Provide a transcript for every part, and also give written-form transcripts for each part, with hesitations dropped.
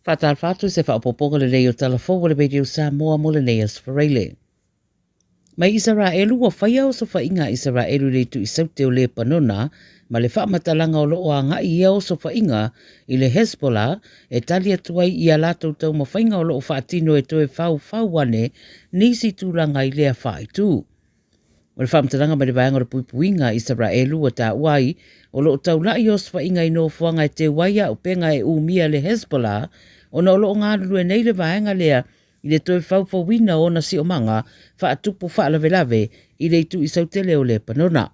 Faatalofa atu i se faaopoopoga lelei o Tala Fou a le Radio Samoa mo lenei Aso Faraile. Mai Isaraelu ua faia osofaiga a Isaraelu i le itu i saute o Lepanona ma le faamatalaga o lo o agai ia osofaiga i le Hezbollah e tali atu ai i a latou taumafaiga o lo o faatino e toe faufau ane nisi tulaga i lea faaitu. O le faamatalaga mai le Vaega o le Puipuiga a Isaraelu ua taua ai, o lo o taulai i osofaiga i nofoaga e teu ai auupega e umia e le Hezbollah ona o lo o galulue nei le vaega lea i le toe faufauina o ona siomaga faatupu faalavelave i le itu isautele o Lepanona.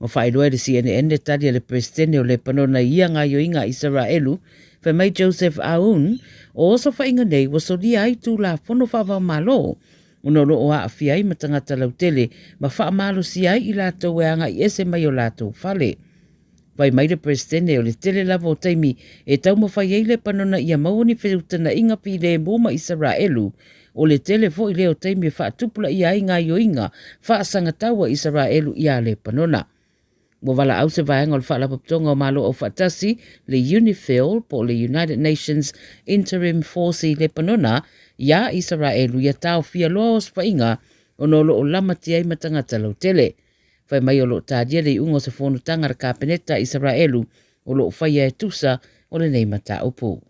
Ua faailoa e le CNN le tali a le Peresetene o Lepanona i ia gaoioiga a Isaraelu, fai mai Joseph Aoun, o osofaiga nei ua solia ai Tulafono faava-o-Malo ona o lo o aafia ai ma tagata lautele ma faamalosia ai i latou e agai ese mai o latou fale. Fai mai le Peresetene o le tele lava o taimi e taumafai ai Lepanona ia maua ni feutanaʻiga filemu ma Isaraelu, o le tele foi lea o taimi e faatupulaia ai gaoioiga faasagatau a Isaraelu iā Lepanona. Ua valaau se vaega o le Faalapotopotoga o Malo Aufaatasi, le UNIFIL po o le United Nations Interim Force i Lepanona, iā Isaraelu ia taofia loa osofaiga ona o lo o lamatia ai ma tagata lautele. Fai mai o lo o talia le iuga o se fonotaga a le Kapeneta a Isaraelu o lo o faia e tusa o lenei mataupu.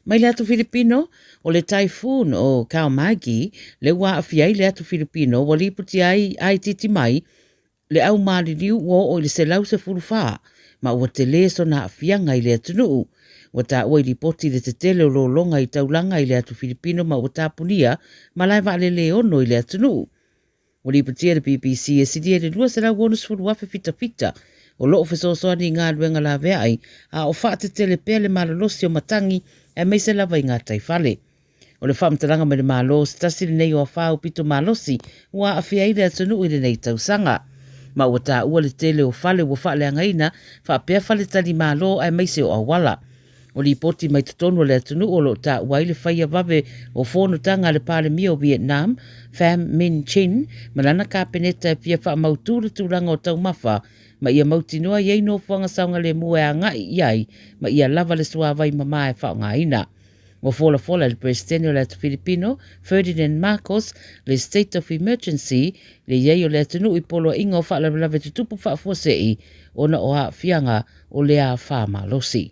Mai le atu Filipino, o le Typhoon o Kalmaegi le ua aafia ai le atu Filipino ua lipotia ai a itiiti mai le au maliliu ua oo i le 114 ma ua telē sona aafiaga i le atunuu. Ua taua i lipoti le tetele o lologa i taulaga i le atu Filipino ma ua tapunia malae vaalele e ono i le atunuu. Ua lipotia e le BBC e silia i le 260,000 fitafita o lo o fesoasoani i galuega laveai a o faatetele pea le malolosi o matagi aemaise lava i gataifale. O le faamatalaga mai le Malo, o se tasi lenei o afa aupito malosi ua aafia ai le atunuu i lenei tausaga. Ma ua taua le tele o fale ua faaleagaina faapea faletalimalo aemaise o auala. O lipoti mai totonu o le atunuu o lo o taua ai le faia vave o fonotaga a le Palemia o Vietnam, Pham Minh Chinh, ma lana Kapeneta e fia faamautu le tulaga o taumafa ma ia mautinoa i ai nofoaga saogalemu e agai i ai ma ia lava le suavai mama e faaaogaina. Ua folafola e le Peresetene o le Atu Filipino, Ferdinand Marcos, le State of Emergency, le i ai o le atunuu i poloaiga o faalavelave tutupu faafuasei ona o aafiaga o le afa malosi.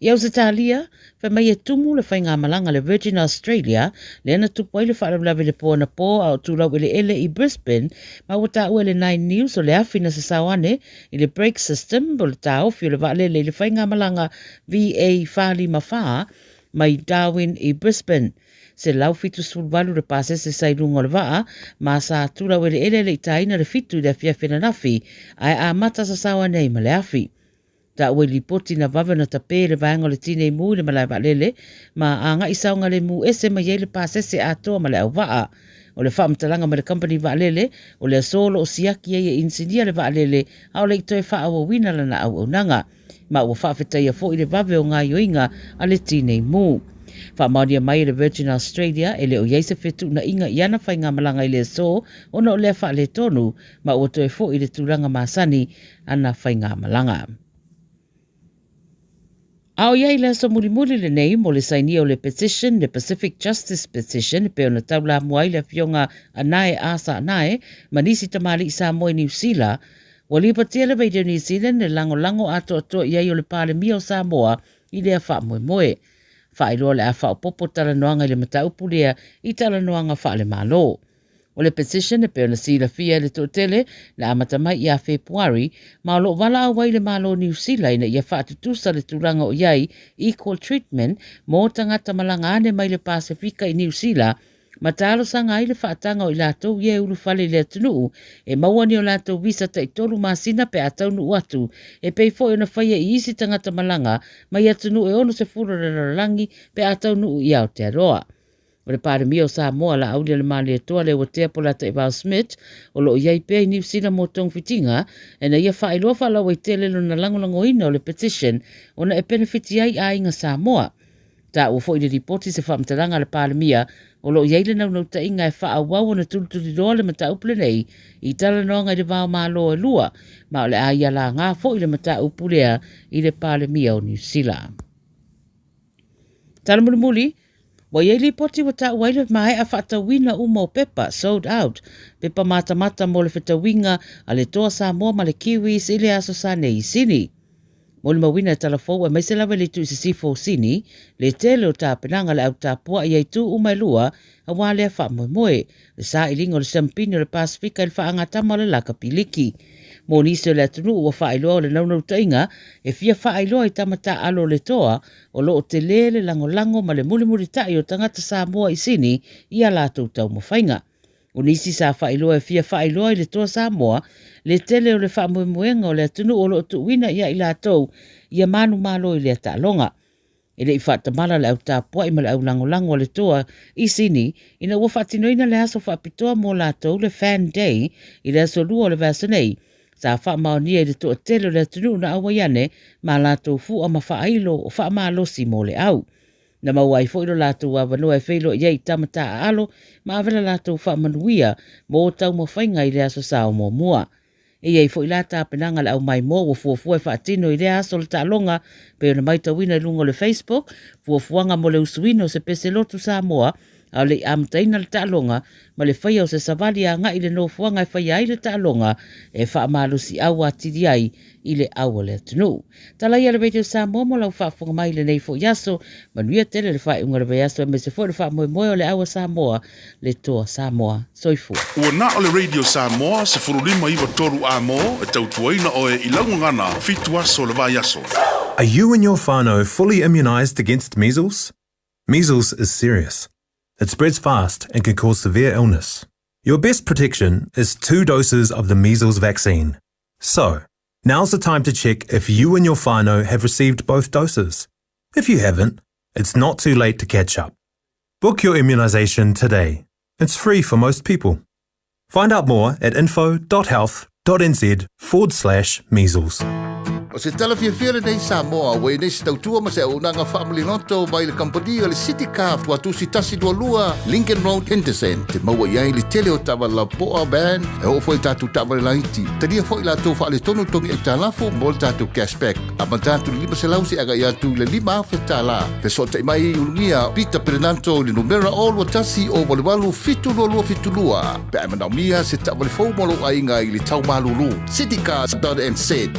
I Ausetalia, fai mai e tumu le faigamalaga a le Virgin Australia lea na tupu ai le faalavelave i le po anapō a o tulau eleele i Brisbane ma ua taua e le Nine News o le afi na sasao ane i le brake system o le taofi o le vaalele i le faigamalaga VA454 mai Darwin i Brisbane. 178 le pasese sa i luga o le vaa ma sa tulau eleele e le i tāina le fitu i le afiafi ananafi ae amata sasao ane ai ma le afi. Taua i lipoti na vave ona tapē le vaega o le tinei mu i le malae vaalele ma agai saogalemu ese mai ai le pasese atoa ma le auvaa. O le faamatalaga mai le kamupani vaalele, o le aso o lo o siaki ai e inisinia le vaalele a o le i toe faaauauina lana auaunaga. Ma ua faafetaia foi le vave o gaoioiga a le tinei mu. Faamaonia mai e le Virgin Australia e le o i ai se fetuunaiga i ana faigamalaga i le aso ona o lea faaletonu ma ua toe foi i le tulaga masani ana faigamalaga. A o i ai le aso mulimuli lenei mo le sainia o le petition, le Pacific Justice Petition, e pei ona taulamua ai le Afioga a Nae Asa Nae ma nisi tamalii Samoa i Niu Sila, ua lipatia le Radio New Zealand le lagolago atoatoa i ai o le Palemia o Samoa i lea faamoemoe. Faailoa o le a faaopoopo talanoaga i le mataupu lea i talanoaga faale-Malo. O le petition e pei ona silafia e le toatele, na amata mai ia Fepuari, ma o lo o valaau ai le Malo o Niu Sila ina ia faatutusa le tulaga o i ai equal treatment mo tagata malaga ane mai le Pasefika i Niu Sila, ma talosaga ai le faataga o i latou ia e ulufale i le atunuu e maua ni o latou visa taitolu masina pe a taunuu atu, e pei foi ona faia i isi tagata malaga mai atunuu e 60 o le lalolagi pe a taunuu i Aotearoa. O le Palemia o Samoa, Laaulialemalietoa Leuatea Polataivao Smith, o lo o i ai pea i Niu Sila mo togafitiga, ina ia faailoa faalauaitele lona lagolagoina o le petition ona e penefiti ai aiga Samoa. Taua foi i le lipoti se faamatalaga a le Palemia o lo o i ai le naunautaiga e faaauau ona tulituliloa le mataupu lenei i talanoaga i le va o Malo e lua, ma o le a ia laga foi le mataupu lea i le Palemia o Niu Sila. Tala mulimuli, Ua i ai lipoti ua taua ai le maea faatauina uma o pepa, sold out, pepa matamata mo le fetauiga a le Toa Samoa ma le Kiwis i le Aso Sa nei i Sini. Molimauina e tala fou aemaise lava i le itu i sisifo o Sini, le tele o tapenaga a le au tapuai i itu uma e lua aua lea faamoemoe, le sailiga o le siampini o le Pasefika i le faagatama o le lakapi liki. Mo nisi o le atunuu ua faailoa o le naunautaiga e fia faailoa i tama taaalo o le toa o lo o tele le lagolago ma le mulimulitai o tagata Samoa i Sini i a latou taumafaiga. O nisi sa faailoa e fia faailoa i le Toa Samoa le tele o le faamoemoega o le atunuu o lo o tuuina ia i latou ia manumalo i lea taaloga. E le i faatamala le au tapuai ma le au lagolago a le Toa i Sini ina ua faatinoina le aso faapitoa mo latou le Fan Day i le aso Lua o le vaiaso nei, sa faamaonia i le toatele o le atunuu na auai ane ma latou fua ma faailo o faamalosi mo le au. Na maua ai foi lo latou avanoa e feiloai ai i tama taaalo ma ave la latou faamanuia mo taumafaiga i le Aso Sa o muamua. E i ai foi la tapenaga a le aumaimoa ua fuafua e faatino i lea aso o le taaloga, pei ona maitauina i luga o le Facebook, fuafuaga mo le usuina o se pese lotu Samoa a o le i amataina le taaloga ma le faia o se savali agai i le nofoaga e faia ai le taaloga e faamalosiau atili ai i le au a le atunuu. Tala ia le Radio Samoa mo lau faafofoga mai i lenei foi aso. Manuia tele le faaiuga o le vaiaso aemaise foi le faamoemoe o le au a Samoa, le Toa Samoa. Soifua. Ua na o le Radio Samoa 15 93 A mo e tautuaina oe i lau gagana fitu aso o le vaiaso. Are you and your whānau fully immunised against measles? Measles is serious. It spreads fast and can cause severe illness. Your best protection is two doses of the measles vaccine. So, now's the time to check if you and your whānau have received both doses. If you haven't, it's not too late to catch up. Book your immunisation today. It's free for most people. Find out more at info.health.nz forward slash measles. O se tala fiafia lenei Samoa, ua i nei se tautua ma se auaunaga faamaliloto mai le kamupani o le City Car Tuatusi 122 Lincoln Road, Henderson. Te maua i ai le tele o taavale lapoa, van, e oo foi i tatou taavale laiti. Talia foi latou faaletonu togi aitalafu mo le tatou cashback. Amata atu i le 500 seia agai atu i le $5,000. Fesootai mai i Ulugia Peter Perenanto i le numera 021 088 72272 pe a e manaomia se taavale fou mo lou aiga i le tau malulu. Citycars.nz.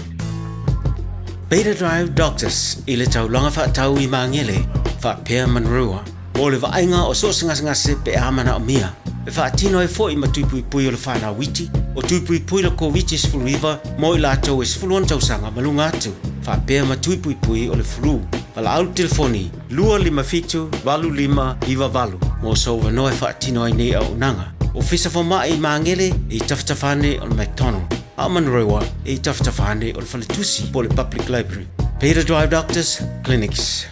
Beta Drive Doctors i le taulaga faatau i Magele faapea Manurewa mo le vaaiga o so o se gasegase pe a manaomia. E faatino ai foi ma tui puipui o le whanau iti, o tui puipui le Koviti-19 mo i latou e 16 tausaga ma luga atu, faapea ma tui puipui o le flu. Valaau le telefoni 257 8598 mo sou avanoa e faatino ai nei auaunaga. Ofisa Fomai i Magele e i tafatafa ane o le McDonald, a o Manurewa e i tafatafa ane o le Faletusi po o le Public Library. Peter Drive Doctors Clinics.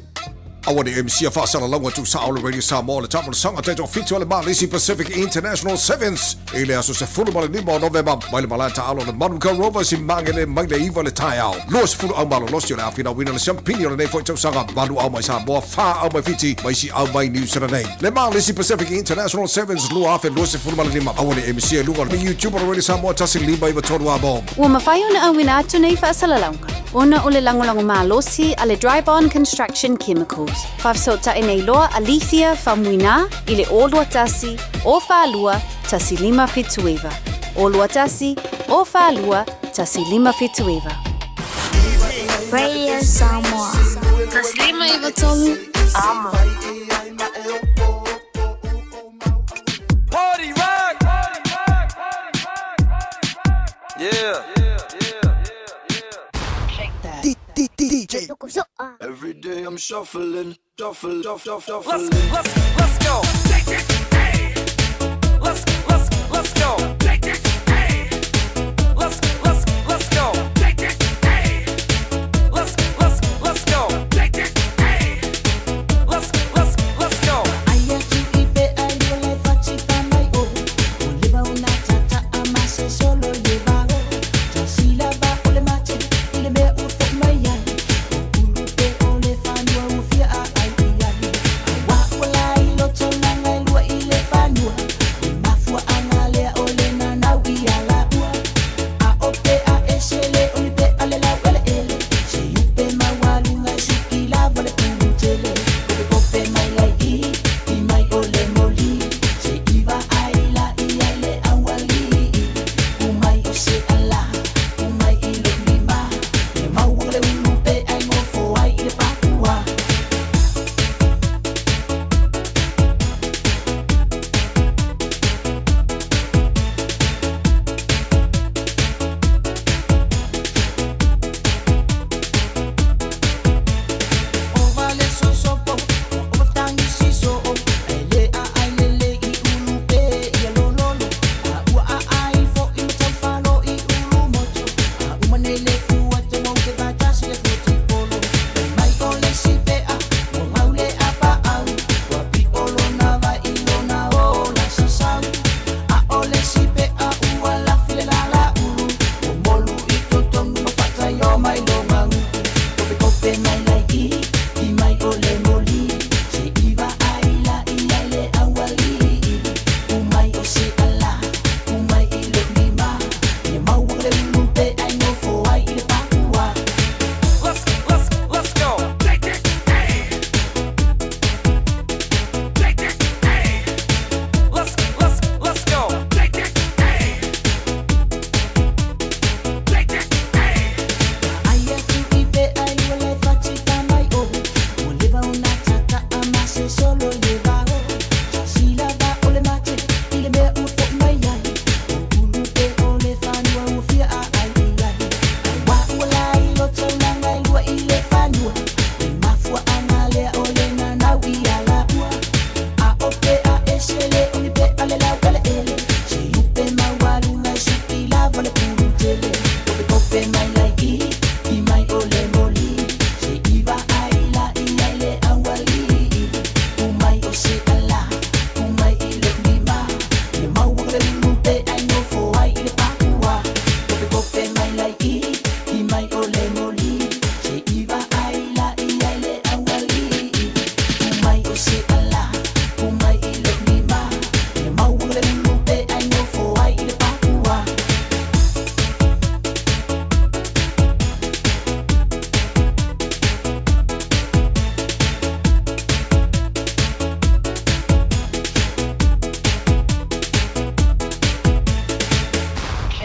Aua ne i misia faasalalauga tuusao le Radio Samoa le taamolosaga taitoafitu a le Malisi Pacific International Sevens i le aso 15 o Novema mai le malae taaalo o le Manukau Rovers i Magele mai le 9 le taeao. 20 au malolosi o le a finauina le siampini o lenei foi tausaga, valu au mai Samoa, fa au mai Fiti ma isi au mai Niu Sila nei. Le Malisi Pacific International Sevens 2025. Aua ne i misia i luga o le YouTube o le Radio Samoa 1593 a mo. Ua mafai ona auina atu nei faasalalauga ona o le lagolago malosi a le Dryborn Construction Chemicals. Faafesootai nei loa a Lethia Faumuina i le 021 042 1579. 021 042 1579. Radio Samoa. 1593 Amo. Party rock! Yeah. DJ. Every day I'm shuffling, shuffle, shuffle, shuffle. Let's, let's, let's go. Let's, let's, let's go. Let's, let's, let's go. Let's, let's, let's go. Let's, let's, let's go. Aia tu i pe ai o le fati fa mai o O leva o na tata a ma se solo le va o Ta sila va o le mate i le mea ua fo mai ai O ulu pe o le fanua ua fia a ai i ai.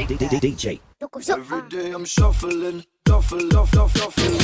DJ. Every day I'm shuffling, shuffle, shuffle, shuffling.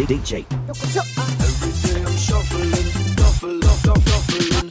DJ. Every day I'm shuffling, shuffle, shuffle, shuffling.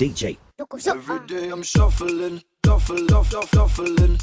DJ. Every day I'm shuffling, shuffle, shuffle, shuffling.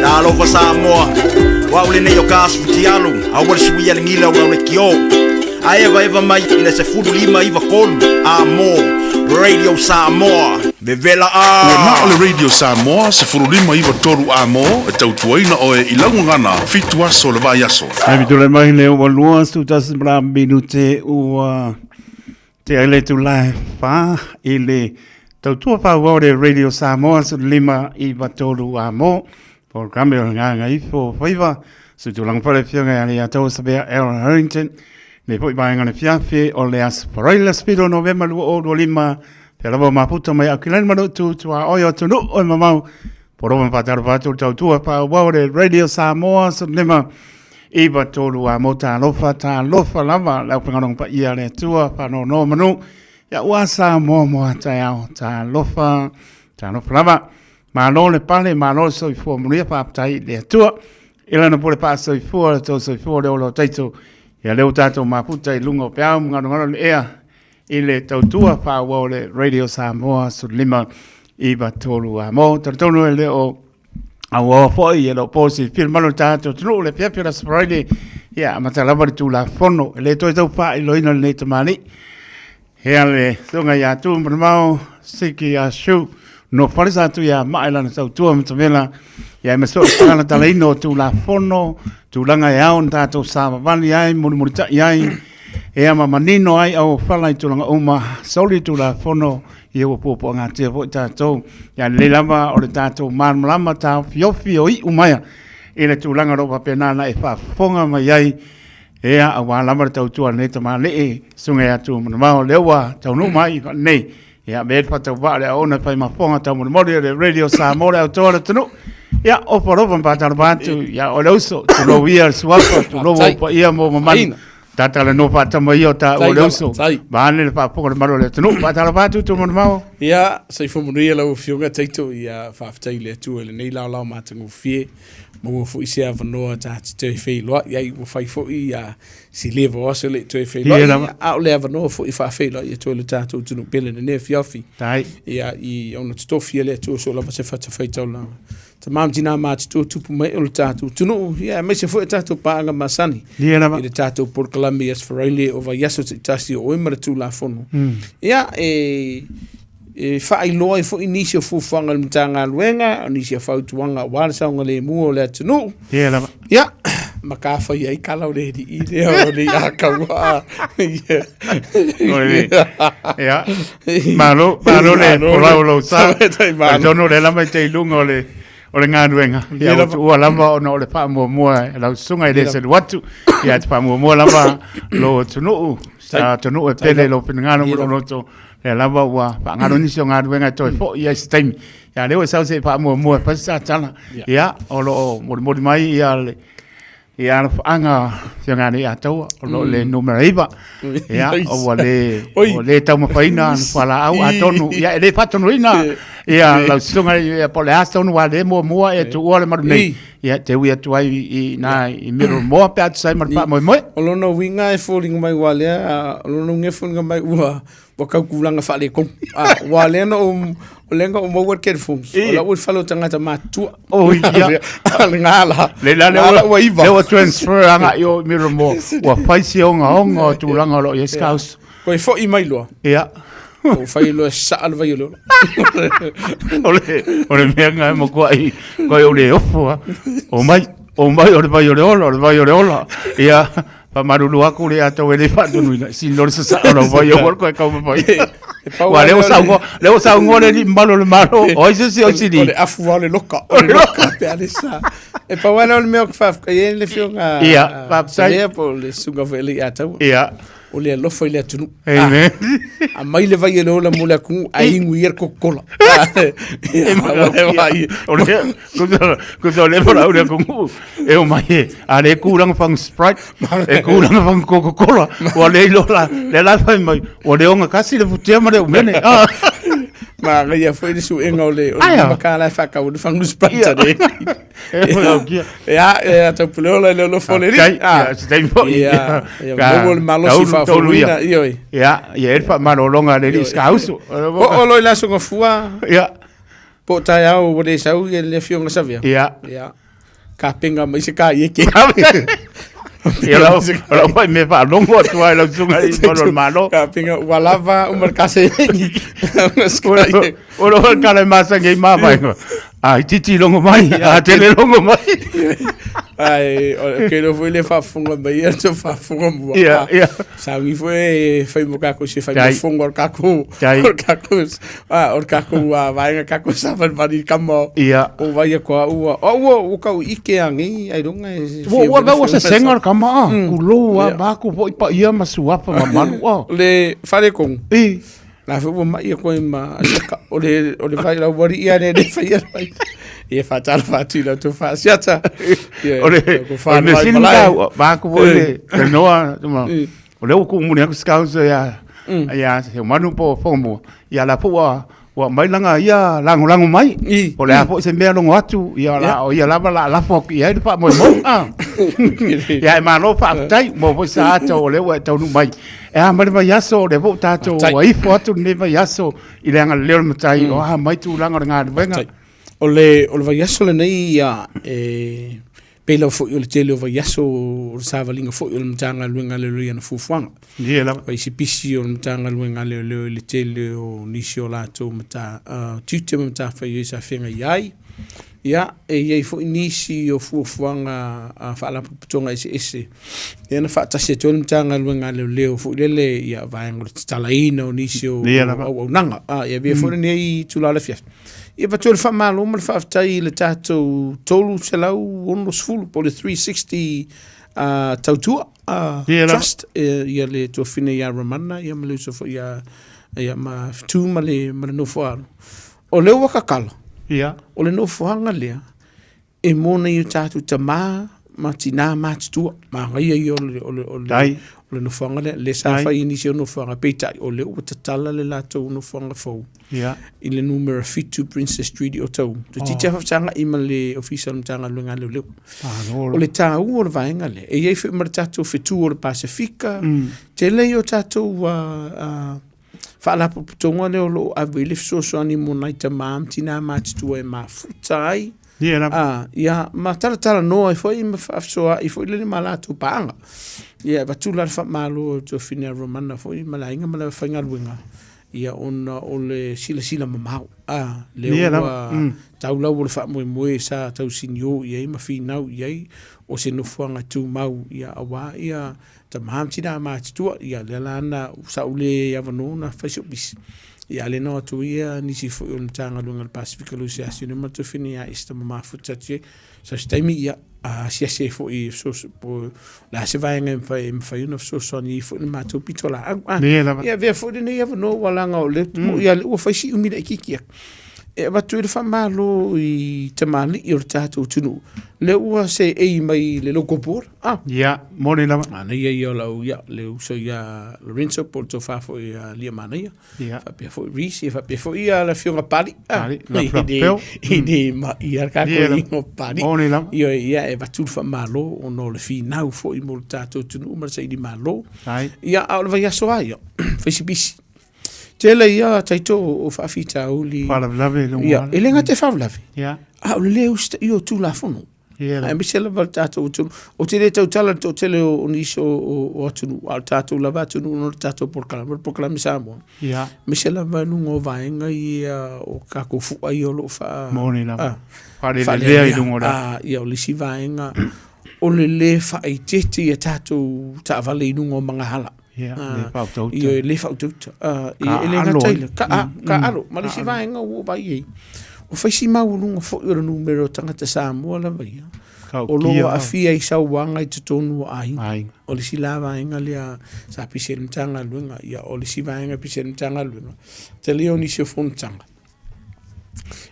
Talofa Samoa, o au lenei o ka asu fitialu, aua le suia le gila o lau lekiō. A evaeva mai i le 15 93 a mo Radio Samoa, vevela a! Ua na o le Radio Samoa 1593 A-mo e tautuaina oe i lau gagana fitu aso o le vaiaso. Taimi tulai mai le ua lua su tasi ma la minute ua tea i le itula e whā i le tautua whāua o le Radio Samoa 1593 A-mo. Polokalame o le Gagaifo Faiva, su tulaga foi le afioga ia Leiataua Savea Aaron Harrington, nei foi vaega o le fiafi o le Aso Faraile aso 7 o Novema 2025, pea lava o mafuta mai Aukilani ma Lotu, tuaoi o atunuu e mamao, Poroa ma whātaro atu le tautua whaawau le Radio Samoa 1593 a mo talofa talofa lava le aufaigaluega paia a le Atua faanono manu ia ua Samoa mo a taeao talofa talofa lava malo le pale malo le soifua manuia faafetai i le Atua i lana pule faasoifua le tou soifua le ola o taito ia lea ua tatou mafuta i luga o peau ma galogalo le ea i le tautua faaauau o le Radio Samoa 1593 a mo talitonu e le o auaua foi e le o po silafia le mamalu o le tatou atunuu le afiafi o le Aso Faraile ia amata lava le Tulafono e le toe tau faailoaina lenei tamalii Hea le susuga ia Tuimanamao Siki Ashu no Falesa atu ia Mae lana tautua ma tavela ia e masoa i talaina o Tulafono tulaga e ao na tatou savavali ai mulimulitai ai Ea ma manino ai au fala i tulaga uma, soli Tulafono, ia ua puapuagatia foi tatou. Ia lelei lava o le tatou malamalama taofiofi o iu maia i le tulaga o lo o faapena ona e faafofoga mai ai, ea aua lava le tautua a lenei tamalii, susuga ia Tuimanavao, lea ua taunuu mai faalenei. Ia avea le faatauvaa le aona e fai ma fofoga taumolimoli o le Radio Samoa le autoa o le atunuu. Ia, ofa alofa ma faatalofa atu ia oe le uso, tulou ia le suafa, tulou ou paia ma ou mamalu. Tatalanoa faatama ia o taua o le uso. Vaeane le faafofoga a le malu o le atunuu. Faatalofa atu Tuimanavao. Ia, soifua manuia lau Afioga Taito, ia faafetai i le Atua i lenei laolao matagofie. Maua foi se avanoa ta te toe feiloai ai, ua fai foi ia si leva o aso e le i toe feiloai, a o le avanoa foi e faafeiloai atu ai lo tatou atunuu pele i lenei afiafi. Ia, i ona totofi e le Atua so lava se fatafaitaulaga. Tama ma tina matutua tupu mai o le tatou atunuu, ia, aemaise foi o tatou paaga masani i le tatou polokalame i Aso Faraile o vaiaso taitasi o oe ma le Tulafono. Ia, e E faailoa ai foi nisi o fuafuaga a le Matagaluega, o nisi o fautuaga aua le saogalemu o le atunuu. Ia lava. Ia, Ma ka fai ai kala o le alii lea o le Ataua. Ia. Malo, malo le folau o lou sa. Talitonu o lea lava e te i luga o le o le galuega. Ia ua tuua lava ona o le faamuamua e lau susuga e le selu atu. Ia te faamuamua lava lou atunuu, sa atunuu e pele i lou finagalo ma lou loto. Lea lava ua faagalo nisi o galuega e toe foi ai se taimi. Ia lea ua e sau se i faamuamua e fai se tala. Ia o lo o molimoli mai ia le ia alofaaga Afioga ia Ataua o lo o le numera 9. Ia ua le ua le taumafaina le fualaau atonu ia e le faatonuina ia lau susuga ia po o le a se tonu ua le muamua e tuua le malu nei. Ia te ui atu ai i na i Middlemoa pe a tusa ai ma le faamoemoe. O lona uiga e foliga mai ua lea, o lona uiga e foliga mai ua ua kau tulaga faaletonu. Ah, ua lea na ou, o lea na ou maua le telefoni. O lau i le fale o tagata matutua. Oh, ia. Lena la. Le la lea ua iva. Lea ua transfer aga i o Miramor. Ua fai si ogaoga o tulaga o lo o i ai Scouse. Koe foi mai loa. Ia. Ou fai loa e saa le vai o le ola. O le, o le mea nga e makuai, koe o le ofo a. O mai, o mai o le vai o le ola, o le vai o le ola. Ia, Faamalulu atu le atau e le faatonuina, sili loa le sasaa o lau vai aua le toe taumafai. Aua lea ua saunoa, lea ua saunoa le alii mamalu o le Malo, o ai se isi o ai sili? O le afu lava o le loka, o le loka pe a le sa. E pau lava lea o le mea ou te faafetai ai le afioga Ia, faafetai. Savea po o le susuga foi a le Ataua. Ia. O le alofa i le atunuu. Amen. Aumai le vai e le ola mo le atunuu, ae inu ia le Coca-Cola. O le, kusa o le folau le atunuu, e o mai e, a le kūlanga whangu Sprite, e kūlanga whangu Coca-Cola, ua le ilo la, le la whai mai, ua le onga kasi le futia ma le umene. Ah. Ma ngai foi le suega o le o le makala e whakau le whangu Sprite a le. E folau kia. Ia, e atau pule ola le alofa o le alii. Ia, se taimi foi. Ia, ia maua le malosi faafouina, ioe. Ia, ia e le faamalologa a le alii Sikauso. Oo loa i le Aso Gafua. Ia. Po o taeao ua le sau ia le afioga Savea. Ia. Ia. Kapenga mai se kaieke. Ia lau, o lau foi mea faalogo atu ai lau susuga i mamalu o le Malo. Kapenga ua lava uma le kaselegi. O lau kala e masani ai mavaega. A itiiti logo mai, a tele logo mai. Ai, o ke lo foi le faafofoga mai ia te faafofoga mua. Ia, ia. Sauni foi e fai mo kako se fai mo fongo o le kako. Tai. O le kako, a, o le kako a vaega kako sa fai mani kama. Ia. O vai ko ua. O ua o kau ike angi ai runga e. Ua ua ua se senga o le kama a. Kulou a maku foi pa ia ma suafa ma malu a. Le fale kongu. I. La foi ua mai koe ma asiaka. O le, o le vai lau wari ia le le whai ia mai. Ia whātara whātu i lau tō whaasiata. O le, o le mea sili ka, māku foi le, le noa, tuma, o le uku muni aku skauso ia, ia, se manu po whongamua. Ia la po ua, ua mai langa ia langolango mai. O le a foi se mea longo atu, ia la, o ia lava la lafo atu i ai le whaamoemoe. Ah. Ia e malo whaafetai, mo foi sa ata o le ua e taunu mai. E a mai le vaiaso, o lea foi ua tatou ua ifo atu lenei vaiaso i le agalelei o le Matai, o a mai tulaga o le galuega. O le, o le vaiaso lenei, ia, e pei lava foi o le tele o vaiaso o le savaliga foi o le Matagaluega a Leoleo i ana fuafuaga. Ia lava. Ua isi pisi o le Matagaluega a Leoleo i le tele o nisi o latou mata, uh, tiute ma matafaioi sa feagai ai. Ia, e i ai foi nisi o fuafuaga a faalapotopotoga eseese, lea na faatasi atu ai le Matagaluega a Leoleo foi lele ia vaega o le tatalaina o nisi o auaunaga. A, e avea foi lenei itula o le afiafi. Ia avatu ai le faamalo ma le faafetai i le tatou 360 po o le 360 uh, tautua uh, trust ia le tuafine ia Ramana ia ma le uso foi ia ia ma Fetu ma le ma le nofo alo. O lea ua kakala. Ia. O le nofoaga lea, e mō nei o tātou tamā ma tinā matutua. Manaia ia o le, o le, o le, Tai. o le nofoaga lea. Le sa Tai. fai i nisi o nofoaga, peitai, o lea ua tatala le latou nofoaga fou Ia. i le numera 7 Princess Street i Otahuhu. Toeitiiti lava faafesagai ma le Ofisa o le Matagaluega a Leoleo. Malo. O le taua o le vaega lea, e i ai foi ma le tatou fetu o le Pasefika, tele ia o tatou uh, uh, Faalapotopotoga lea o lo o ave i le fesoasoani mo nai tamā ma tinā matutua e mafuta ai. Ia lava. A, ia, ma talatalanoa ai foi ma faafesoaai foi lele ma latou paaga. Ia, e avatu la le faamalo i tuafine a Romana foi ma le aiga ma le aufaigaluega, ia, ona o le silasila mamao. A, lea ua tau lau o le faamoemoe sa tau sinio i ai ma finau i ai o se nofoaga tumau, ia, aua ia tama ma tina matutua, ia, lea la na sa ou le avanoa ona fai sou pisi. Ia, a lea na o atu ia nisi foi o le Matagaluega o le Pasefika Lousiasi ma le Tofine ia Esther Mamafuta atu i ai. So se taimi ia a asiasi ai foi e fesoaso po o le a se vaega e mafai e mafai ona fesoasoani ai foi le matou pitolaau. Ah, Ia lava. Ia avea foi lenei avanoa ua laga o lea mm. ia ua fai si umi laitiiti atu. E avatu ai le faamalo i tamalii o le tatou atunuu. Lea ua seei mai le local board. Ah. Ia, moni lava. Manaia ia o lau ia le uso ia Lorenzo po o le tofa foi ia Liamanaia. Ia. Faapea foi Reese, ia faapea foi ia le afioga Pali. Ah, Pali, la Flapeo. I ne ma ia ka Ia, ko ingo Pali. Moni lava. Ia ia e avatu le faamalo ona o le finau foi mo le tatou atunuu ma le saili malo. Ai. Ia, a o le vaiaso lava ia, fai si pisi. Tele ia taito o faafitauli. Faalavelave i luga Ia, o ala. e le gata i faalavelave. Ia. A o le le usitaia o Tulafono. Ia. Aemaise lava le tatou atunuu. Ou te le tautala i le toatele o nisi o atunuu, a o le tatou lava atunuu ona o le tatou polokalame, o le polokalame Samoa. Ia. Aemaise lava i luga o vaega ia o tatou fua ia o lo o faa... Moni lava. Ah, Faalelelea i luga o le... Ah, ia, o le isi vaega, o le le faaeteete i a tatou taavale i luga o magaala. Ia, le faautauta. Ia, le faautauta. Ia, e le gata i le taaalo. Ma le isi vaega ua ou vaai i ai, ua fai si maualuga foi o le numera o tagata Samoa lava ia, o lo o aafia i sauaga i totonu o aiga. O le isi la vaega lea sa pisi ai le Matagaluega. Ia, o le isi vaega e pisi ai le Matagaluega, tele ia o nisi o fonotaga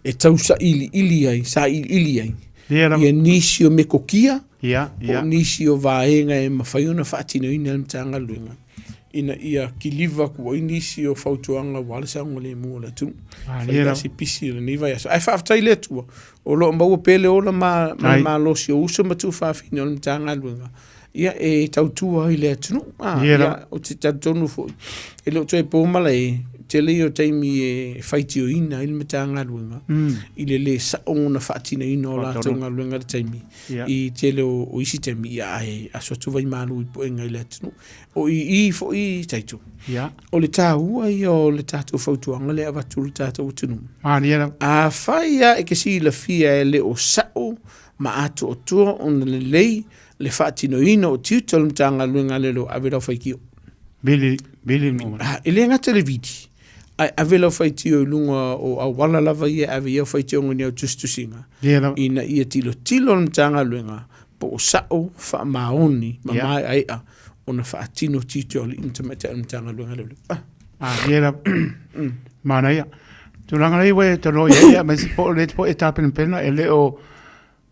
e tau sailiili ai, sailiili ai ia nisi o metokia po o nisi o vaega e mafai ona faatinoina e le Matagaluega ina ia kiliva atu ai nisi o fautuaga aua le saogalemu o le atunuu. Fai la si pisi o lenei vaiaso. Ae faafetai i le Atua o lo o maua pea le ola ma le malosi o uso ma tuafafine o le Matagaluega ia e tautua ai le atunuu. Ah, ia, ou te talitonu foi, e le o toe po malae, tele ia o taimi e faitioina ai le Matagaluega i le le sao ona faatinoina o latou galuega i le taimi, i tele o, o isi taimi, ia, ae aso atu vaimalu i puega i le atunuu. O i i foi Taito, o le taua ia o le tatou fautuaga lea e avatu i le tatou atunuu. Afai lava e te silafia e le o sao ma atoatoa ona lelei le faatinoina o tiute o le Matagaluega a Leoleo, ave lau faitio. Vili, vili le Ah, e le gata i le vili, ae ave lau faitio i luga o auala lava ia e ave i ai au faitioga ni au tusitusiga, Ia lava. ina ia tilotilo le Matagaluega po o sao, faamaoni ma Ia. maeaea ona faatino tiute o alii ma tamaitai o le Matagaluega a Leoleo. Ah. Ah, ia lava. Manaia. Tulaga nei ua e talanoa i ai, aemaise po o le foi e tapenapena e le o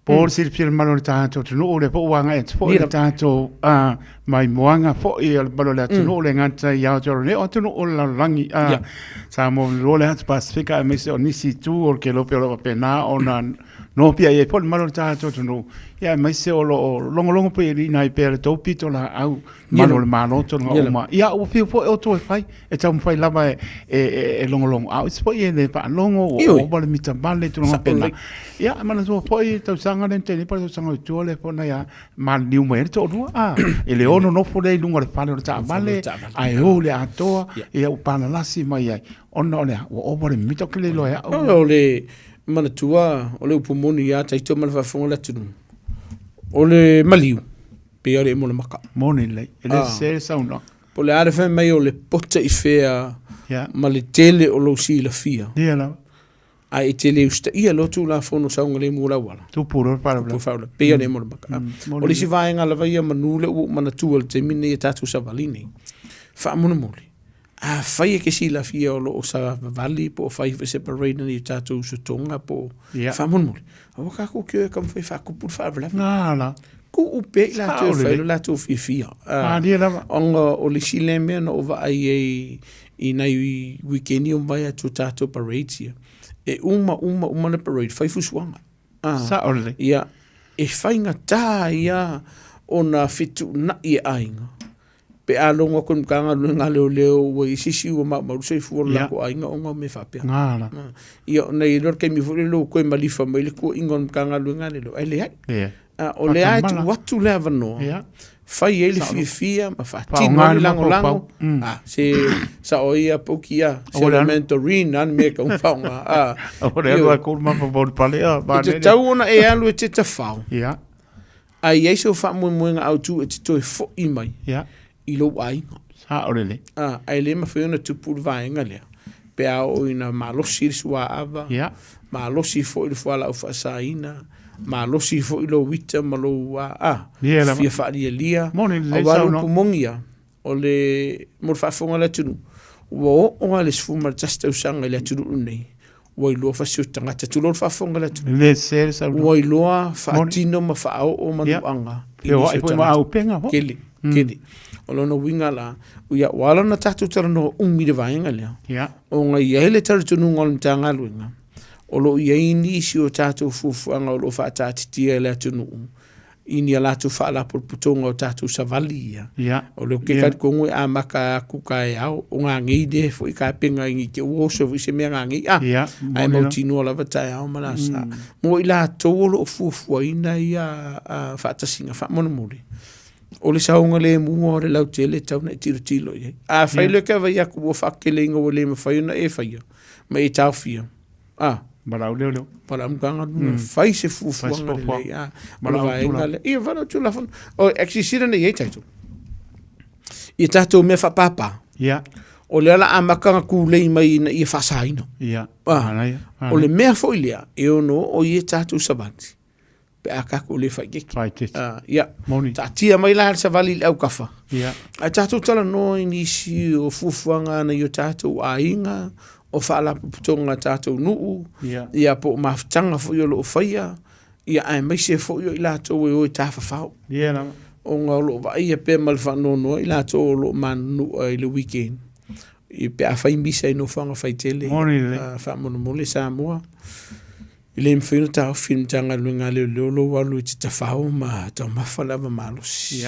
Po le silafia le mamalu o le tatou atunuu, lea foi ua agai atu foi le tatou maimoaga foi o le mamalu o le atunuu, le gata i Aotearoa nei, o atunuu o le lalolagi, Samoa loa le atu Pasefika aemaise o nisi itu o le Kelope o lo o faapena ona nopiai ai foi le mamalu o le tatou atunuu, aemaise o lo o logologo pea ai pea le tou pitolaau malu o le Malo tulaga uma. Ia, ua fiu foi outou e fai, e taumafai lava e, e, e, e logologo. A o isi foi e le faalogo, ua ova le mita vale, tulaga faapena. Ia, e manatua foi le tausaga lea na tea nei po o le tausaga i tua lea foi na ia maliliu mai ai le toalua, a, e le ono nofo lea i luga o le fale o le taavale, ae o i le atoa, ia ua palalasi mai ai, ona o le a? Ua ova le mita, ou te le iloa e au. O le manatua, o le upu moni ia Taito ma le faafofoga a le atunuu, o le maliu, pei o le emo le maka. Moni lelei, e le sese le saunoaga. Po o le a le fai mai o le pota i fea ma le tele o lou silafia. Ia lava. Ae e te le usitaia loa Tulafono saogalemu o le auala. Tupu loa le faalavelave. Tupu le faalavelave. Pei o le emo le maka. O le isi vaega lava ia manu lea ua ou manatua i le taimi lenei i tatou savali nei, faamolemole, afai e te silafia o lo o savavali po o fai foi se parade a tatou uso Tonga po o Ia. faamolemole, aua tatou te o e taumafai e faatupu le faalavelave. Na la. Tuu pea i latou e fai Lelei. lo latou fiafia. Ah, Malie lava. Ona o le isi lea mea na ou vaai ai i nai wikeni o mavae atu o tatou parades ia, e uma uma uma le parade, fai fusuaga. Ah, Sao lelei. Ia, e faigata ia ona fetuunai e aiga pe a logo atu i le Matagaluega a Leoleo ua i ai se isi ua maumau le soifua o le latou aiga ona o mea faapea. Gala. Ia, ona e i ai loa le taimi foi lele ua toe malifa mai le tuuaiga o le Matagaluega a Leoleo, ae leai. Leai. O lea e tuu atu le avanoa Ia. Fai ai le fiafia ma faatino ai le lagolago. A, se sao ai ia Pouki ia, se le mentorin a le mea e tau faaaoga. A, Aua le alu a koulu mafaufau i le pale, a, E tatau ona e alu e te tafao. A i ai sou faamoemoega autu e te toe foi mai i lou aiga. Sao lelei. A, ae le mafai ona tupu le vaega lea pe a oo ina malosi le suaava, malosi foi le fualaau faasaina, malosi foi lou ita ma lou a, a, fia faalialia. Aua le upu moni ia, o le, mo le faafofoga a le atunuu, ua oo lava i le 11 tausaga i le atunuu lenei, ua iloa fasi o tagata, tulou le faafofoga a le atunuu. Le sese le saunoaga. Ua iloa faatino ma faaoo manuaga. I nisi o tagata. Ma auupega foi. Tele, tele. O lona uiga la, ia, ua ala ona tatou talanoa umi i le vaega lea, ona e i ai le talitonuga o le Matagaluega, o lo o i ai nisi o tatou fuafuaga o lo o faataatitia e le atunuu i ni a latou faalapotopotoga o tatou savali ia. O lea ou te talitonu e amata atu taeao, o nanei lea foi tapena i te ua oso foi se mea nanei, a, ae mautinoa lava taeao ma le aso Sa. Mo i latou o lo o fuafuaina ia faatasiga faamolemole, o le saogalemu o le lautele e tatau ona e tilotilo i ai. Afai loa e te vaai atu ua faateleina ua le mafai ona e faia ma e taofia, a, Valaau leoleo. Valaau Matagaluega, fai se fuafuaga lelei, a, o le vaega lea. Ia, valaau Tulafono. O, e silasila nei i ai tatou, i tatou mea faapapa. O lea o le a amata ona tulei mai ina ia faasaina. A, o le mea foi lea e ono oo i ai tatou savali, pe a tatou le faaeteete. Faaeteete. Ia, Moni. taatia mai la le savali i le aukafa. Ae tatou talanoa i nisi o fuafuaga a nai o tatou aiga, o faalapotopotoga a tatou nuu, ia po o mafutaga foi o lo o faia, ia aemaise foi o i latou e o e tafafao. Ia lava. Ona o lo o vaaia pea ma le faanoanoa i latou o lo o manunua i le weekend, pe a fai misa i nofoaga faitele, Moni lelei. faamolemole Samoa. E le mafai ona taofi e le Matagaluega a Leoleo lou alu e te tafao ma taumafa le ava malosi.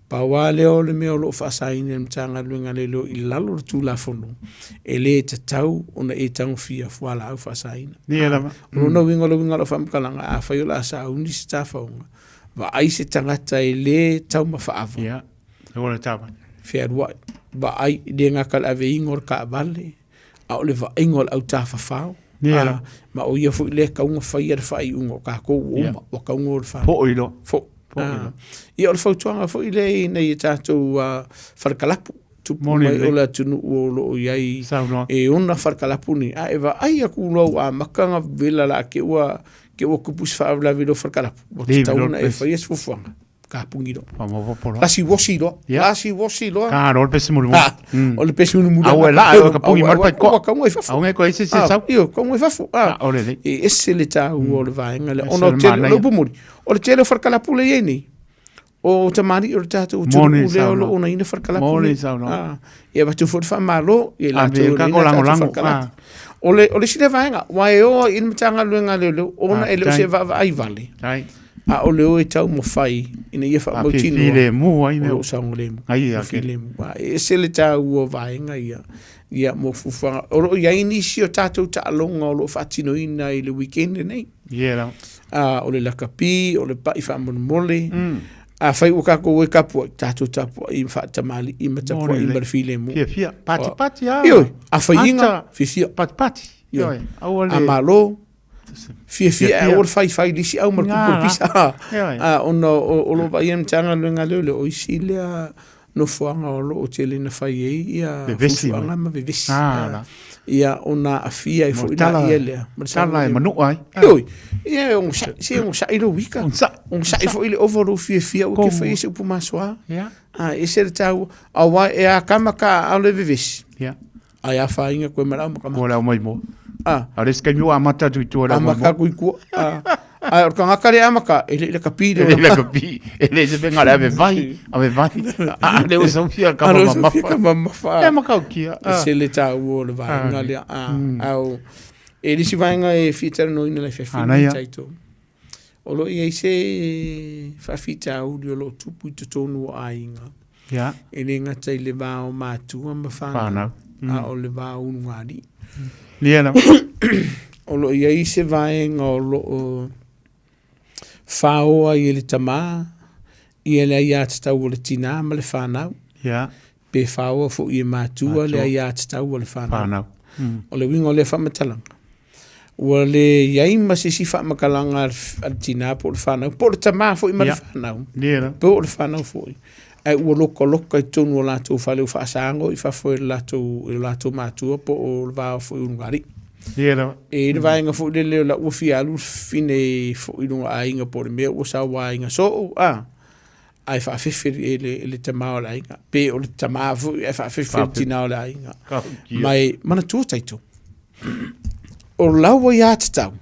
Pau lava lea o le mea o lo o faasaina e le Matagaluega a Leoleo i lalo o le Tulafono, e le tatau ona e tagofia fualaau faasaina. O lona uiga o le uiga o lau faamatalaga, afai o le a sauni se tafaoga, vaai se tagata e le taumafa ava, fealuai, vaai, e le gata i le aveina o le taavale, a o le vaaiga o le autafafao. Yeah. Ma o ia foi lea e tatau ona faia le faaiuga o tatou ua uma, ua tatau ona o le whānau. Foi loa. Foi. Ia o le fautuaga foi lea i nai o tatou falekalapu, tupu mai o le atunuu o lo o i ai e ona falekalapu nei, a e vaai atu loa ua amata ona vela la te ua te ua tupu se faalavelave i lou falekalapu, ua tatau ona e faia se fuafuaga. Kapuni loa. Faamaopopo loa. Lasi uosi loa. Lasi uosi loa. Ka loa le pese mulimuli. Ah, o le pese mulimuli. Au e laa o ka pungi mai pai koa. Kaunga i fafo. Au ngai koe se se sau. Io, kaunga i fafo. Ah, o le lei. E ese le tāua o le vaega lea. Ona o tele, o le upu moni, o le tele o falekalapu lea e i ai nei, o tamalii o le tatou atunuu lea o lo o onaina falekalapu nei. Moni saunoa. Ah, e avatu foi le faamalo i latou o lo o onaina tatou falekalapu. O le, o le isi lea vaega, aua e o ai i le Matagaluega a Leoleo, ona e le o se vaavaai vale. A o le o e taumafai ina ia faamautinoa filemu ai o lo o saogalemu. Ai ia filemu. E ese le taua o vaega ia ia mo fuafuaga. O lo o i ai nisi o tatou taaloga o lo o faatinoina i le weekend lenei. Ia la. A o le lakapi, o le pa'i faamolemole. Afai ua tatou o e tapuai, tatou tapuai ma faatamalii ma tapuai ma le filemu. Fiafia. Pati pati a. Ioe, afaiga, fiafia. Pati pati. Ioe. Aua le. A malo, Fiafia ae aua le faifai i le isi au ma le kupu o le pisa. A, ona o lo o vaaia e le Matagaluega a Leoleo, o isi lea nofoaga o lo o tele ina fai ai ia fuafuaga ma vevesi. Ia, ona aafia ai foi laia lea. Ma le tala e manua ai. Ioe, ia e onosai, se onosai lou ika. Onosai foi le ova o lou fiafia aua e te faia se upu masoa. A, e ese le taua, aua e akama ka aao le vevesi. Ae afaina koe ma le aumakamaka. Mo le aumaimoa. Ah. A o le isi taimi ua amata atu i tua le aumaimoa. Amata atu i tua. Ah. Ae o le tagata le amata, e le i lakapi le E le i lakapi. E le se faiga o le ave vai, ave vai. A lea ua sau fia kama mamafa. Fia kama mamafa. E matautia. E se le taua o le vaega lea. Ah. A o, e le isi vaega e fia talanoaina le fefili taito. O lo o i ai se faafitauli o lo o tupu i totonu o aiga. E le gata i le va o matua ma fanau, a o le va o ulugalii. O lo o i ai se vaega o lo o faoa ai e le tama. Ia le aiatatau a le tinā ma le fanau. Ia. Pe faoa foi e matua le aiatatau a le fanau. Fanau. O le uiga o lea faamatalaga, ua le i ai ma se isi faamatalaga a le tinā po o le fanau, po o le tamā foi ma le fanau, po o le fanau foi, ae ua lokaloka i totonu o latou fale ua faasago i fafo e latou, e latou matua po o le va foi o ulugalii. E i ai le vaega foi lele o la ua fia alu le fafine foi i lona aiga po o le mea ua sauaina soo, a, ae faafefe e le, e le tamā o le aiga. Pe o le tamā foi ae faafefe le tinā o le aiga. Ma e manatua tatou, o lau aiatatau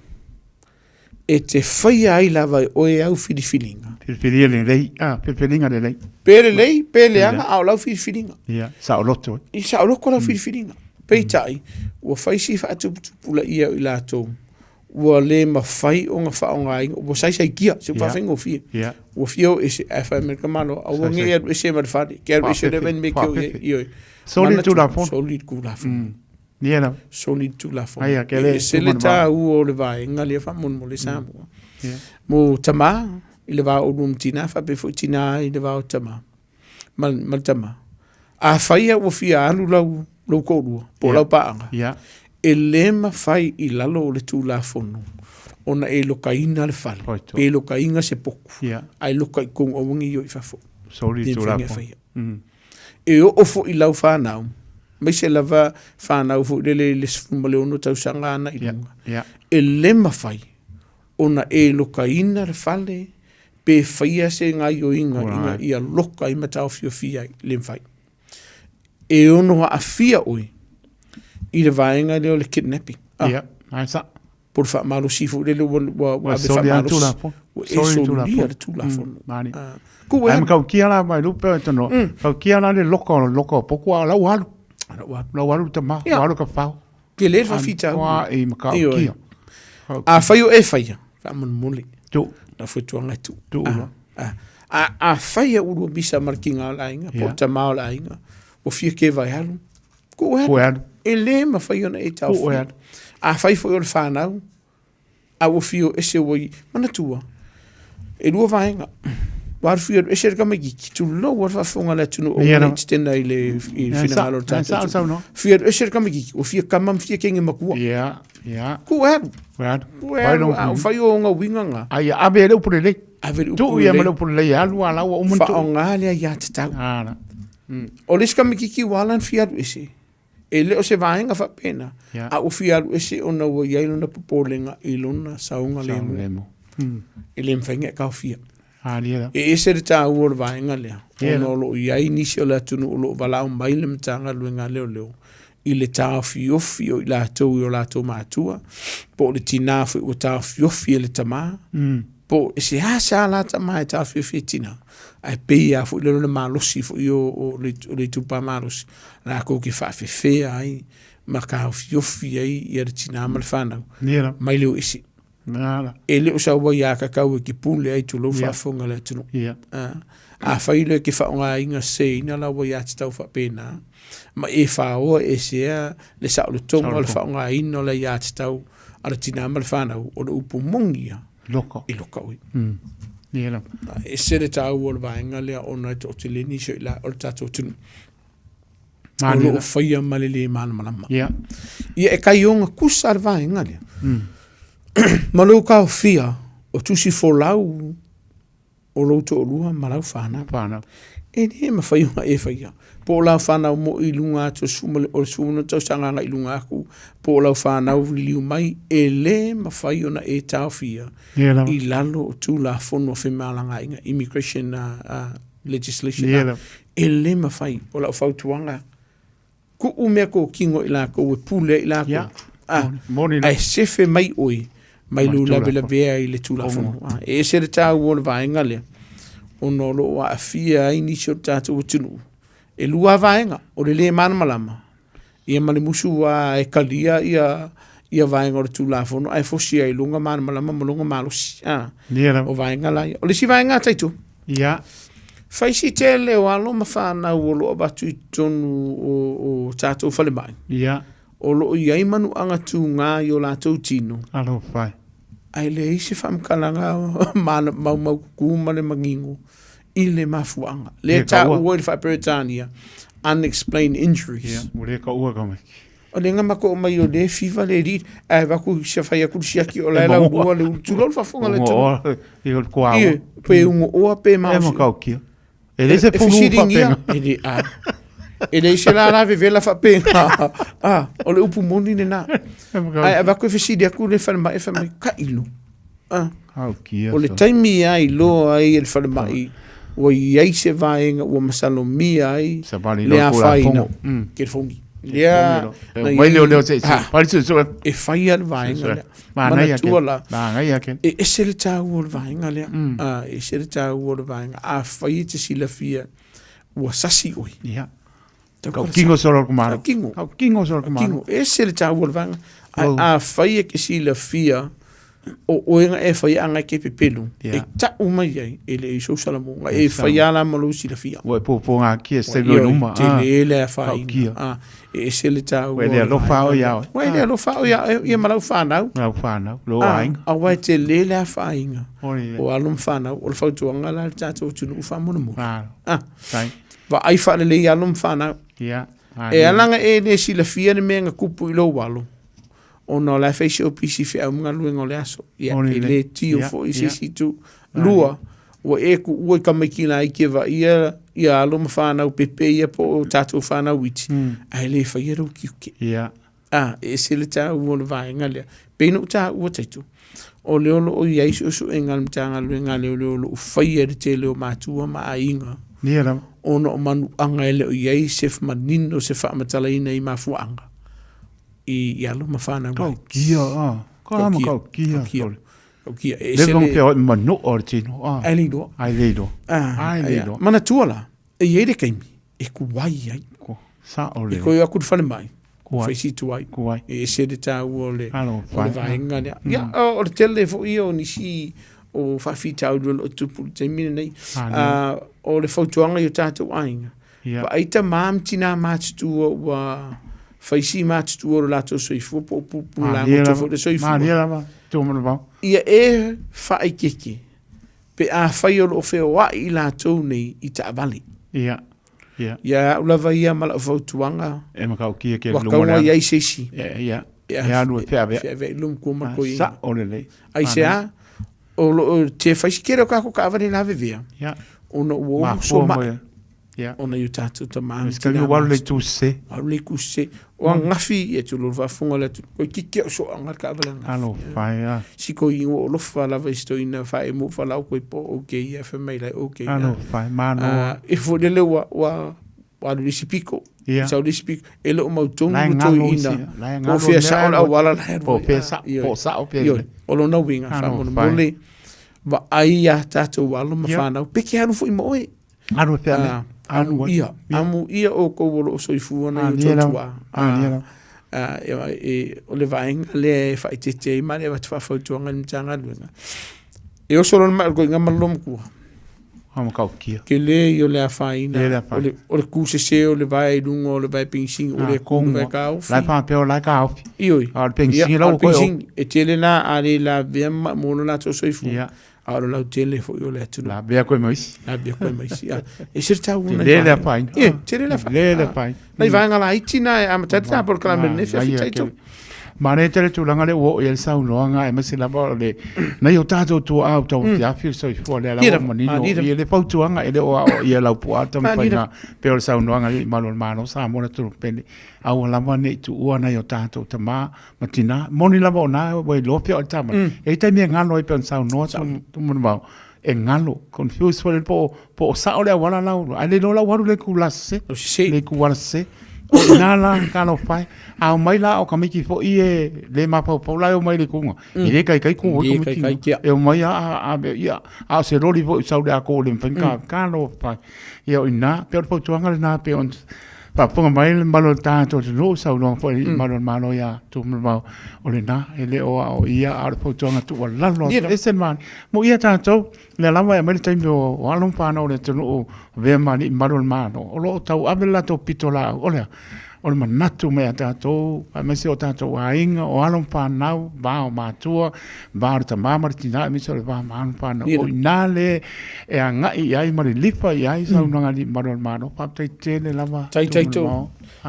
e te faia ai lava e oe au filifiliga. Filifilia lelei, ah, filifiliga lelei. Pe lelei, pe leaga, a o lau filifiliga. Ia, saoloto. I saoloto lau filifiliga. Peitai, ua fai si faatuputupulaia o i latou, ua le mafai ona faaaogaina, ua saisaitia, se ua faafaigofie. Ua fia o ese, ae fai mai le tamaloa, aua ne i alu ese ma le fale, ke alu ese lea ni mea ke o i ai, ioe. Soli le Tulafono. Soli le Tulafono. Ia lava. Soli le Tulafono. Aia, ke le E ese le taua o le vaega lea faamolemole Samoa. Mo tamā i le va o oulua ma tinā, faapea foi tinā i le va o tamā ma, ma le tamā. Afai a ua fia alu lau, lou toalua, po o lau paaga, e le mafai i lalo o le Tulafono ona e lokaina le fale, pe lokaina se poku, ae loka i totonu aua ne i o i fafo. Soli le Tulafono. E oo foi i lau fanau, aemaise lava fanau foi lele i le 16 tausaga ana i luga, e le mafai ona e lokaina le fale pe faia se gaioiga ina ia loka ai ma taofiofia ai, le mafai. E ono aafia oe i le vaega lea o le kidnapping. Ah. Ia, ai sa. Po o le faamalosi foi lele ua, ua, ua ave faamalosi. Ua e solia le Tulafono. Mm, ah. Ku e. Ai makautia la mai lupe o tono. Mm. Kautia la le loka o loka o poku a lau alu. Lau alu. Lau alu tama, lau alu ka fao. Tele le faafitauli. Ua e makautia. Afai o e faia, faamolemole. Tu. Lau fautuaga e tuu. Tuu loa. Afai e ua misa ma le tiga o le aiga, po o le tama o le aiga, ua fia keva e alu, tuu e alu. E le mafai ona e taofia. Afai foi o le fanau, a ua fia o ese ua i, manatua, e lua vaega. Ua alu fia alu ese le tamaititi, tulou a le faafofoga a le atunuu aua ne i tetena i le finagalo o le tatou atunuu. Fia alu ese le tamaititi, ua fia kama ma fia teine matua. Tuu e alu. Tuu e alu, a ua fai o ona uiga na. A ia ave e le upu lelei. Ave le upu lelei. Tuu ia ma le upu lelei e alu a la ua uma ona tuu. Faaaoga le aiatatau. O le isi tamaititi ua ala ona fia alu ese, E le o se vaega faapena, yeah. a ua fia alu ese ona ua i ai lona popolega i lona saogalemu. Mm. E le mafai ona e taofia. Ah, yeah. E ese le taua o le vaega lea, yeah. ona o lo o i ai nisi o le atunuu o lo o valaau mai le Matagaluega a Leoleo i le taofiofi o i latou i o latou matua, po o le tinā foi ua taofiofi e le tamā, po o seasea la tama e taofiofi e tinā, ae pei lava foi lea o le malosi foi o, o, le, o le itupa malosi, latou te faafefea ai ma taofiofi ai ia le tinā ma le fanau mai le o ese. E le o sau ai a kakau e te pule ai tulou faafofoga le atunuu. Afai loa e te faaaogaina seseina lau aiatatau faapena, ma e faoa esea le saolotoga o le faaaogaina o le aiatatau a le tinā ma le fanau, o le upu moni ia, Loka. e loka oe. Ia lava. E ese le taua o le vaega lea ona e toatele nisi o ila o le tatou atunuu o lo o faia ma le lē malamalama. Ia. Ia e taioga kusa le vaega lea. Ma lou taofia o tusi folau o lou toalua ma lau fanau. Fanau. E lē mafai ona e faia. Po o lau fanau moi i luga atu o le 16 tausaga agai i luga atu, po o lau fanau liliu mai, e lē mafai ona e taofia i lalo o Tulafono o Femalagaaiga, Immigration Legislation. E lē mafai. O lau fautuaga, tuu mea tokino i latou e pule ai i latou. Yeah. Moni Ae sefe mai oe mai lou lavelavea i le Tulafono. E ese le taua o le vaega lea, ona o lo o aafia ai nisi o le tatou atunuu. E lua lava vaega, o le lē malamalama, ia ma le musu lava e talia ia ia vaega o le Tulafono ae fosi ai i luga malamalama ma lona malosi. O vaega la ia. O le isi vaega a Taito, Ia. Fai si tele o alo ma fanau o lo o avatu i totonu o, o tatou falemai. Ia. O lo o i ai manuaga tūgā i o latou tino. Alofa e. Ae leai se faamatalaga maumau kukū ma le manino I le mafuaaga. Lea e taua i le faa-Peretania, unexplained injuries. Ia, ua le taua tamaiti. O le gama ko mai o le fiva le li, ae vaku se fai aku le siaki o la e laulua le ulu. Tulou le faafofoga a le atunuu. Ia, o le kuaua. Ia, pe ugoa pe maosi. E matautia. E leai se pulu faapena. E le, a. E leai se lala vevela faapena. A, o le upu moni lena. Ae avatu e fesili atu le falemai e fai mai, tailo. A. O le taimi lava i iloa ai e le falemai ua i ai se vaega ua masalomia ai le afaina. Telefoni. Lea na i ai, e fai lava le vaega lea. Manatua la, e ese le taua o le vaega lea. A, e ese le taua o le vaega. Afai e te silafia ua sasi oe. Ia. Kau kingo solo ku maro. Kingo. Kau kingo solo ku maro. Kingo. Ese le taua o le vaega. Ae afai e te silafia o oe na e faia a ngai ke pepelu, e tau mai ai, e le i sou salamuga, e faia la ma lou silafia. Ua e pōpō ngā kia se taimi o luma. Te le le a whainga. E ese le taua. Ua e le alofa o ia oe. Ua e le alofa o ia oe, ia ma lau whanau. Lau whanau, lo aiga. A ua e te le le a whainga. O alo ma whanau, o le fautuanga la le tātou atunuu whaamolemole. Vaai whaalelei alo ma whanau. E ala na e le silafia le mea na kupu i lou alo. Ona o la e fai si opisi feau ma galuega o le aso. Ia, e le tio foi i se isi itu. Lua, ua e kuua i tamaiti laiti e vaaia ia alo ma fanau pepe ia po o tatou fanau iti, ae le faia lou tiute. A, e ese le taua o le vaega lea. Pei ona ou taua Taito, o lea o lo o i ai suesuega a le Matagaluega a Leoleo o lo o faia e le tele o matua ma aiga, ona o manuaga e le o i ai se manino, se faamatalaina i mafuaaga. I alo ma whanau mai. Kia, ah. Ka ama kau kia. Kia. Kau kia. E se le... Le manu o le tino. Ah. Ai le iloa. Ai le iloa. Ah. Ai le iloa. Manatua la, e i ai le kaimi, e kuai ai. Ko, sa o le. E koe aku le whare mai. Kuai. Whai si tuai. Kuai. E ese le tāua o le, o le vaenga lea. Ia, o le tele foi ia o nisi o faafitauli o lo o tupu i le taimi lenei. O le fautuaga i o tātou aiga. Vaai tamā ma tinā matutua ua fai si matutua o lo latou soifua po o pupula lagoto foi le soifua. Malie lava, tumanavao. Ia e faaikeke pe afai o lo o feoai i latou nei i taavale. Ia, ia. Ia au lava ia ma lau fautuaga. E matautia ke Ua luma taua i ai se isi. Ia, ia. E alu e feaveai. Feaveai i luma kua ma koe. Sao lelei. Aisea, o lo o te fai si tele o kākou taavale lavevea. Ia. Ona ua oso Mafua mai. moe. Ia. Ona i o tātou tamā. Se taimi ua alu le itu sese. Alu le itu sese. O angafi, ia tulou le faafofoga o le atunuu. Koe kiki au so anga le taavale angafi. Alofa e a. Si koe ingoa o lofa lava i si toeaina faaemu faalaau koe po okay ia fai mai lai okay. Alofa e, malo. E foi lele ua ua ua alu i le isi piko. Ia. Sau le isi piko. E le o mautonu La e le galo toeaina. isi, la e Po o galo fea mea sao le alu. auala la e alu Po o ai. fea sao, Ioe. po o sao pe Ioe. le. O lona uiga Alofa e. faamolemole vaai iā tatou alo ma Ia. fanau pe ke alu foi ma oe. Alu e pea me. Alu ia, amu ia outou o lo o soifua nei o tautuā. O le vaega lea e faaeteete ai ma le avatu faafautuaga i le Matagaluega. E oso loa le mai o le koiga ma le loomatua. Tele ia o le afaina, o le kusese o le vae i luga o le vae penisini, o le ku le vae taofi. La e faapea o la e taofi. Ioe. A o le penisini la ua toe ofi. E tele la a le lavea ma maua lo latou soifua. A o le lautele foi o le atunuu. Lavea koe ma isi. Lavea koe ma isi. E se le taua nai Tele le afaina. Ie, tele le afaina. Tele le afaina. Nai vaega laiti na e amata ai le polokalame lenei faafetai tau. Manaia tele tulaga lea ua oo i ai le saunoaga aemaise lava o le nai o tatou tuaa o tauafiafi o le soifua lea la ua manino i le fautuaga e le o aoaia Laupua Tamafaiga pei o le saunoaga i malu o le Malo Samoa le atunuu pele aua lava ne i tuua nai o tatou tama ma tina moni lava o na ua iloa pea o le tama mm. E i taimi e galo ai pei ona saunoa Tumanavao e galo confuse foi po po o sao le auala lau ai le iloa lau alu le kula se le kula se o ina la ka lo fai a o mai la o ka miki fo i e le mafaufau la e o mai le kuga e le kaikai ku o ka e o mai a a ia a o se roli fo i sau le a ko le mfai ka ka lo fai ia o ina pe o le fautuaga lena pe on Faafofoga mai le mamalu o le tatou atunuu, saunoa foi i mamalu o le Malo ia Tuimavao, o lena e le o aoaia a o le fautuaga tuualalo atu, ese le manaia. Moia tatou, lea lava e aumai le taimi o alo ma fanau o le atunuu avea ma alii mamalu o le Malo, o lo o tauave le latou pitolaau, o le a? o le manatu mai a tatou, aemaise o tatou aiga, o alo ma fanau, va o matua, va o le tama ma le tina, aemaise o le va ma alo ma fanau. O i ina le e agai i ai ma lilifa i ai saunoaga a Alii Mamalu o le Malo. Faafetai tele lava. Tai tai tō.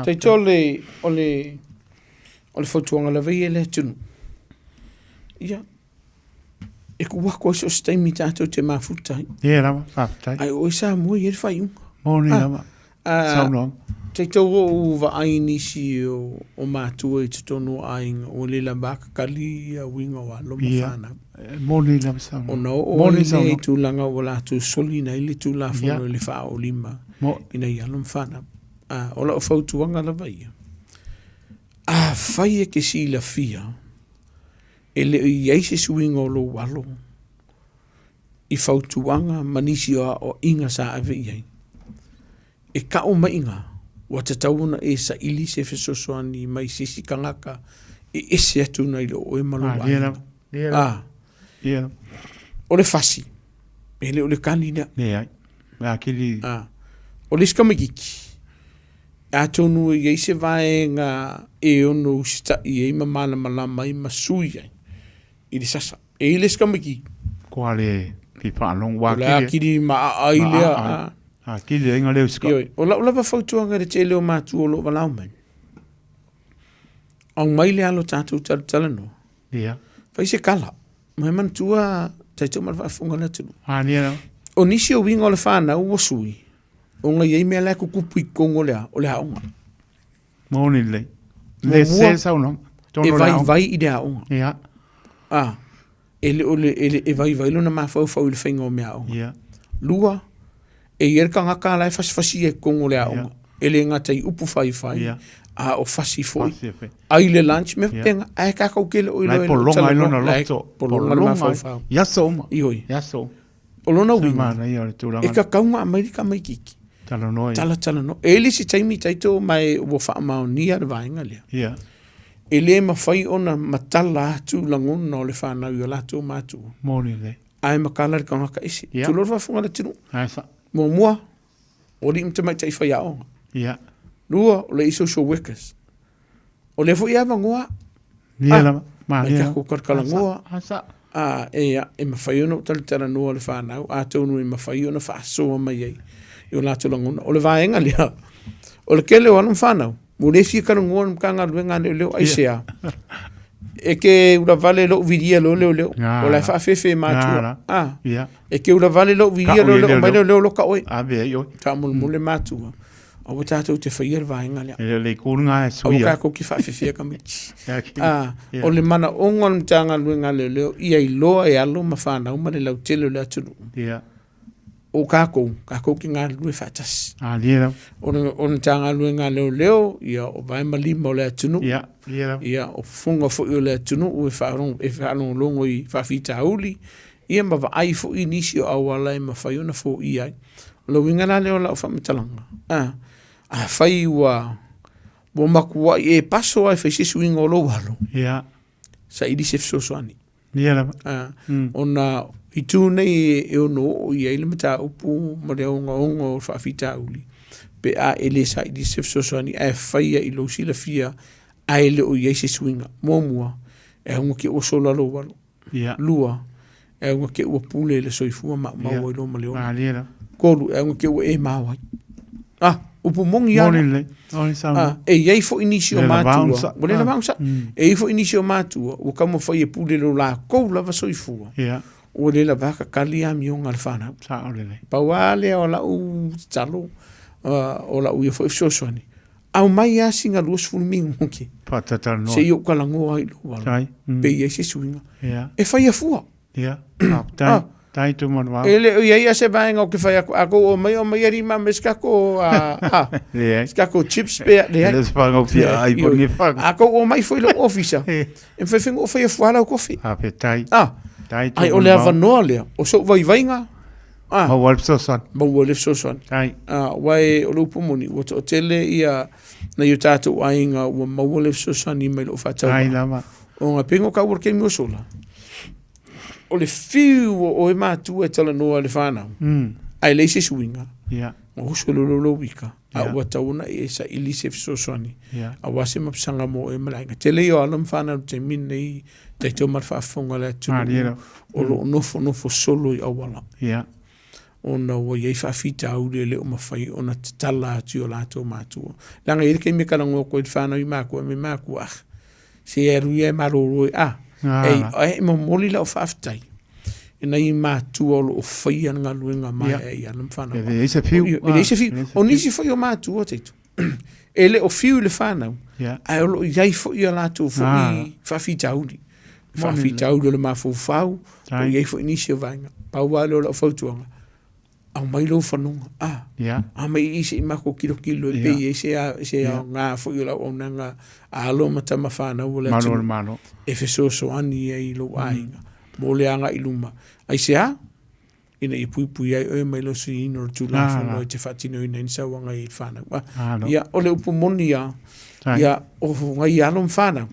Tai tō le, o le, o le fautuaga lava ia i le atunuu. Ia, e kuu atu ai so o se taimi tatou te mafuta ai. Ia lava, faafetai. Ae o oe Samoa e i ai le faaiuga. Moni lava. Saunoaga. Tatou o ou vaai i nisi o, o matua i totonu o aiga, ua le lava kakali ia uiga o alo ma fanau. Ia, moni lava saunoaga. Ona oo ai lea i tulaga ua latou soliina ai le Tulafono i le faaolima ina ia alo ma fanau. O lau fautuaga lava ia, afai e te silafia e le o i ai se suiga o lou alo i fautuaga ma nisi o aoaiga sa ave i ai, e kau maiga ua tatau ona e saili se fesoasoani mai se isi tagata e ese atu nai lo oe ma lou aiga. Ah, o le fasi, e le o le kani lea. Leai. Akili. Ah, o le isi tamaititi, atonu e i ai se vaega e ono usitai ai ma malamalama ai ma sui ai i le sasa. E i le isi tamaititi. Kua le fi whaalongo. O le akili ma aai lea. Akili ai ngā leo sika. Ioi, o lau lava fautuaga i le tele o matua o lo o walao mai. Aumai le alo tatou talatalanoa. Ia. Fai se kala. Mai manatua tatou ma le faafofoga a le atunuu. Ah, nia. O nisi o uiga o le whanau ua sui, ona i ai mea la e tutupu i totonu o le a, o le aoga. Moni lelei. Le se saunoaga. E vaivai i le aoga. Ia. Ah, e le o le, e, le, e vaivai lona mafaufau i le faiga o mea aoga. Ia. Lua, e i ai le tagata la e fasifasi ai i totonu o le aoga. E le gata i upu faifai, Ia. a o fasi foi. Fasi foi. Ai le lunch, mea Ia. faapena, ae tatou te le o La iloa e e pologa ai lona La e loto. pologa le Pologa ai. mafaufau. I aso uma. Ioe. I aso uma. O lona Se uiga, manaia o le tulaga e tatau ona aumai le tamaitiiti. Talanoa ia. Talatalanoa. E i ai le isi taimi taito ma e ua faamaonia le vaega lea. Ia. E le mafai ona matala atu lagona o le fanau i o latou matua. Moni lelei. Ae matala le tagata ese. Ia. Tulou le faafofoga a le atunuu. Ae sa. Muamua, o alii ma tamaitai faiaoga. Ia. Lua, o le social workers. O lea foi e avanoa. Ia lava. Mai Malia. tatou talatalanoa. Ae sa. A, e, e mafai ona ou talatalanoa le fanau, atonu e mafai ona faasoa mai ai i o latou lagona. O le vaega lea, o le tele o alo ma fanau, ua le fia talanoa le Matagaluega a Leoleo, aisea? E ke ulavale lou vilia loa leoleo, o la e faafefe e matua. A, e ke ulavale lou vilia loa leoleo, omai leoleo loka oe. Ave ai oe. Faamolemole matua, aua tatou te faia le vaega lea. E le o le itu lena e suia. Aua tatou te faafefea tamaiti. A, o le manaoga o le Matagaluega a Leoleo, ia iloa e alo ma fanau ma le lautele o le atunuu. Ia. O kākou, kākou ke galulue faatasi. Alia lava. O le, o le Matagaluega a Leoleo, ia, o vae ma lima o le atunuu. Ia, ia lava. Ia, o fofoga foi o le atunuu e faalogo, e faalogologo i faafitauli, ia ma vaai foi i nisi o auala e mafai ona foia ai. O le uiga la lea o lau faamatalaga, a, afai ua, ua matuai e paso lava e fai se suiga o lou alo, Ia. saili se fesoasoani. Ia lava. A, ona itu nei e ono oo i ai le mataupu ma le ogaoga o le faafitauli, pe a e le saili se fesoasoani ae faia i lou silafia ae le o i ai se suiga. Muamua, e auga ke ua sola lou alo. Ia. Lua, e auga ke ua pule i le soifua maumau ai loa ma le ola. Malie lava. Tolu, e auga ke ua e mao ai. Ah, upu moni lava. Moni lelei. Moni saunoa. Ah, e i ai foi nisi o Le lava matua, ona sa- ua le lava ona sa. Mm. E i ai foi nisi o matua, ua taumafai e pule lo lakou lava soifua. Ia. Ua le lava kakali amioga a le fanau. Sao lelei. Pau lava lea o lau tatalo, o lau ia foi fesoasoani, aumai lava sina 20 minute. Faatatalanoa. Se i ou talanoa ai i lou alo. Tai. Mm. Pe i ai se suiga. Ia. E faia fua. Ia. Faafetai. Ah. Tai Tūmanuvao. E le o i ai a se vaega o ke whai aku, a kou o mai o mai ari ma me se kako, a, a, Leai. se kako chips pe, leai. E le se whangau fia ai po ni whanga. A kou o mai foi lou ofisa, e mwhai whenga o whai a fuala o kofi. Faafetai. Ah, Tai ai o le Tūmanuvao. avanoa lea, o sou vaivaiga, ah, Maua le fesoasoani. Maua le fesoasoani. Tai. Ah, aua e o le upu moni, ua toatele ia nai o tātou aiga ua maua le fesoasoani mai lou faatauvaa. Tai lava. Ona pei ona taua i le taimi ua sola, o le fiu o oe matua e talanoa i le whanau, Mm. ae leai se suiga, Ia. ona oso loa lea o lou ika. A ua tatau ona e saili se fesoasoani aua se mapusaga mo oe ma le aiga. Tele ia o alo ma fanau i le taimi lenei, taitau ma le faafofoga a le atunuu o lo o nofonofo solo i auala. Ona ua i ai faafitauli e le o mafai ona tatala atu i o latou matua. Leaga e i ai le taimi e talanoa atu ai le fanau i matua, e matua, ah, se e alu ia e malolo e, ah, e, e momoli lau faafetai i nai matua o lo o faia le galuega maeaea i alo ma fanau. E leai se fiu. E leai se fiu. O nisi foi o matua, Taito, e le o fiu i le fanau, ae o lo o i ai foi a latou foi faafitauli. Faafitauli o le mafaufau, o i ai foi nisi o vaega. Pau lava lea o lau fautuaga, aumai lou fanoga, a, aumai i i se i matou tilotilo pe i ai se se aoga foi o le auaunaga a alo ma tama fanau o le atunuu e fesoasoani ai i lou aiga mo le agai i luma. Aisea? Ina ia puipui ai oe mai lou suiina o le Tulafono e te faatinoina ai ni sauaga i le fanau. Ia, o le upu moni lava, ia, o nai alo ma fanau,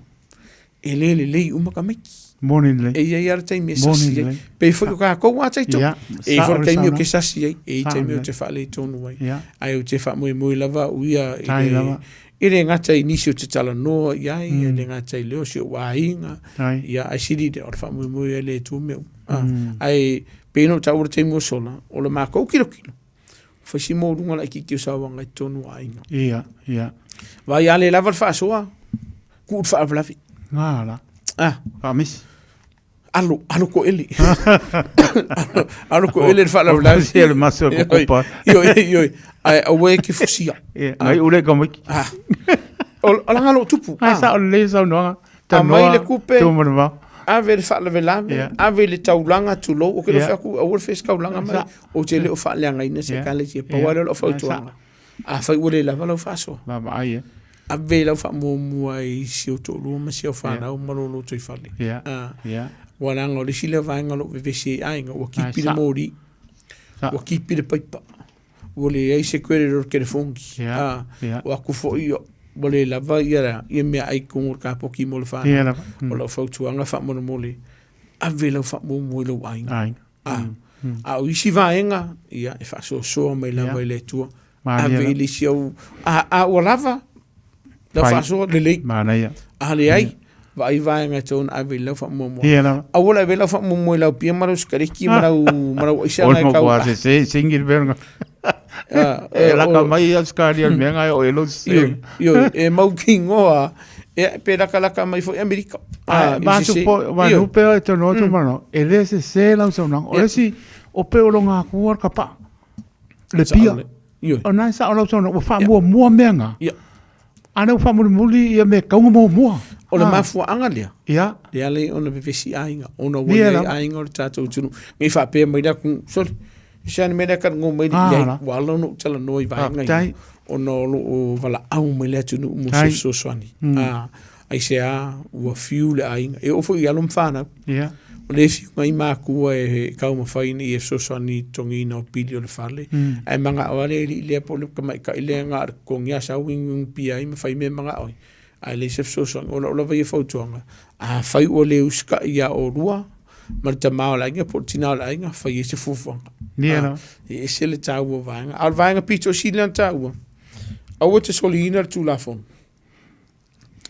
e le lelei uma tamaiti. Moni lelei. E i ai lava le taimi e sasi ai. Pei foi o tatou a taito. E i ai foi le taimi ou te sasi ai, e i ai taimi ou te faaletonu ai. Ae ou te faamoemoe lava au ia i le, e le gata i nisi ou te talanoa i ai, e le gata i lea o si ou aiga, ia, ae sili lea o le faamoemoe ai le Atua mea uma. Ae pei ona ou taua i le taimi ua sola, o le matou kilokilo, fai si maualuga laitiiti o sauaga i totonu o aiga. Ia, ia. Vaai a le lava le faasoa, tuu le faalavelave. Ngā la. Ah. Faamisi. Alo, alo koele. Alo koele le faalavelave. Sia le maso ko kopa. Ioe, ioe. Ae aua e ke fusia. Ia, ngai ule ka miki. Ah. O langa lo tupu. Ai sa o le saunoaga. Aumai le kupe. Tu mana Ave le faalavelave, ave le taulaga, tulou, ou te le o fai atu, aua le fai se taulaga mai, ou te le o faaleagaina se ekalesia. Pau lava lea o lau fautuaga, afai ua le lava lau faasoa, Vaavaai e. ave lau faamuamua i si ou toalua ma si au fanau ma lo lotoifale. Aua leaga o le isi lea vaega o lo o vevesi ai aiga, ua kipi le moli, ua kipi le paipa, ua leai se credit o le telefoni. O atu foi ua le lava ia meaai i totonu o le kapoki mo le fanau. O lau fautuaga faamolemole, ave lau faamuamua i lou aiga. A o isi vaega, ia, e faasoasoa mai lava i le Atua. Ave i le isi au, a ua lava, lau faasoa, lelei. A leai, vaai vaega e tatau ona ave i lau faamuamua. Ia lava. Aua le ave lau faamuamua i lau pia ma lau sikareti ma lau ma lau aisa na e tau. O se se singi le mea E laka mai ia skari al mea ngai o e lo se. Io e mau kingoa e pe laka laka mai foi Amerika. Ah, ma tu po ma nu pe o te no tu mano. E le se se lau sau nang. O le si o pe o lo ngā kua ka pa. Le pia. O nai sa o lau sau nang. Ua faamuamua mea ngā. Ia. A lea ua faamulimuli ia mea kauga muamua. O le mafuaaga lea. Ia. E ala ai ona vevesi aiga, ona ua i ai aiga o le tatou atunuu. Ne i faapea mai le atunuu, sole, e se a le mea lea e talanoa mai ai, leai, ua ala ona ou talanoa i vaega ia, ona o lo o valaau mai le atunuu mo se fesoasoani. Aisea ua fiu le aiga, e oo foi i alo ma fanau. Ia. O lea e fiu mai matua e taumafai ina ia fesoasoani i le totogiina o pili o le fale, ae manao lava le alii lea po o le tamaitai lea na o le totogi lava sau inu pia ai ma fai mea e manao ai, ae leai se fesoasoani. O lau lava ia fautuaga, afai ua le usitai ia oulua ma le tama o le aiga po o le tina o le aiga, fai ai se fuafuaga. Ia. E ese le taua o vaega. A o le vaega pito sili ona taua, aua e te soliina le Tulafono.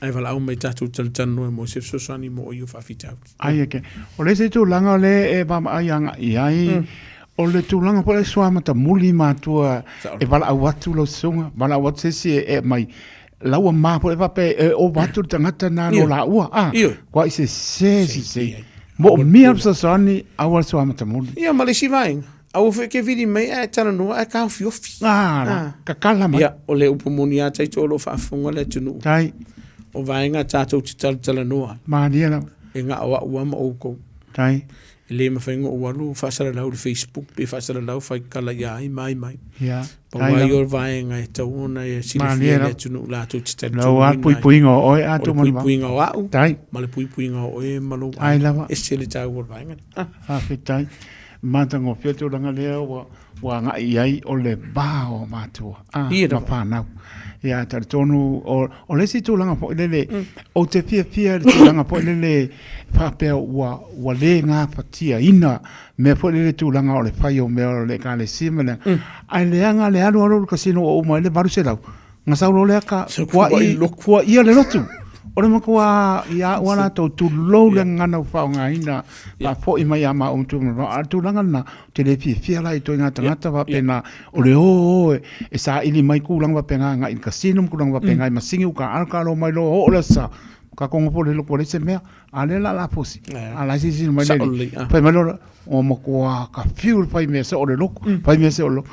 Ae valaau mai tatou talatalanoa mo se fesoasoani mo oe i ou faafitauli. Ai ake. O le isi tulaga o lea e vaavaai agai i ai, o le tulaga foi lea e suamatamuli matua e valaau atu lau susuga, valaau atu se isi e aumai lau ama foi lea faapea e ova atu le tagata na no laua, a, kuai sese sese. Moomia le fesoasoani aua le suamatamuli. Ia ma le isi vaega, Aua foi e te vili mai ae talanoa ae taofiofi. Ah, ah. Kakala mai. Ia, o le upu moni a taito o lo o faafofoga le atunuu. Tai. O vaega tatou te talatalanoa. Malie lava. E na o au lava ma outou. Tai. E le mafai ona ou alu faasalalau i le Facebook pe faasalalau faitala ia ai ma ai mai. Ia. Pau lava ia o le vaega e tatau ona e silafia e le atunuu latou te talitonuina. Lau lava puipuiga o oe a O le puipuiga o au. Tai. Ma le puipuiga o oe ma lou aiga. Ai lava. Ese le taua o le vaega lea. Faafetai. Matagofie le tulaga lea ua, ua agai i ai o le va o matua a, ma fanau. Ia, talitonu, o, o le isi tulaga foi lele, ou te fiafia i le tulaga foi lele faapea ua, ua le gafatiaina mea foi lele tulaga o le fai o mea o le ekalesia ma le, ae leaga le alu alu o le casino ua uma ai le 800, na sau loa lea ka fua'i, fuaia le lotu. O le matua ia au a latou tulou le gagana ua faaaogaina faafoi mai ia maua ma tulaga, a o le tulaga lena, Ou te le fiafia la i ituaiga tagata faapena o le o o e saili mai tulaga faapena agai i le casino ma tulaga faapena i masini uka alu ka alo mai loa oo le aso sa ka kongo po le loko leai se mea a lea la la fosi a la silasila mai le fai mai loa ua matua ka fiu le fai mea se o le loko fai mea se o le loko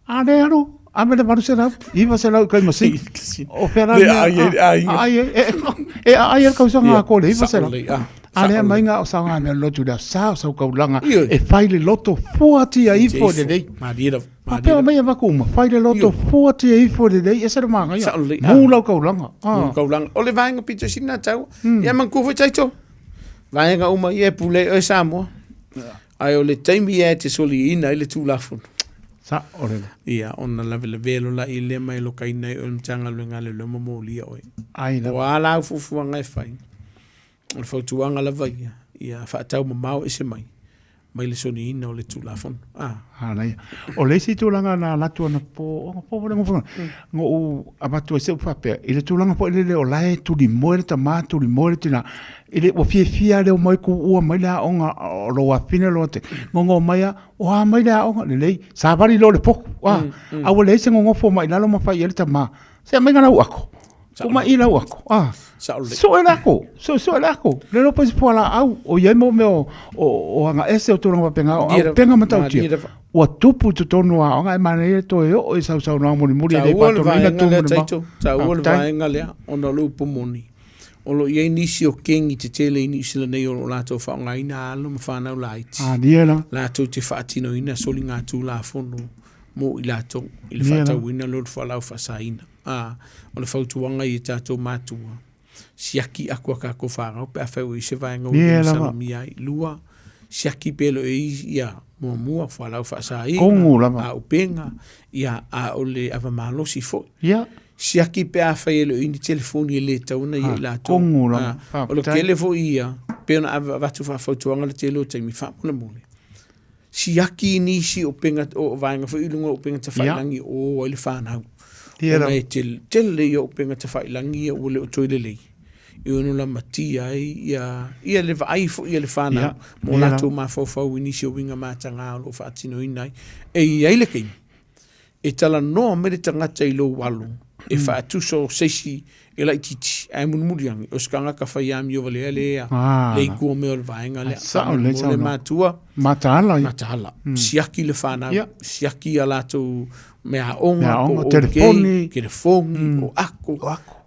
a lea alu ave le 800 900 i kai masini o fea la mea ai e aai ai le kausaga atoa le 900 A lea mai ga o saoga mea lotu le sa o sau kaulanga e fai le loto fuatia ifo lelei. Malie lava. Faapea mai avatu uma, fai le loto fuatia ifo lelei, ese le manaia. Sao lelei. Mu lau kaulanga. Mu kaulanga. O le vaega pito sili na taua. Ia manatua foi Taito. Vaega uma ia e pule ai oe Samoa. Ae o le taimi ia e te soliina ai le Tulafono. Sao lelei. Ia, ona lavelavea loa laia lea ma e lokaina ai oe e le Matagaluega a Leoleo ma molia oe. Ai lava. O a lau fuafuaga e fai, O le fautuaga lava ia, ia faataumamao ese mai, mai le soniina o le Tulafono. Ah. Manaia. O le isi tulaga na alu atu anapo, o anapo foi le gofa, na ou avatu ai se upu faapea, i le tulaga foi lele o la e tulimoe le tama, tulimoe le tina, i le, ua fiafia lava le omai tuua mai le aoga o lou afafine lou atalii, gogo mai lava, o a mai le aoga, lelei, savali loa i le potu, a, a ua leai se nonofo mai lalo ma fai i ai le tama, se aumai lau ato. Tuu mai i lau ako. Ah. Sue le ako. Sue, sue le ako. Le iloa po o se fualaau o i ai mo mea o, o, o aga ese o tulaga faapena o auupega matautia. Ua tupu i totonu o aoga e manaia le toe oo i sausaunoaga mulimuli e le Taua le faatonuina vaega tu lea ma le mau. Taito, taua le Faafetai. vaega lea ona o le upu moni. O lo o i ai nisi o kegi tetele i Niu Sila nei o lo o latou faaaogaina alo ma fanau laiti. Alia la. Latou te faatinoina soligatulafono mo i latou i le Ia la. faatauina lea o le fualaau faasaina. Ā, o le fautuaga i a tātou mātua, siaki aku a kākou whānau pe a whai ua i se vaenga ua Ie i lava. masalomia ai. Lua, siaki pe lo e i ia muamua, fualaau faasaina, Kongu lava. a upenga, ia a o le ava malosi foi. Ia. Siaki pe a whai e lo i ni telefoni e le tau ana ia i latou. Kongu lava. Ā, o le Faafetai. tele foi ia, pe ona ave avatu faafautuaga le tele o taimi faamolemole. Siaki i nisi o penga, o vaega foi i luga o upega tafailangi o o ai le whanau. Ia Ona lava. e tele, tele ia upega tafailangi ia ua le o toe lelei. I ono lamatia ai ia, ia le vaai foi a le whanau Ia, mo ia latou lava. mafaufau i nisi o uiga mataga o lo o faatinoina ai. E i ai le taimi, e talanoa mai le tagata i lou alo e faatusa o se isi e laitiiti ae mulimuli ane o se tagata fai amio valea lea Ah. le itu o mea o le vaega lea. Sao lelei Faamolemole saunoa. matua Mataala ia. mataala. Siaki le fanau, Ia. siaki a latou meaaoga Meaaoga, po o telefoni. gay, telefoni, o ako,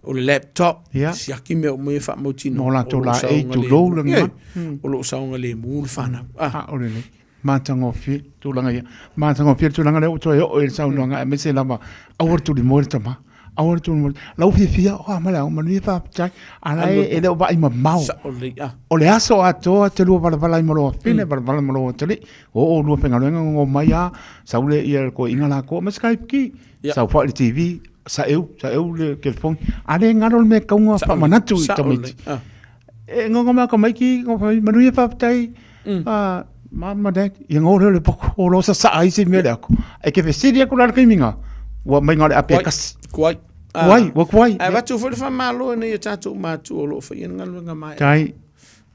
o le laptop, Ia. siaki mea uma ia faamautinoa. Mo latou O lo o laei, saogalemu. tulou le Ia, gagana. O lo o saogalemu le fanau. Ah. Sao lelei. Matagofie tulaga ia. Matagofie le tulaga lea ua toe oo i le saunoaga aemaise lava aua le tulimoe le tama. Aua le tulimoe. Lau fiafia, o a mai le ao manuia faafetai. A la e, e le o vaai mamao. Sao lelei, ah. O le aso atoa te lua valavala ai ma lou afine, valavala ma lou atalii. O o lua faigaluega gogo mai a, sau lea ia le toeaiina latou, aemaise ka ipiki. Sau foi i le TV, saeu, saeu le telefoni. A le galo le mea e tatau ona faamanatu i tamaiti. E gogo mai tamaiti, manuia faafetai. Mum ma dad, ia ngo lea o le poko, o lo sasaa ai se mea le ako. E ke fesili aku la le taimi nga, ua mai nga o le ape e kasi. Kuai. Kuai, ua kuai. Ae avatu foi le faamalo i nai o tatou matua o lo o faia le galuega maea. Tai.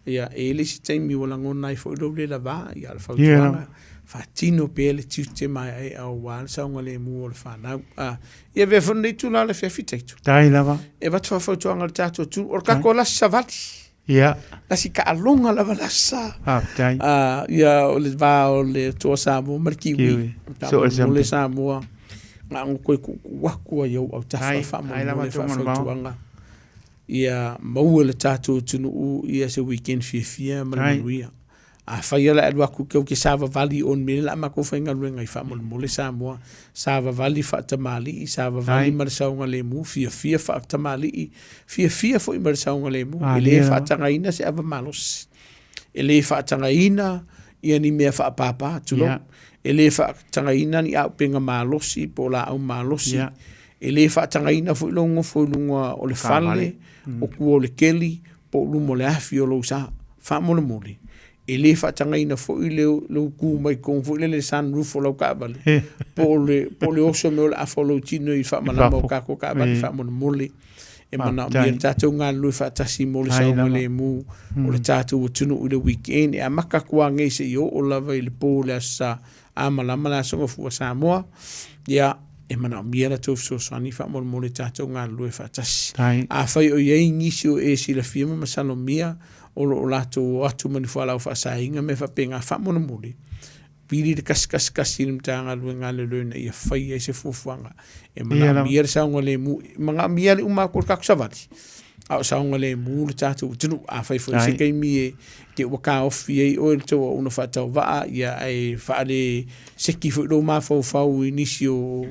Ia, e i ai le isi taimi ua lagona ai foi lou le lava, ia o le fautuaga, faatino pea le tiute maeaea aua le saogalemu o le fanau. A, ia avea foi lenei itula o le afiafi Taito. Tai lava. E avatu faafautuaga i le tatou atunuu, o le tatou lasi savali. Ia. Lasi taaloga lava le Aso Sa. Faafetai. A, ia o le va o le Toa Samoa ma le Kiwi. Kiwi. So o le Samoa, na ona toe tuutuu atu ai i ou autafa faamolemole faafautuaga. Ia maua e le tatou atunuu ia se weekend fiafia ma le manuia. Afai o le a alu atu tou te savavali i o i le mea lea o le a matou faigaluega ai faamolemole Samoa, savavali faatamalii, savavali ma le saogalemu, fiafia faatamalii, fiafia foi ma le saogalemu. E le faatagaina se ava malosi, e le faatagaina ia ni mea faapapa, tulou, e le faatagaina ni auupega malosi po o laau malosi. E le faatagaina foi lou nofo i luga o le fale, o tua o le keli, po o luma o le afi o lou sa. Faamolemole, e le faatagaina foi le, lou tu mai totonu foi lele sunroof o lau taavale, po o le, po o le oso mai o le afa o lou tino i le faamalama o tatou taavale faamolemole. E manaomia le tatou galulue faatasi mo le saogalemu o le tatou atunuu i le weekend. E amata atu lava nei seia oo lava i le po o le Aso Sa, a malama le Aso Gafua Samoa, ia, e manaomia la tou fesoasoani faamolemole tatou galulue faatasi. Afai o i ai nisi o e silafia ma masalomia o lo o latou o atu ma ni fualaau faasaina mea faapena, faamolemole, pili le 111 i le Matagaluega a Leoleo ina ia fai ai se fuafuaga. E manaomia le saogalemu, e manaomia le uma atu o le tatou savali, a o saogalemu le tatou atunuu. Afai foi i se taimi e te ua taofi ai oe i le tou auauna faatauvaa, ia ae faale seki foi lou mafaufau i nisi o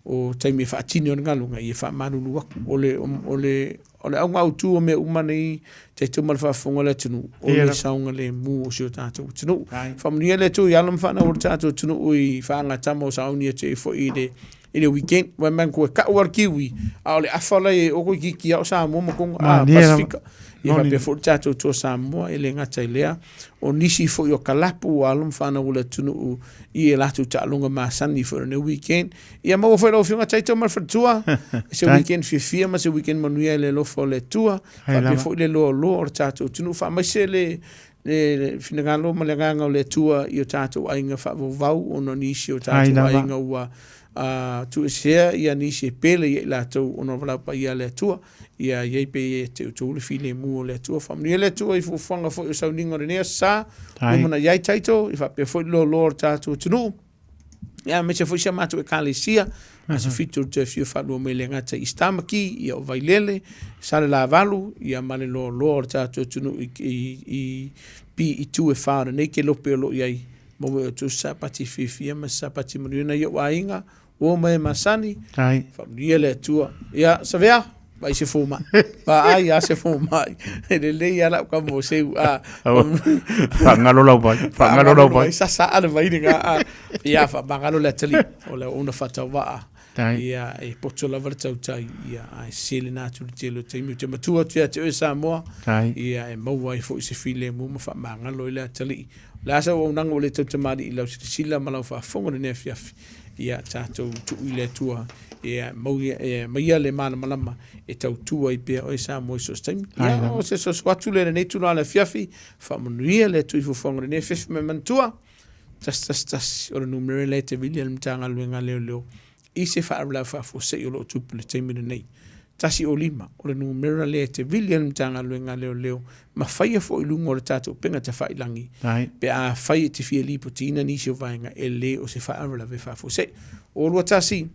o taimi e faatino ai le galuega, ia faamalulu atu. O le, o le, o le auga autu o mea uma nei, tatou ma le faafofoga a le atunuu, o le saogalemu o si o tatou atunuu. Faamanuia le Atua i alo ma fanau o le tatou atunuu i faagatama o sauni atu ai foi i le i le weekend, wai manatua e kau lava le kiwi, a o le afa la e i ai oko itiiti lava o Samoa ma Tonga, a, Pasifika. Ia faapea foi le tatou Toa Samoa, e le gata i lea, o nisi foi o kalapu o alo ma fanau o le atunuu i a latou taaloga masani foi o lenei weekend. Ia maua foi lau Afioga Taito ma le faletua, se weekend fiafia ma se weekend manuia i le alofa o le Atua, faapea foi le loaloa o le tatou atunuu, faamaise le le finagalo ma le agaga o le Atua i o tatou aiga faavauvau ona o nisi o tatou aiga ua tuuesea ia nisi e pele ia i latou ona o valaau paia a le Atua. Ia i ai pea ia te outou le filemu o le Atua. Faamanuia le Atua i fuafuaga foi o sauniga o lenei aso sa, lumanai ai Taito, i faapea foi le loaloa o le tatou atunuu. Ia, aemaise foi si a matou ekalesia, aso 7 o le toe afio faalua mai le gata i Stamaki, ia o Vailele, Salelavalu, ia ma le loaloa o le tatou atunuu i, i, i pi i tu e wha o lenei kelope o lo o i ai. Maua e outou se sapati fiafia ma se sapati manuia nai ou aiga, Ua mai e masani. Tai. Faamanuia le Atua. Ia, Savea, vaai se fomai. Vaai a se fomai. E lelei lava lau kamo o seu. A. Faagalo lau vai. Faagalo lau vai. Sasaa le vai lena. A. Ia, faamagalo le atalii. O le auauna faatauvaa. Tai. Ia, e poto lava le tautai. Ia, ae sese lena atu i le tele o taimi. Ou te matua atu ia te oe Samoa. Tai. Ia, e maua ai foi se filemu ma faamagalo ai le atalii. O le a se auaunaga ua le tautamalii i lau silasila ma lau faafofoga i lenei afiafi. Ia tatou tuu i le Atua e aumaia le malamalama e tautua ai pea oe Samoa i so o se taimi. Ia, o se soso atu lea i lenei itula o le afiafi, faamanuia le Atua i fuafuaga o lenei afiafi mai manatua, 111 o le numera lea e te vili ai le Matagaluega a Leoleo i se faalavelave faafuasei o lo o tupu i le taimi lenei. 105 o le numera lea e te vili ai le Matagaluega a Leoleo ma faia foi i luga o le tatou upega tafailagi pe afai e te fia lipotiina nisi o vaega e le o se faalavelave faafuasei. O 21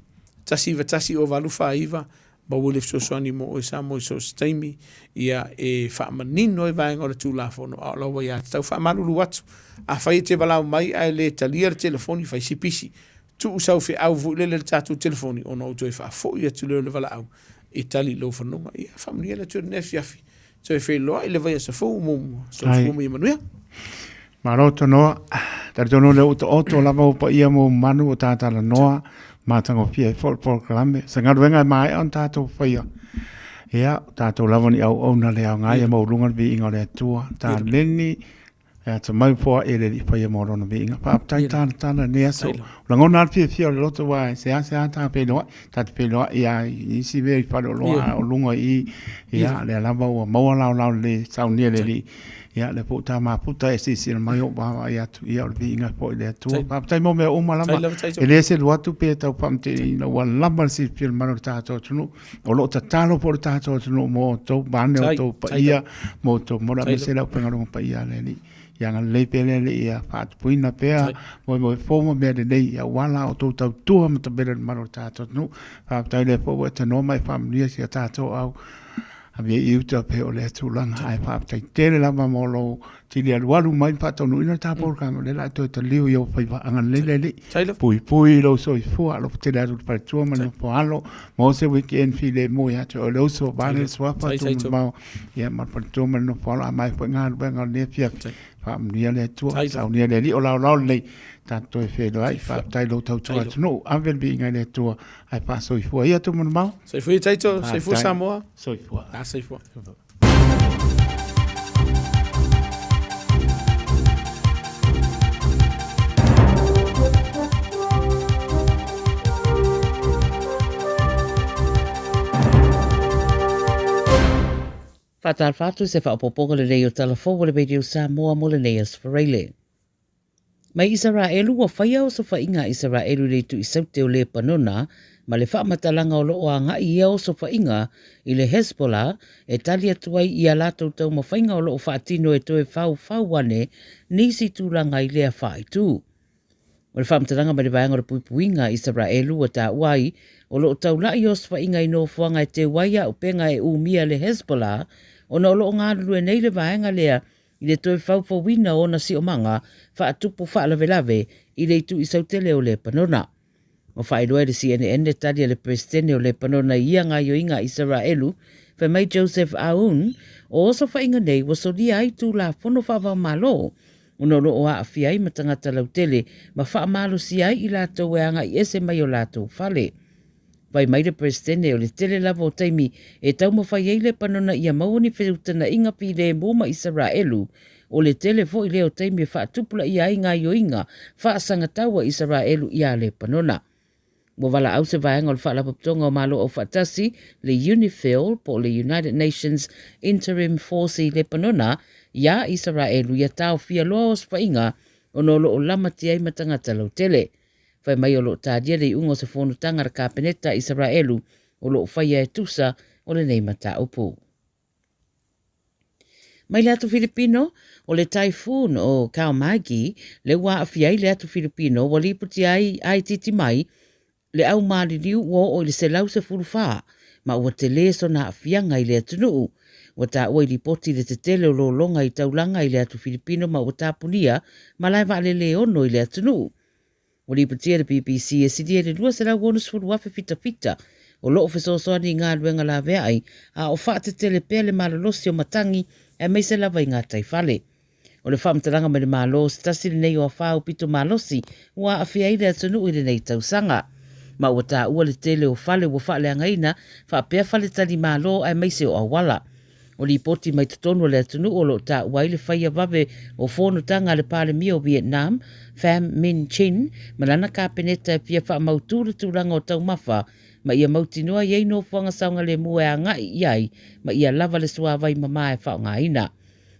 191 o 849 maua le fesoasoani mo oe Samoa i so o se taimi ia e faamanino ai vaega o le Tulafono a o lau aiatatau. Faamalulu atu, afai e te valaau mai ae le talia le telefoni, fai si pisi. Tuu sau feau foi lele i le tatou telefoni ona ou toe faafoi atu lea o le valaau e tali i lou fanoga. Ia faamanuia le Atua i lenei afiafi. Toe feiloai i le vaiaso fou muamua. Soifua ma ia manuia. Malo Tonoa, talitonu lea ua taoto lava ua paia mo manu o ta talanoa matagofie ai foi le polokalame. Se galuega e maea ona tatou faia. Ia, o tatou lava ni auauna le aoga ia maualuga le viiga o le Atua. Taleni e atamai po e le alii faia mo lona viiga. Faafetai talatala i lenei aso. O lagona lava le fiafia o le loto aua e seasea ta feiloai, ta te feiloai lava i isi mea i faleoloa a o luga i i, ia lea lava ua maua laolao lelei e saunia e le Alii. Ia lea foi ua ta mafuta e silasila mai ou vaavaai atu, ia o le viiga foi i le Atua. Faafetai mo mea uma lava. E le selu atu pe tau faamateleina ua lava le silafia o le mamalu o le tatou atunuu. O lo o tatalo foi le tatou atunuu mo outou, vaeane outou paia, mo outou mola, aemaise le aufaigaluega paia a le Alii. Ia agalelei pea le Alii ia faatupuina pea moemoe fou ma mea lelei aua la outou tautua matavela i le mamalu o le tatou atunuu. Faafetai o lea foi ua e tanoa ma e faamanuia si a tatou au ave i uta pei o lea tulaga. Ae faafetai tele lava mo lou tili alualu mai ma faataunuuina le ta polokalame, o lea o le a toe taliu i ou faiva. Agalelei le Alii, puipui lou soifua, alofa tele atu i le faletua ma le nofo alo, maua se weekend filemu ia te oe le uso, vaeane le suafa, Tuimamao, ia ma le faletua ma le nofo alo, a maea foi galuega o lenei afiafi, faamanuia le Atua, saunia le Alii o laolao lenei. Tatou toe feiloai, faafetai i lou tautua atunuu, ave le viiga i le Atua ae faasoifua ia Tumanumao. Soifua ia Taito, soifua Samoa. Soifua. Ah, soifua. Faatalofa atu i se faaopoopoga lelei o Tala Fou a le Radio Samoa mo lenei aso Faraile. Mai Isaraelu ua faia osofaiga a Isaraelu i le itu i-Saute o Lepanona ma le faamatalaga o lo o agai ia osofaiga i le Hezbollah e tali atu ai i a latou taumafaiga o lo o faatino e toe faufau ane nisi tulaga i lea faaitu. O le faamatalaga mai le Vaega o le Puipuiga a Isaraelu ua taua ai o lo o taulai ia osofaiga i nofoaga e teu ai auupega e umia e le Hezbollah ona o lo o galulue nei le vaega lea i le toe faufauina o ona siomaga faatupu faalavelave i le itu i-Sautele o Lepanona. Ua faailoa e le CNN le tali a le Peresetene o Lepanona i ia gaoioiga a Isaraelu, fai mai Joseph Aoun, o osofaiga nei ua solia ai Tulafono faava-o-Malo ona o lo o aafia ai ma tagata lautele ma faamalosia ai i latou e agai ese mai o latou fale. Fai mai le Peresetene o le tele lava o taimi e taumafai ai Lepanona ia maua ni feutanaʻiga filemu ma Isaraelu, o le tele foi lea o taimi e faatupulaia ai gaoioiga faasagatau a Isaraelu iā Lepanona. Ua valaau se vaega o le Faalapotopotoga o Malo Aufaatasi, le UNIFIL, po o le United Nations Interim Force i Lepanona, iā Isaraelu ia taofia loa osofaiga ona o lo o lamatia ai ma tagata lautele. Fai mai o lo o talia le iuga o se fonotaga a le Kapeneta a Isaraelu o lo o faia e tusa o lenei mataupu. Mai le atu Filipino, o le Typhoon o Kalmaegi le ua aafia ai le atu Filipino ua lipotia ai a itiiti mai le au maliliu ua oo i le 114 ma ua telē sona aafiaga i le atunuu. Ua taua i lipoti le tetele o lologa i taulaga i le atu Filipino ma ua tapunia malae vaalele e ono i le atunuu. Ua lipotia e le BBC e silia i le 260,000 fitafita o lo o fesoasoani i galuega laveai a o faatetele pea le malolosi o matagi aemaise lava i gataifale. O le faamatalaga mai le Malo, o se tasi lenei o afa aupito malosi ua aafia ai le atunuu i lenei tausaga. Ma ua taua le tele o fale ua faaleagaina faapea faletali malo aemaise o auala. O lipoti mai totonu o le atunuu o lo o taua ai le faia vave o fonotaga a le Palemia o Vietnam, Pham Minh Chinh, ma lana Kapeneta e fia faamautu le tulaga o taumafa ma ia mautinoa i ai nofoaga saogalemu e agai i ai ma ia lava le suavai mama e faaaogaina.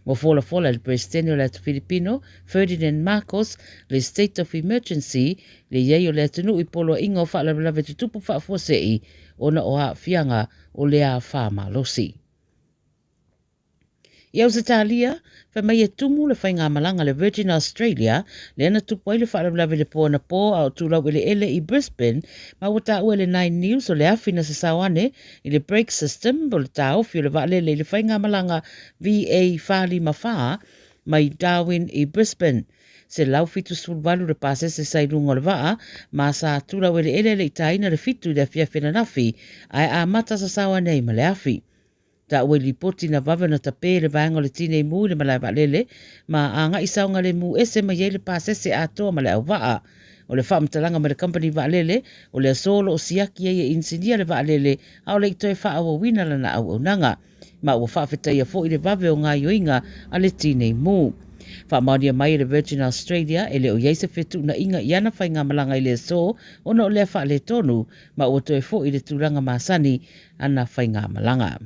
Ua folafola e le Peresetene o le Atu Filipino, Ferdinand Marcos, le State of Emergency, le i ai o le atunuu i poloaiga o faalavelave tutupu faafuasei ona o aafiaga o le afa malosi. I Ausetalia, fai mai e tumu le faigamalaga a le Virgin Australia lea na tupu ai le faalavelave i le po anapō a o tulau eleele i Brisbane ma ua taua e le Nine News o le afi na sasao ane i le brake system o le taofi o le vaalele i le faigamalaga VA454 mai Darwin i Brisbane. 178 le pasese sa i luga o le vaa ma sa tulau eleele e le i tāina le fitu i le afiafi ananafi ae amata sasao ane ai ma le afi. Taua i lipoti na vave ona tapē le vaega o le tinei mu i le malae vaalele ma agai saogalemu ese mai ai le pasese atoa ma le auvaa. O le faamatalaga mai le kamupani vaalele, o le aso o lo o siaki ai e inisinia le vaalele a o le i toe faaauauina lana auaunaga. Ma ua faafetaia foi le vave o gaoioiga a le tinei mu. Faamaonia mai e le Virgin Australia e le o i ai se fetuunaiga i ana faigamalaga i le aso ona o lea faaletonu ma ua toe foi i le tulaga masani ana faigamalaga.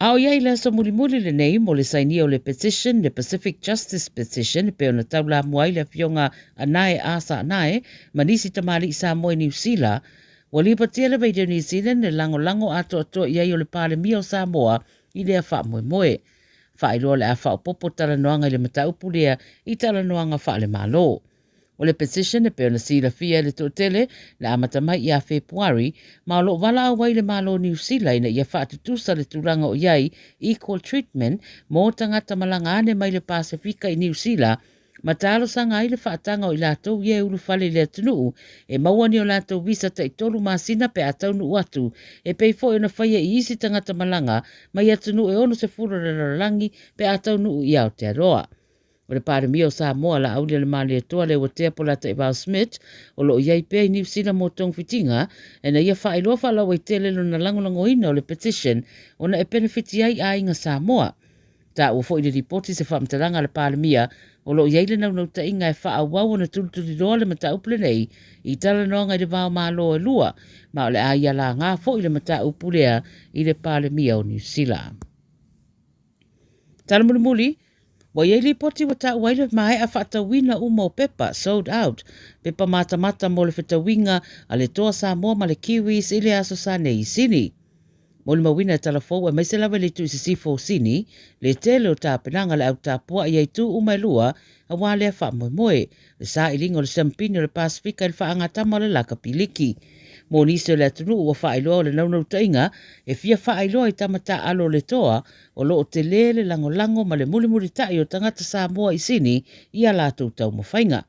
A o i ai le aso mulimuli lenei mo le sainia o le petition, le Pacific Justice Petition, e pei ona taulamua ai le Afioga a Nae Asa Nae ma nisi tamalii Samoa i Niu Sila, ua lipatia le Radio New Zealand le lagolago atoatoa i ai o le Palemia o Samoa i lea faamoemoe. Faailoa o le a faaopoopo talanoaga i le mataupu lea i talanoaga faale-Malo. O le petition e pei ona silafia e le toatele na amata mai ia Fepuari, ma o lo o valaau ai le Malo o Niu Sila ina ia faatutusa le tulaga o i ai equal treatment mo tagata malaga ane mai le Pasefika i Niu Sila ma talosaga ai le faataga o i latou ia e ulufale i le atunuu e maua ni o latou visa taitolu masina pe a taunuu atu e pei foi ona faia i isi tagata malaga mai atunuu e 60 o le lalolagi pe a taunuu i Aotearoa. O le Palemia o Samoa, Laaulialemalietoa Leuatea Polataivao Smith, o lo o i ai pea i Niu Sila mo togafitiga, ina ia faailoa faalauaitele lona lagolagoina o le petition ona e penefiti ai aiga Samoa. Taua foi i le lipoti se faamatalaga a le Palemia o lo o i ai le naunautaiga e faaauau ona tulituliloa le mataupu lenei i talanoaga i le va o Malo e lua, ma o le a ia laga foi le mataupu lea i le Palemia o Niu Sila. Tala mulimuli, Ua i ai lipoti ua taua ai le maea faatauina uma o pepa, sold out, pepa matamata mo le fetauiga a le Toa Samoa ma le Kiwis i le Aso Sa nei i Sini. Molimauina e tala fou aemaise lava i le itu i sisifo o Sini, le tele o tapenaga a le au tapuai i itu uma e lua aua lea faamoemoe, le sailiga o le siampini o le Pasefika i le faagatama o le lakapi liki. Mo nisi o le atunuu ua faailoa o le naunautaiga e fia faailoa i tama taaalo o le toa o lo o tele le lagolago ma le mulimulitai o tagata Samoa i Sini i a latou taumafaiga.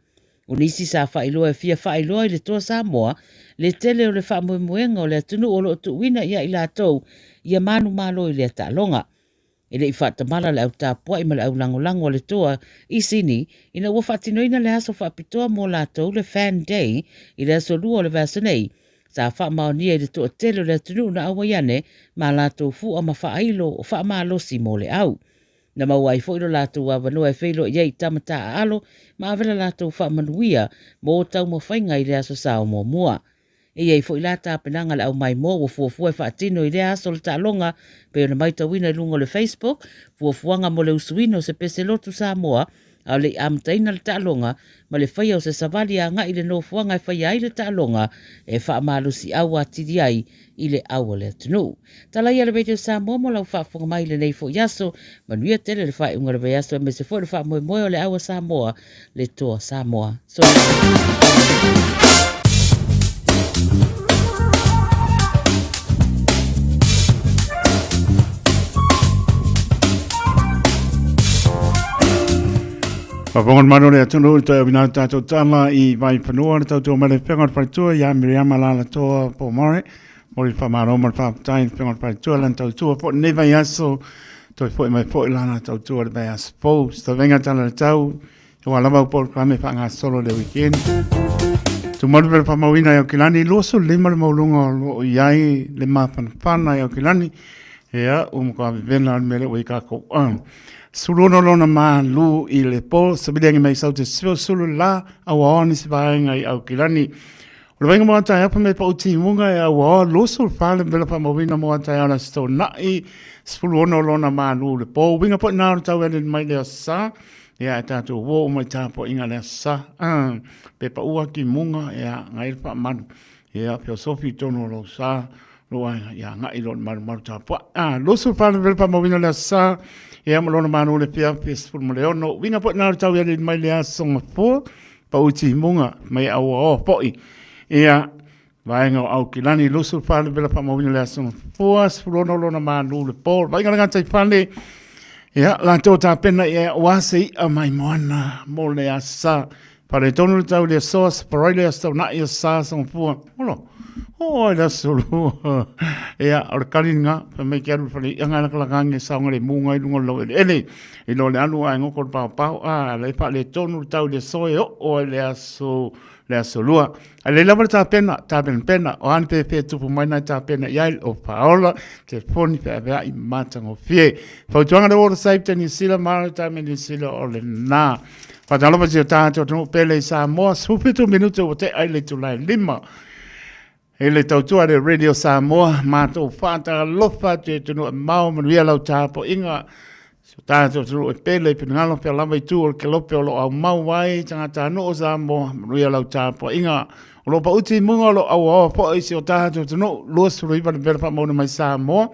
O nisi sa faailoa e fia faailoa i le Toa Samoa le tele o le faamoemoega o le atunuu o lo o tuuina ia i latou ia manumalo i lea taaloga. E le i faatamala le au tapuai ma le au lagolago a le Toa i Sini ina ua faatinoina le aso faapitoa mo latou le Fan Day i le aso Lua o le vaiaso nei, Sa faamaonia i le toatele o le atunuu na auai ane ma latou fua ma faailo o faamalosi mo le au. Na maua ai foi lo latou avanoa e feiloai ai i tama taaalo ma ave la latou faamanuia mo taumafaiga i le Aso Sa o muamua. E i ai foi la tapenaga a le aumaimoa ua fuafua e faatino i lea aso o le taaloga pei ona maitauina i luga o le Facebook, fuafuaga mo le usuina o se pese lotu Samoa a o le i amataina le taaloga ma le faia o se savali agai i le nofoaga e faia ai le taaloga e faamalosiau atili ai i le au a le atunuu. Tala ia le Radio Samoa mo lau faafofoga mai i lenei foi aso. Manuia tele le faaiuga o le vaiaso aemaise foi le faamoemoe o le au a Samoa, le Toa Samoa. Soifua. Faafofoga le Malo o le atunuu i le toe auina atu tatou tala i Vaifanua, le tautua mai le Afioga i le Faletua ia Miriama Lalatoa Pomare. Mo le faamalo ma le faafetai i le Afioga i le Faletua lana tautua foi lenei vaiaso, toe foi mai foi lana tautua i le vaiaso fou. Se tavega tala le tau, Ua lava au polokalame faagasolo i le weekend. Tumalu pea le faamauina i Aukilani, 25 le maualuga o lo o i ai le mafanafana i Aukilani. Ia, ua matua vevela le mea lea ua i kākou. 16 lona malu i le po, savili agi mai sau te sio sulu la, aua nisi vaega i Aukilani. O le vaaiga mo a taeao fai mai pau timuga e auaoa 24 le mela faamauina mo a taeao le Aso Toonai, 16 lona malu i le po. Uiga foi na o le tau e alii mai le Aso Sa. Ia, e tātou uo uma i tapuaiga le Aso Sa. Pe paua timuga, ia, ngai le faamalu. Ia, feosofi i tonu o lou sa, lou aiga, ia agai loa i le malumalu tapuai. 24 le mela faamauina le Aso Sa, ia ma lona malu le afiafi 16. Uiga foi na o le tau e alii mai le Aso Gafua, pau i timuga mai auaoa foi. Ia, vaega o Aukilani, 24 le vela faamauina le aso Gafua, 16 lona malu le po. Vaaiga le gataifale, ia, latou tapena i aua se i'a mai moana mo le Aso Sa. Faaletonu le tau i le asoa, saparai le aso taunai, aso Sa, aso Gafua. Olo, o ai le aso lua. Ia, o le kali lena, fai mai ke alu i le fale i'a ngai lakalaka ange saoga le mu ngai luga o le laueleele. I lo le alu ae goko le paopao, a la e faaletonu le tau i le aso e oo ai le aso le aso lua. Ae lelei lava le tapena, tapenapena, o a ni pēpē tupu mai nai tapena i ai, o Paola, telefoni feaveai matagofie. Fautuaga le Water Safety New Zealand, Maritime New Zealand o lena. Faatalofa si o tātou atunuu pele i Samoa, 17 minute ua tea i le itula e 5. E le tautua le Radio Samoa, matou faatalofa atu i atunuu e mamao, manuia lau tapuaiga. Si o tātou atunuu e pele i finagalo pea lava i tu o le kelope o lo o aumau ai tagatanuu o Samoa, manuia lau tapuaiga. O lo o pauti i muga o lo o auaoa foi si o tātou atunuu, 29 le mea faamauna mai Samoa.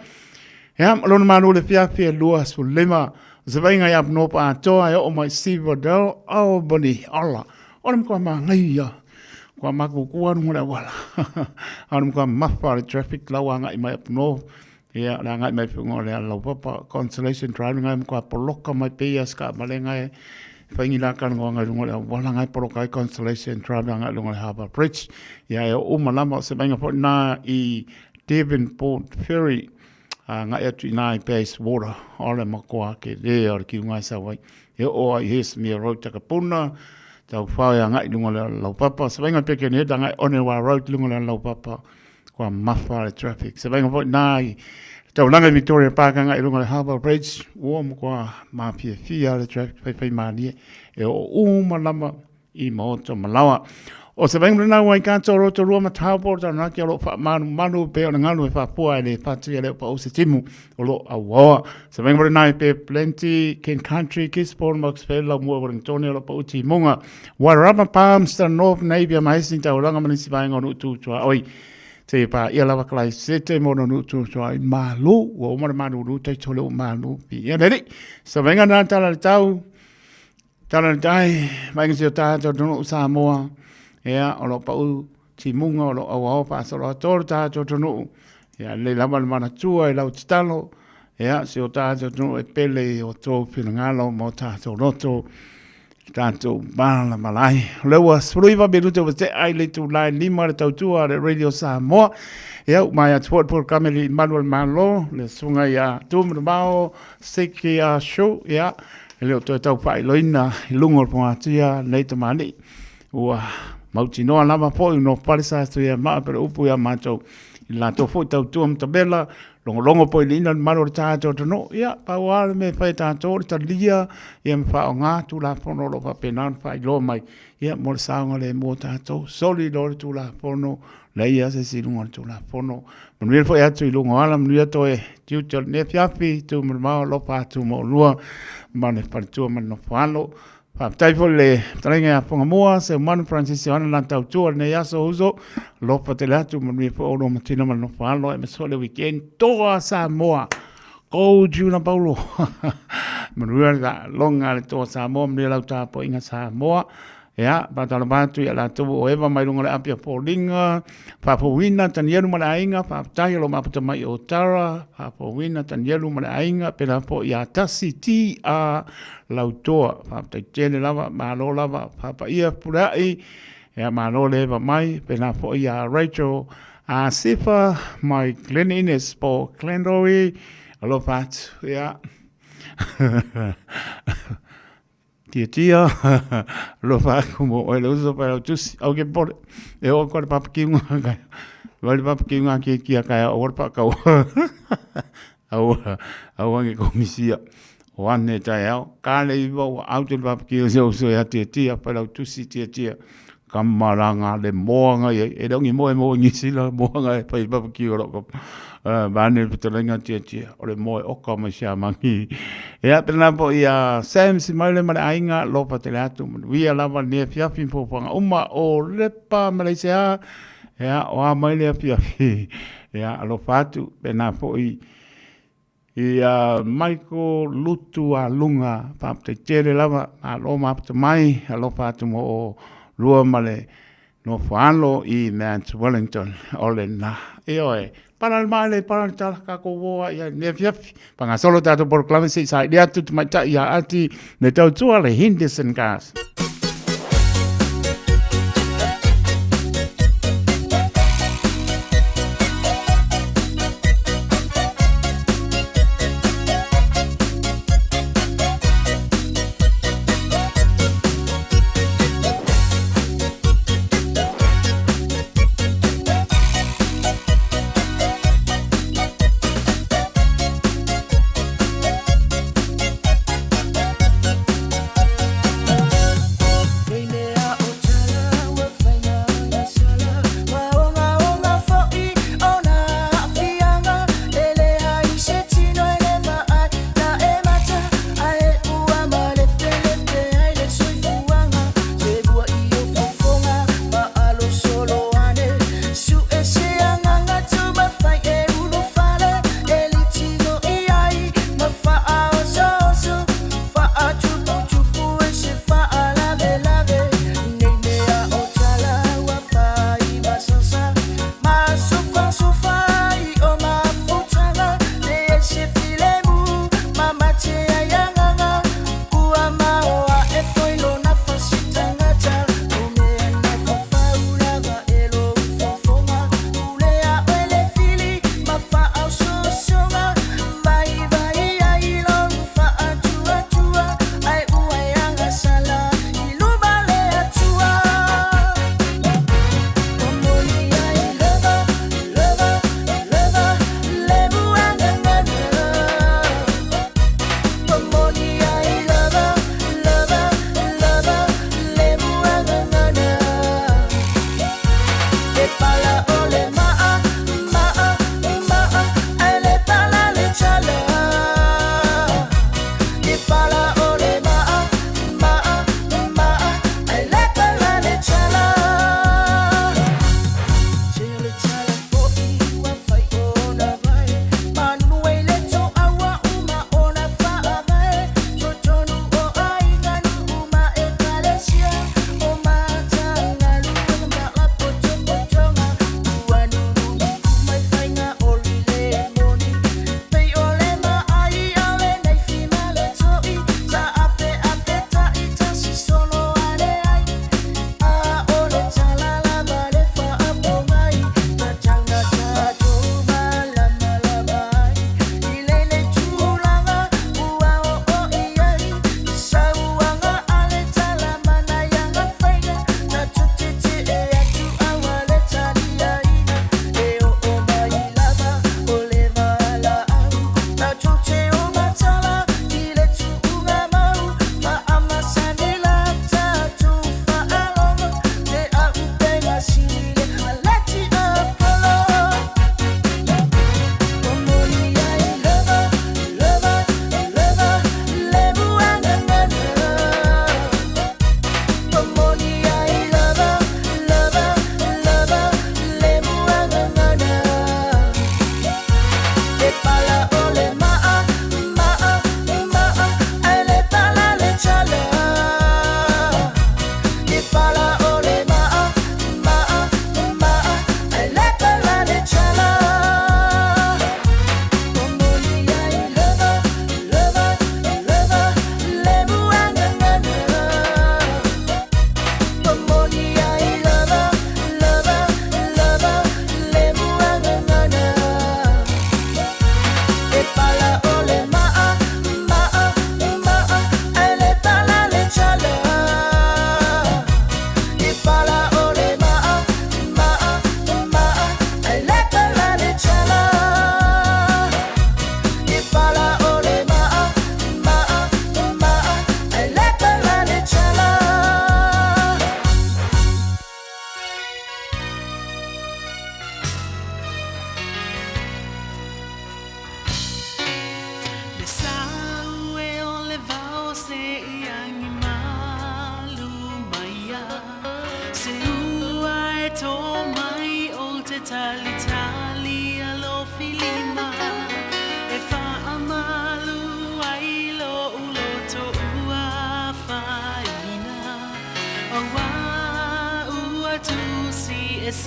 Ia, ma lona malu le fiafi e 25. O se vaiga i Apunoa atoa e oo mai Silverdale, Albany, ola. O le matua manaia kua makuku alu le auala. A o le matua mafa le traffic la ua agai mai Apunoa. Ia, le agai mai foi o le alaupapa Constellation Drive ngai matua poloka mai pei ia se taavale ngai faigi la talanoaga i luga o le auala ngai poloka ai Constellation Drive agai i luga o le Harbour Bridge. Ia, e oo uma lava o se vaaiga foi lena i Devonport Ferry. Agai atu i ina i Bayswater, o le makoa kelē o le kiuga e sau ai. E oo ai i Hesmere Road Takapuna, taufao e agai i luga o le laupapa. Se vaaiga i Birkenhead agai Onewa Road i luga o le laupapa, kua mafa le traffic. Se vaaiga foi ina i le taulaga i Victoria Park agai i luga o le Harbour Bridge, ua matua mafiafia le traffic faifaimalie e oo uma lava i Maota Malawa. O se vaega lena ua Waikato, Rotorua ma Taupo, Taranaki o lo o faamalumalu pei o le galu e faapua e le fatu ia leo pau se timu o lo auaoa. Se vaega lena i Bay Plenty, King Country, Gisborne, Moxvale, Laumua, Wellington o lo pau timuga. Wairarapa, Palmerston North, Napier, ma Hastings, Tauranga ma nisi vaega o Nuu Tutuaoi. Te pa ia lava kalai sete mo no nuu tutuaoi malu. Ua uma le malulu tai tole o malu. Ia lele. Se vaega lena tala le tau. Tala le tai, vaega si o tātou atunuu Samoa, ia, o lo o pau timuga, o lo o auao faasolo atoa lo tātou atunuu, ia, lelei lava le manatua i lau tatalo, ia, si o tātou atunuu e pele i o tou finagalo ma o tātou loto, tātou mālamala ai. O lea ua 19 minute ua tea i le itula e 5 le tautua a le Radio Samoa. Ia, ua maea atu foi le polokalame i malu o le Malo, le susuga ia Tumanuvao Siki a Shu, ia, E le o toe tau faailoina i luga o le fogatia nei tamalii. Ua mautinoa lava foi no pale sa tu ia maa pere upu ia mātou. I latou foi tautua ma tabela, logologo po i liina le malu o le tātou atunuu. Ia, pau lava le mea e fai e tātou o le talia ia ma faaaoga Tulafono o lo o faapena ona faailoa mai. Ia, mo le saogalemu o tātou, soli loa le Tulafono, leai lava se isi i luga o le Tulafono. Manuia foi atu i luga o ala, manuia toe tiute o lenei afiafi, tu mamao, alofa atu ma oulua ma le faletua ma le nofo alo. Faafetai foi le fetalaiga ia Fugamua, Seumanu Francis Ioane lana tautua i lenei aso uso. Alofa tele atu, manuia foi oulua ma tino ma le nofo alo, aemaise foi le weekend. Toa Samoa! Go Juna Paulo! Manuia le taaloga a le Toa Samoa, manuia lau tapuaiga Samoa. Ia, faatalofa atu ia latou o Eva mai luga o le api a Foliga, faafouina Tanielu ma le aiga, faafetai o lo mafuta mai o Tara, faafouina Tanielu ma le aiga, pela foi ia Tasi T A Lautoa, faafetai tele lava, malo lava, faapaia Fepuleai, ia malo le Eva mai, pela foi ia Rachel a Sifa mai Glen Innes po Glenroe, alofa atu, ia. Tiatia, alofa atu mo oe le uso pa lau tusi, au ke pole, e o ko le papa ki unga kai. Vai le papa ki unga ki kia kai o pa kau. Au au ange komisia. O ane tai au, ka le iwa ua au te papa ki o se uso ia tiatia pa lau tusi tiatia. Kamaranga le moanga ia, e le ongi moe mo ngi sila moanga e pai papa ki o roko. Vane fetalaiga tiatia, o le moe oka mai siamangi. Ia, pena po ia Sam Simaule ma le aiga, lofa tele atu, manuia lava lenei afiafi ma fuafuaga uma o Lepa Malaysia. Ia, o a mai le afiafi. Ia, alofa atu, pena foi ia Michael Lutu Aluga, faafetai tele lava, malo mafuta mai, alofa atu mo o lua ma le nofo alo i Mount Wellington, o lena. Ioe, pala le maile, pala le tala, kākou ō ai ai lenei afiafi. Faagasolo tatou polokalame se i saili atu tamaitai ia Ati le tautua le Henderson Cars.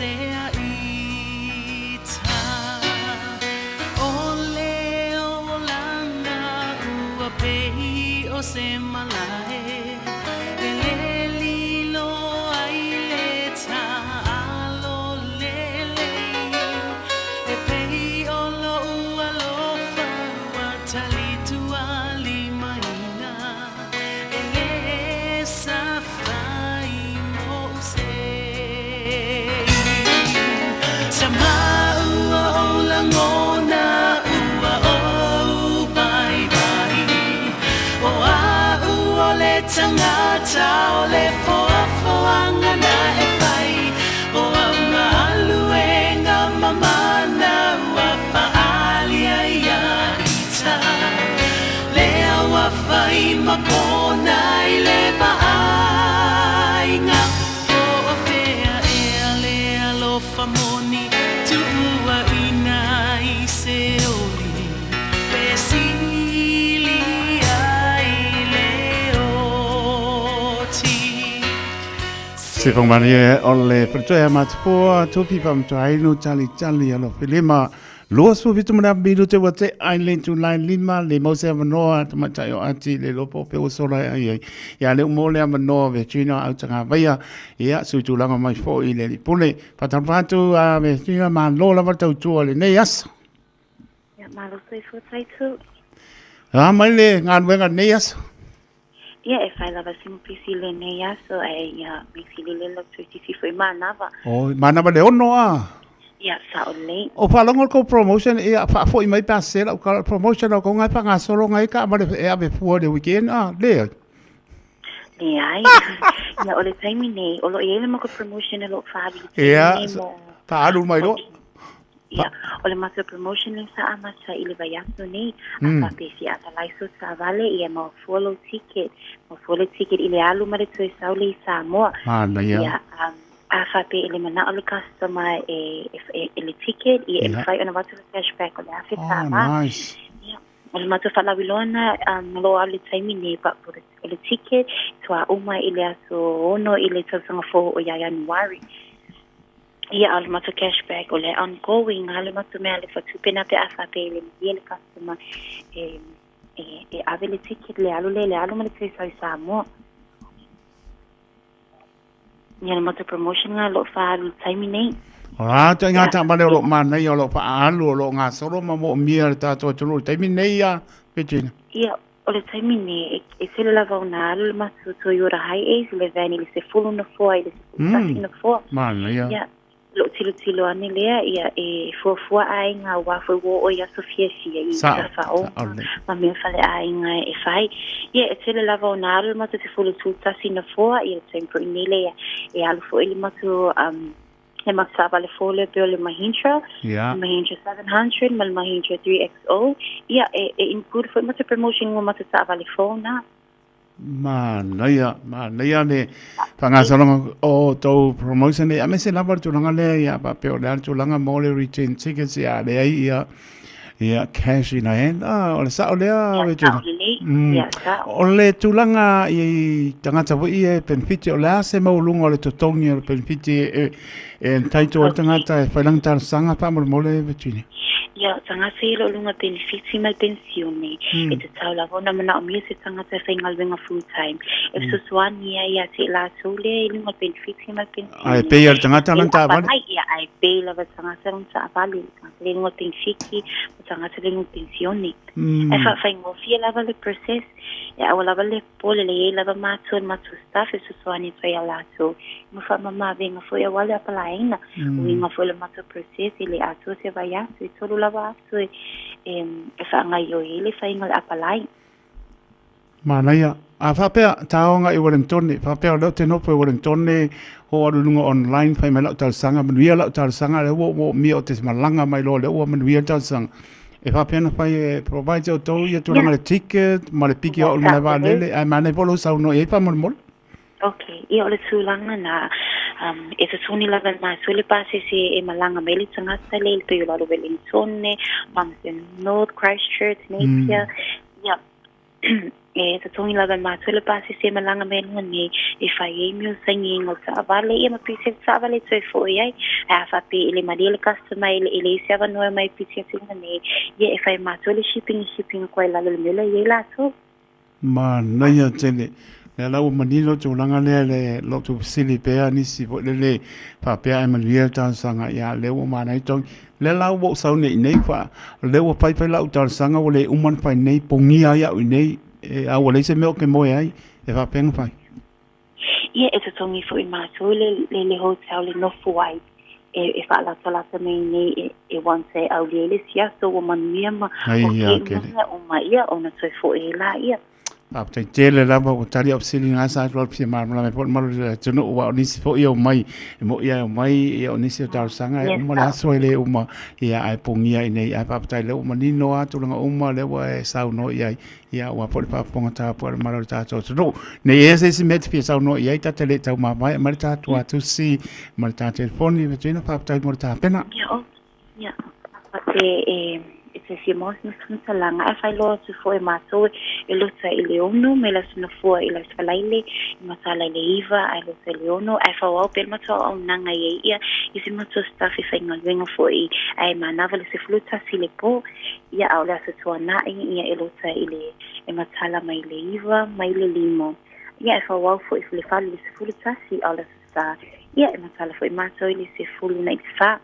sea ita O le olanga ua pei o se malae E le lilo ai le taalo lelei E pei o lo'u alofa ua talitualimaina E le safai mo'u sei Sa maua o lagona ua ou vaivai O a'u o le tagata o le foafoaga na e fai O au galuega mamana ua faaalia ia ita Lea ua fai ma pona i le vaaiga Po o fea ea le alofa moni Tuuaina i se oli Pe sili ai le oti Se whangmarie o le Pretoria Matapua, Tupi Pamtuainu, Tali Tali, Alo Filima, 27 ma le minute ua te ai le itulai lima le mau se avanoa tamaitai o ati le lopo pe ua sola e ai ai. Ia le umo le avanoa Vetrina au tanga vaia, ia sui tulaga mai foi i le lipule. Whatalofa atu a Vetrina, malo lava tautua lenei aso. Ia, malo soifua taitu. A mai le galuega lenei aso. Ia, e fai lava sina pisi lenei aso, ae ia measili le lau toe sisi foi manava. Oi, manava le ono a. Ia, sao lelei. O faalogo le kou promotion, ia faafoi mai pe a sese lau tala, promotion o kou ngai faagasolo ngai ka avale e ave fua i le weekend a, leai. Leai. Ia, o le taimi nei, o lo o i ai le matou promotion o lo o faaali i le taimi Ia, nei mo faaalu mai loa. Ia, o le matou promotion lea sa amata i le vaiaso nei, a faapea e fia apalai sou taavale, ia maua fua lou ticket, maua fua le ticket i le alu ma le toe sau lea i Samoa. Manaia. Ia, um, a faapea e le manao le customer e, e, e, e le ticket, ia e mafai ona avatu le cash back o le afe Oh, tālā. nice. Ia, o le matou faalauiloa lena, um, o lo o alu i le taimi nei, but o le, o le ticket, toa uma i le aso 6 i le tausaga fou o ia Ianuari. Ia, a o le matou cash back, o le ongoing lava le matou mea alefa tupe na pe a faapea e le malie le customer e, e, e ave le ticket le alu lea i le alu ma le toe sau i Samoa. Ia, le matou promotion lena o lo o faaalu i le taimi nei. A, ituaiga taavale o lo o manaia, o lo o faaalu, o lo o gasolo ma moomia e le tatou atunuu i le taimi nei, a Virginia? Ia, O le taimi nei, e tele lava ona alu le matou Toyota Hiace i le van i le sefulu nofoa i le sefulu tasi nofoa. Manaia. Ia, lou tilotilo ane lea, ia, e fuafua aiga aua foi ua oo i aso fiafia i tafaoga ma mea faleaiga e fai. Ia, e tele lava ona alu le matou sefulu tolu tasi nofoa, ia, le taimi foi nei lea, e alu foi le matou Le matou taavale fou lea pei o le Mahindra, le Mahindra 700 ma le Mahindra 3XO. Ia, e, e include foi matou promotion mo matou taavale fou na. Manaia, manaia le faagasologa o tou promotion nei, aemaise lava le tulaga lea ia faapea o le a le tulaga mo le return tickets ia leai ia ia cash in hand. Ah, o le sao lea, Regina. Ia, sao. O le tulaga i tagata foi ia e penefiti, o le a se maualuga o le totogi o le penefiti e, e entitle ai le tagata e fai lana talosaga faamolemole, Virginia? Ia, o tagata ia o lo o luga penefiti ma le penisione, e tatau lava ona manaomia se tagata e faigaluega full time. E fesoasoani ai ia te i latou lea i luga o le penefiti ma le penisione. Ae pei a le tagata lana taavale. Ia, ae pei lava le tagata lana taavale. Tagata le luga penefiti ma tagata le luga penisione. Ae faafaigofie lava le process, e aua lava le popole, le i ai lava matou le matou staff e fesoasoani atu ai ia latou ma faamama-avega foi aua le apalaiina. Uiga foi o le matou process e le atoa se vaiaso, e tolu lava aso e e faagaoioi ai le faiga o le apalai. Manaia. A faapea, taoga i Wellingtone, faapea o lea ou te nofo i Wellingtone, oo alu i luga online, fai mai lau talosaga, manuia lau talosaga, lea ua ou moomia ou te malaga mai loa, lea ua manuia le talosaga. E faapea ona fai e provide e outou ia tulaga le ticket ma le piki o au i le malae vaalele, ae manaia foi lou saunoa i ai faamolemole. Okay, ia o le tulaga na, um, e totogi lava e matou le pasese e malaga mai le tagata lea i le pei o lalo Wellingtone, Palmerston North, Christchurch, Napier, ia. E totogi lava e matou le pasese e malaga mai ai luga nei e fai ai mea o sainiga o le taavale ia ma pisi le taavale e toe fo'i ai. Ae a faapea e le malie le customer e e leai se avanoa e omai e pisi atu i luga nei, ia e fai e matou le shipping e shipping atu ai i lalo i le mea la e i ai latou. Manaia tele. Lea la ua manino le tulaga lea i le lotu fesili pea nisi foi lele faapea ae manuia le talosaga ia lea ua manaia togi. Lea la ua ou sau nei i inei fa lea ua fai fai lau talosaga ua le uma ona fai nei pogia ai au i inei e a ua leai se mea ou te moe ai e faapea ona fai. Ia e totogi foi matou le le le hotel e nofo ai e e faalatalata mai nei e e once e aulia ai le isi aso ua manuia ma Ai okay ia uma kele. mea uma ia ona toe foi ai laia. Faafetai tele lava ua tali au fesili na sa atu fia malamalama ai foi le malu o le atunuu aua o nisi foi e omai e mo'i lava e omai ia o nisi o talosaga e uma le aso e le uma ia ae pogia i inei ae faafetai o lea ua manino lava tulaga uma lea ua e saunoa i ai ia aua foi le faafofoga tapuai a le malu o le tatou atunuu. Nei i ai se isi mea e te fia saunoa i ai ta te le taumamae aumai le ta tuatusi ma le ta telefoni Vetuina faafetai mo le tapena. Ia ok. Ia, te e e te fia maua sina faamatalaga ae faailoa atu foi e matou e lota i le 6 mai le Aso Nofoa i le Aso Faraile i matala i le 9 ae lota i le 6 ae faaauau pea le matou auaunaga i ai ia i si matou staff e faigaluega foi ae manava le 11 i le po ia a o le Aso Tuanai ia e lota i le e matala mai le 9 mai le 5 ia e faaauau foi i le 4 i le 11 a o le Aso Sa ia e matala foi matou i le 10 na i le 4.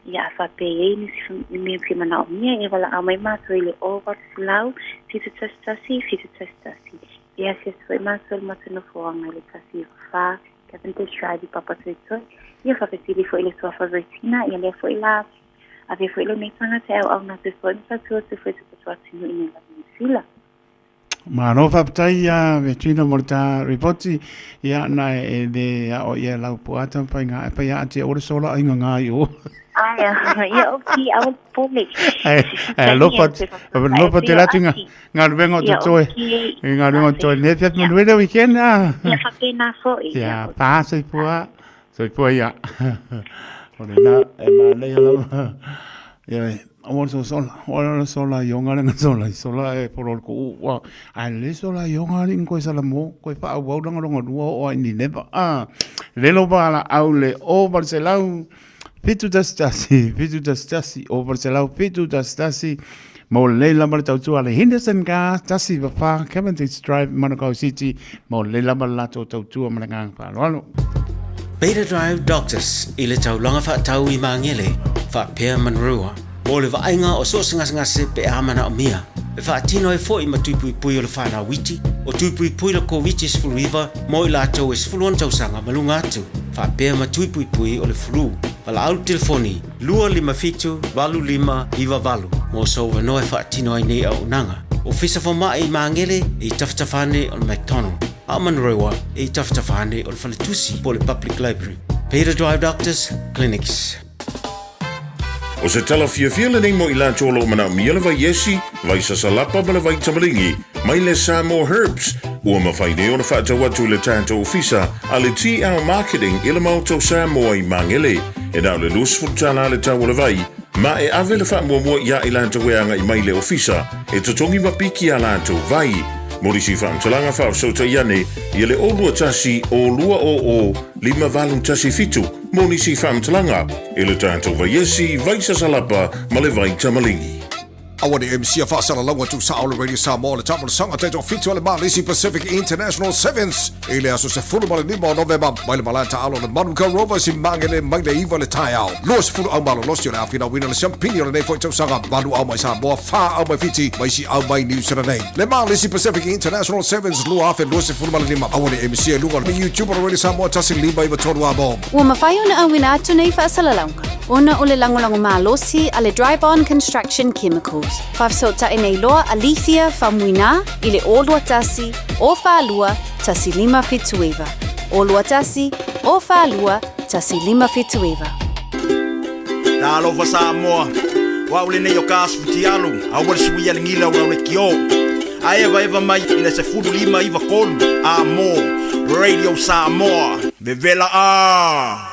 Ia a faapea e i ai nisi mea e fia manaomia, ia valaau mai matou i le 0800 711 711. E asiasi foi matou i le matou nofoaga i le 194 Cavendish Drive i Papatoetoe. Ia faafesili foi i le suafa Vertina, ia lea foi la avea foi lou nei tagata e auauna atu foi ma tautua atu foi i se tatou atunuu i nei lava Niu Sila. Malo faafetai ia Vetuina mo le ta ripoti ia na e le ao ia lau po ata fai nga fai a te ore sola ai nga i o. Ai ia o ki au pole. Ai ai lopa lopa te latu nga nga luenga o te toe. Nga luenga o toe ne te manuele weekend a. Ia whapena foi. Ia pa soifua soifua ia. O le na e manaia lava. Ia o so sola, o le sola ionga le sola, sola e polo ko ua. A le sola ionga ni ko sala mo, ko fa au au longa lua o ai ni leva. A le lo ba la au le o Barcelau 71 71 o Barcelau 71 mo le lama le tautua le Henderson Gas tasi va Cavendish Drive Manukau City mo le lama le latou tautua ma le agaga faaaloalo. Beta Drive Doctors i le taulaga faatau i Magele, faapea Monroe, mo le vaaiga o so o se gasegase pe a manaomia. E faatino ai foi ma tui puipui o le whanau iti, o tui puipui le Koviti-19 mo i latou e 16 tausaga ma luga atu, faapea ma tui puipui o le flu. Valaau le telefoni 257 8598 mo sou avanoa e faatino ai nei auaunaga. Ofisa Fomai i Magele e i tafatafa ane o le McDonald, a o Monroe e i tafatafa ane o le Faletusi po o le Public Library. Peter Drive Doctors Clinics. O se tala fiafia lenei mo i latou o lo o manaomia le vai esi, vai sasalapa ma le vai tamaligi, mai le Samoa Herbs, ua mafai nei ona faatau atu i le tatou ofisa a le TL Marketing i le Maota o Samoa i Magele. E na o le $20 le tau o le vai, ma e ave le faamuamua iā i latou e agai mai i le ofisa e totogi ma piki a latou vai. Mo nisi faamatalaga faafesootai ane ia le 021 200 5817 mo nisi faamatalaga i le tatou vaiesi, vai sasalapa ma le vai tamaligi. Aua ne i misia faasalalauga tuusao le Radio Samoa le taamolosaga taitoafitu a le Malisi Pacific International Sevens i le aso 15 o Novema mai le malae taalo o le Manukau Rovers i Magele mai le 9 le taeao. 20 au malolosi o le a finauina le siampini o lenei foi tausaga, valu au mai Samoa, fa au mai Fiti ma isi au mai Niu Sila nei. Le Malisi Pacific International Sevens 2025. Aua ne i misia i luga o le YouTube o le Radio Samoa 1593 Amo. Ua mafai ona auina atu nei faasalalauga ona o le lagolago malosi a le Dryborn Construction Chemicals. Faafesootai nei loa a Lethia Faumuina i le 021 042 1579. 021 042 1579. Talofa Samoa, o au lenei o Kas Futialu, aua le suia le gila o lau le kio. A evaeva mai i le 15 9 3 a mo Radio Samoa, vevela a!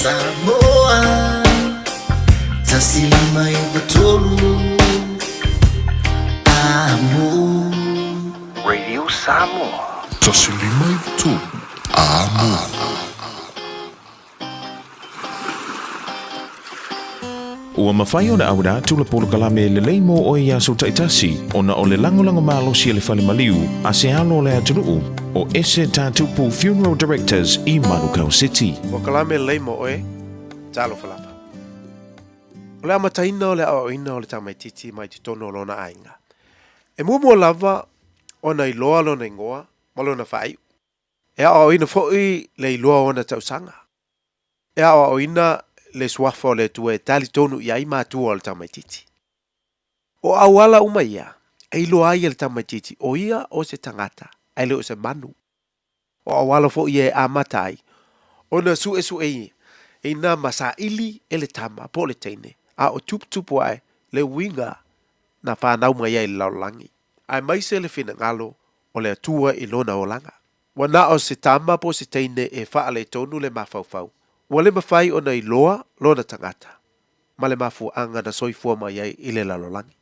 Samoa 1593 Amo. Radio Samoa. 1593 Amo. Ua mafai ona auina atu le polokalame lelei mo oe i aso taitasi ona o le lagolago malosi a le fale maliu a se alo o le atunuu o Ese Tatupu Funeral Directors i Manukau City. Polokalame lelei mo oe, talofa lava. O le amataina o le aoaoina o le tamaitiiti mai totonu o lona aiga. E muamua lava ona iloa lona igoa ma lona faaiu. E aoaoina foi le iloa o ona tausaga. E aoaoina le suafa o le Atua e talitonu i ai matua o le tamaitiiti. O auala uma ia e iloa ai e le tamaitiiti o ia o se tagata ae le o se manu. O auala foi ia e amata ai ona suesueina ma saili e le tama po o le teine a o tuputupu ae le uiga na fanau mai ai i le lalolagi, aemaise le finagalo o le Atua i lona olaga. Ua na o se tama po o se teine e faaletonu le mafaufau, ua le mafai ona iloa lona tagata ma le mafuaaga na soifua mai ai i le lalolagi.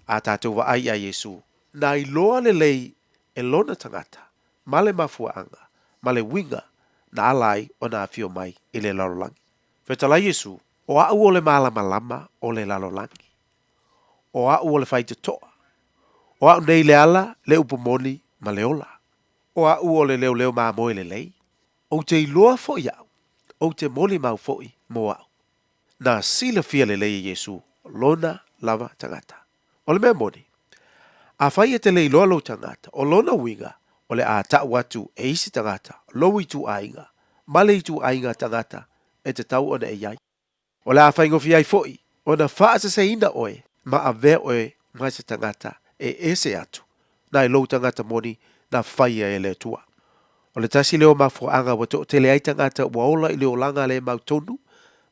A tatou vaai iā Iesu, na iloa lelei e lona tagata ma le mafuaaga ma le uiga na ala ai ona afio mai i le lalolagi. Fetalai Iesu, O a'u o le malamalama o le lalolagi. O a'u o le faitotoa. O a'u nei le ala, le upu moni ma le ola. O a'u o le leoleo mamoe lelei. Ou te iloa fo'i a'u, ou te molimau fo'i mo a'u. Na silafia lelei e Iesu lona lava tagata. O le mea moni, afai e te le iloa lou tagata, o lona uiga, o le a ta'u atu e isi tagata lou ituaiga ma le ituaiga tagata e tatau ona e i ai. O le a faigofie ai fo'i ona faaseseina oe ma avea oe ma se tagata e ese atu nai lou tagata moni na faia e le Atua. O le tasi lea o mafuaaga ua toatele ai tagata ua ola i le olaga le mautonu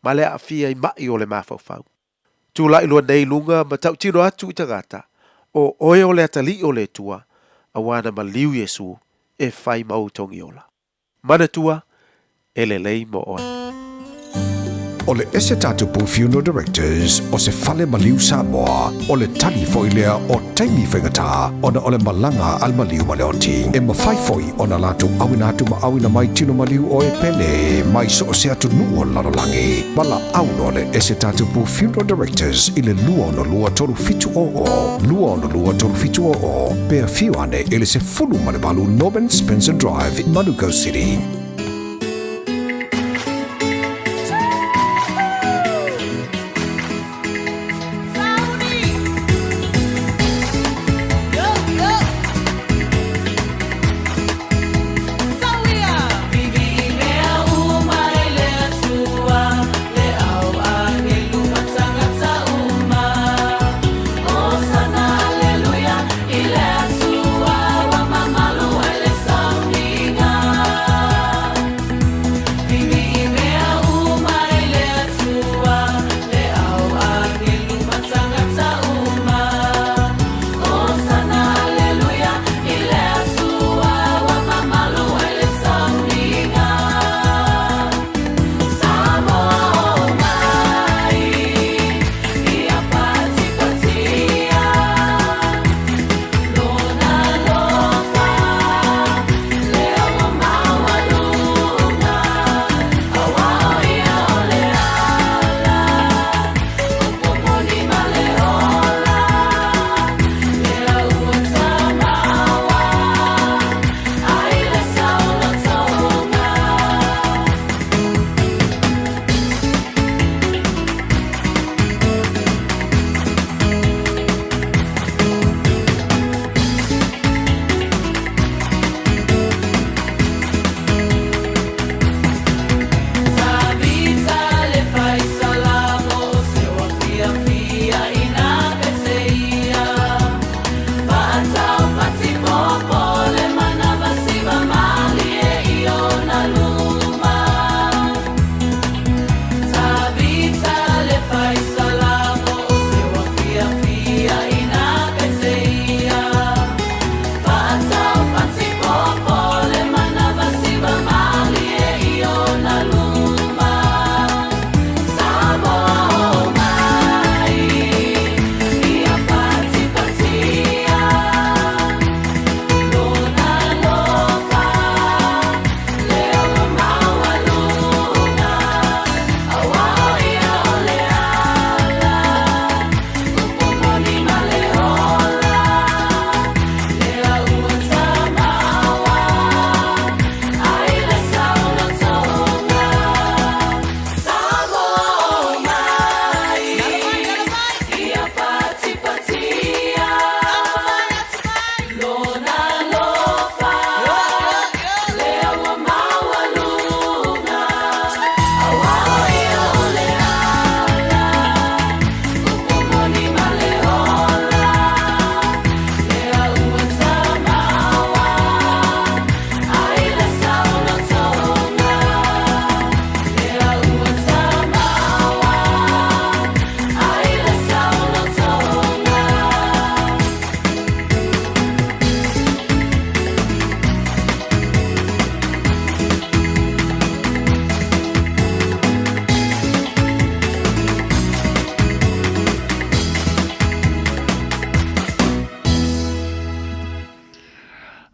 ma le aafia i ma'i o le mafaufau. Tulai loa nei i luga ma tautino atu i tagata, o oe o le atalii o le Atua, auā na maliu Iesu e fai ma ou togiola. Manatua, e lelei mo oe. O le Ese Tatupu Funeral Directors o se fale maliu Samoa, o le tali foi lea o taimi faigata ona o le malaga a le maliu ma le oti. E mafai foi ona latou auina atu ma auina mai tino maliu o e pele mai so o se atunuu o le lalolagi. Valaau loa le Ese Tatupu Funeral Directors i le 262 3700, 262 3700, pe afio ane i le 18 Norman Spencer Drive, Manukau City.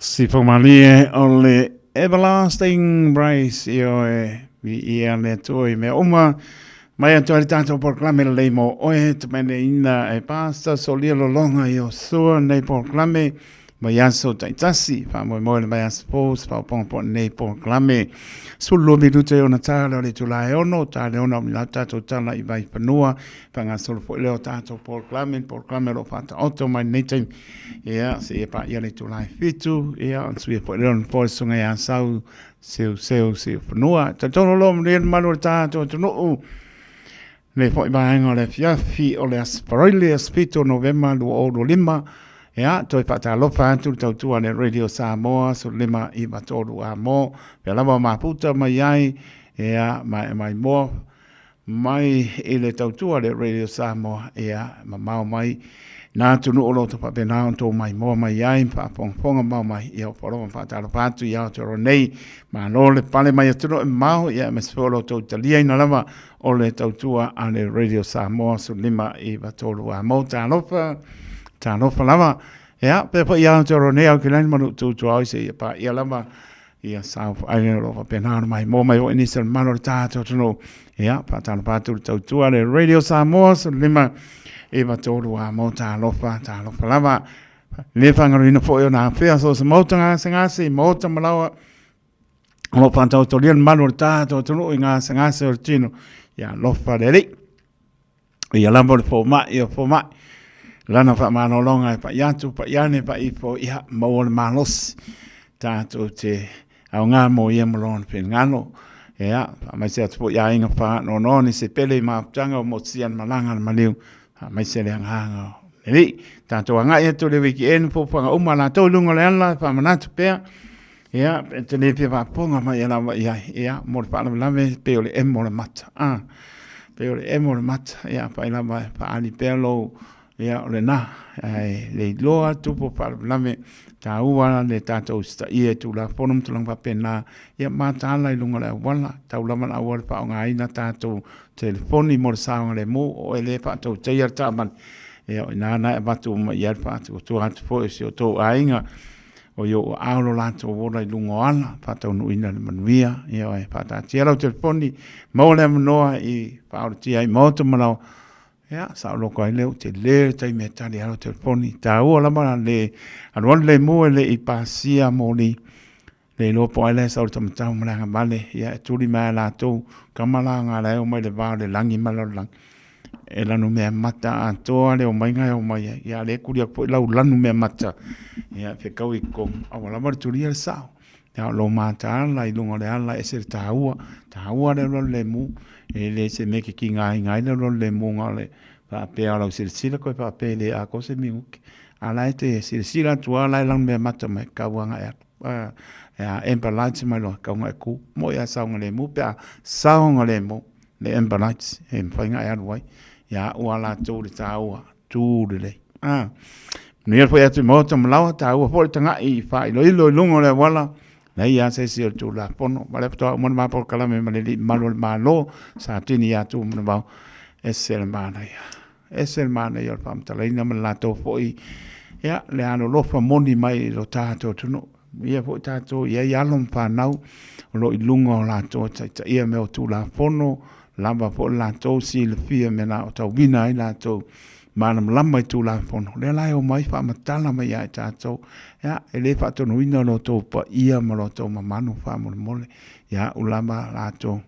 Sifomalie o le Everlasting Grace ioe viia le Atua i mea uma mai atu ai le tatou polokalame lelei mo oe tameneina e Pastor Solia Lologa Iosua nei polokalame vaiaso taitasi faamoemoe le vaiaso fou se faaopoopoga po o nei polokalame. 12 minute ona ta lea o le itula e 6, ta le 6 o milau tatou tala i Vaifanua, faagasolo foi lea o tatou polokalame, polokalame o lo o faataoto mai lenei taimi, ia, seia paia le itula e 7, ia, ona suia foi lea o le nofoa i le Susuga ia Sau Seuseu Siufanua. Talitonu o lo o manuia le mamalu o le tatou atunuu, Lenei foi vaega o le afiafi o le Aso Faraile, aso 7 o Novema 2025, ia, toe faatalofa atu le tautua a le Radio Samoa 1593 A mo, pea lava mafuta mai ai, ia, ma e mai moa mai i le tautua a le Radio Samoa, ia, mamao mai nā atunuu o lo o faapena ona tou maimoa mai ai, ma faafogafoga mamao mai, ia, ua lava faatalofa atu i Aotearoa nei, malo le pale mai atunuu e mamao, ia, aemaise foi o lo outou taliaina lava o le tautua a le Radio Samoa 1593 A mo, talofa, talofa lava. Ia, pea foi i Aotearoa nei, au ke lani manu tūtua oi se ia pā ia lava, ia South Island o lo o faapena ona maimoa mai foi nisi o le mamalu o le tatou atunuu. Ia, faatalofa atu le tautua a le Radio Samoa 1593 A mo, talofa, talofa lava. Le faagaloina foi ona afea so o se maota gasegase i maota ma laoa o lo o faataotolia le mamalu o le tatou atunuu i gasegase o le tino. Ia alofa le Alii. Ia lava o le fomai o fomai. Lana faamalologa e pai atu, pai ane, pai ifo, ia maua le malosi. Tatou te aoga mo ia ma lona finagalo. Ia, faamaise atu foi i aiga faanoanoa ni se pele i mafutaga o motusia le malaga a le maliu. Faamaise le agaga o le Alii. Tatou agai atu i le weekend, fuafuaga uma a latou i luga o le ala, faamanatu pea. Ia, e te le fia faafofoga mai e lava i ai, ia, mo le faalavelave, pei o le emo o le mata, a, pei o le emo o le mata, ia, fai lava e faaali pea lou, ia, o lena, ae le iloa tupu o faalavelave, taua le tatou usitaia i Tulafono ma tulaga faapena, ia, mataala i luga o le auala, tau lava le auala e faaaogaina tatou telefoni mo le saogalemu, o oe lea e faatautaia le taavale, ia, o i ina lena e avatu uma i ai le faatuatua atu foi o si o outou aiga, O i ou aao lo latou ola i luga o ala, faataunuuina le manuia, ia oe, faataatia lau telefoni, maua le avanoa i faaolatia ai maota ma lau, ia, saoloko ai lea, ua tele le taimi e tali ai lau telefoni. Taua lava le alualu lemu e le i pasia moli, le iloa po o ai la e sau i le taumatau ma le agavale, ia, e tuli mai lava e latou, kama la galae o mai le va o le lagi ma le lalolagi. E lanu mea mata atoa le omaiga e omai ai. Ia le kuli aku foi lau lanu mea mata. Ia fekau i totonu. A ua lava le tulia le sao. Ia o lou mataala i luga o le ala e ese le taua. Taua le alualu lemu. E le se mea e te tigaina ai le alualu lemu na o le faapea o lau silasila koe faapea e le atoa se minute. A la e te silasila atu lava la e lanu mea mata mai tau agai atu. A amber lights mai loa tau na e ku. Moi a saogalemu pe a saogalemu le amber lights e mafai ona e alu ai. Ia au a latou le taua, tu lelei. Ah. Manuia foi atu i maota ma laoa, taua foi le taga'i i faailoilo i luga o le auala, leai lava se isi o le Tulafono. Ma le faatoa uma le ma polokalame ma le Alii Mamalu o le Malo, Satini ia Tuumanavao, ese le manaia. Ese le manaia o le faamatalaina ma le latou foi, ia, le alolofa moni mai i lo tatou atunuu. Ia foi tatou i ai alo ma fanau o lo o i luga o latou e taitaia mea o Tulafono, lava foi le latou silafia mea la o tauina ai latou malamalama i Tulafono. Lea la e omai faamatala mai ia i tatou, ia, e le faatonuina lo outou paia ma lo outou mamalu faamolemole, ia au lava latou,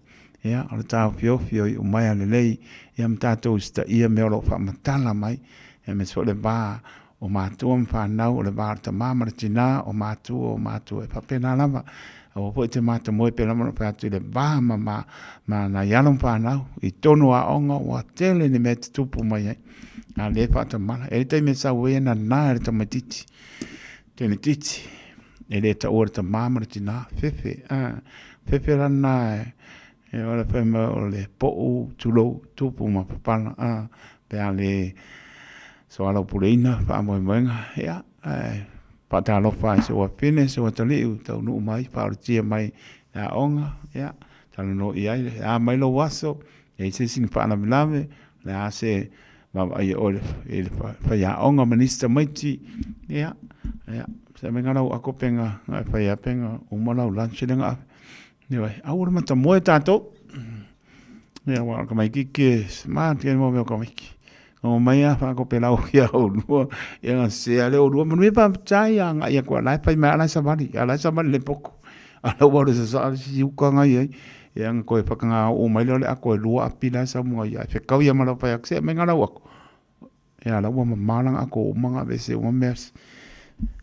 ia, o le taofiofi o iumaea lelei, ia ma tatou usitaia mea o lo o faamatala mai, aemaise foi le va o matua ma fanau, o le va o le tama ma le tina, o matua, o matua, e faapena lava. Aua foi e te matamoe pei lava ona ou fai atu i le va ma, ma, ma nai alo ma fanau. I totonu o aoga ua tele ni mea e tutupu mai ai. A lea e faatamala. E i ai le taimi e sau ai e nana e le tamaitiiti, teineitiiti, e le taua le tama ma le tina, fefe, a, fefe la lena e, e o le fai mai o le po'u, tulou, tupu ma papala, a, pe a le soalaupuleina faamoemoega, ia, ae faatalofa i si ou afafine, si ou atalii ua taunuu mai, faaolatia mai le aoga, ia, talanoa i ai, e a mai lou aso, e i ai se isi na faalavelave, o le a se. Vaavaai e oe i le faiaoga ma nisi tamaiti, ia, ia, se mea lau ako pe nga e fai a pe nga uma lau lunch le nga ave. Ioe, aua le matamoe tatou. Ia, aua o le tamaitiiti e smart ia mo mea o tamaiti. Ngo mai a whaakope lau ki a olua, ia nga se ale olua, manuia faafetai a ngai atu a la e fai mai a la e savali, a la e savali le poto. A la ua le sasa le si uka ngai ai, ia nga koe whakangā o mai lea o le ako e lua api la e sau munga ia, e whekau ia ma lau whai atu, se mai nga lau ako. Ia la ua mamala nga ako uma nga vese uma mea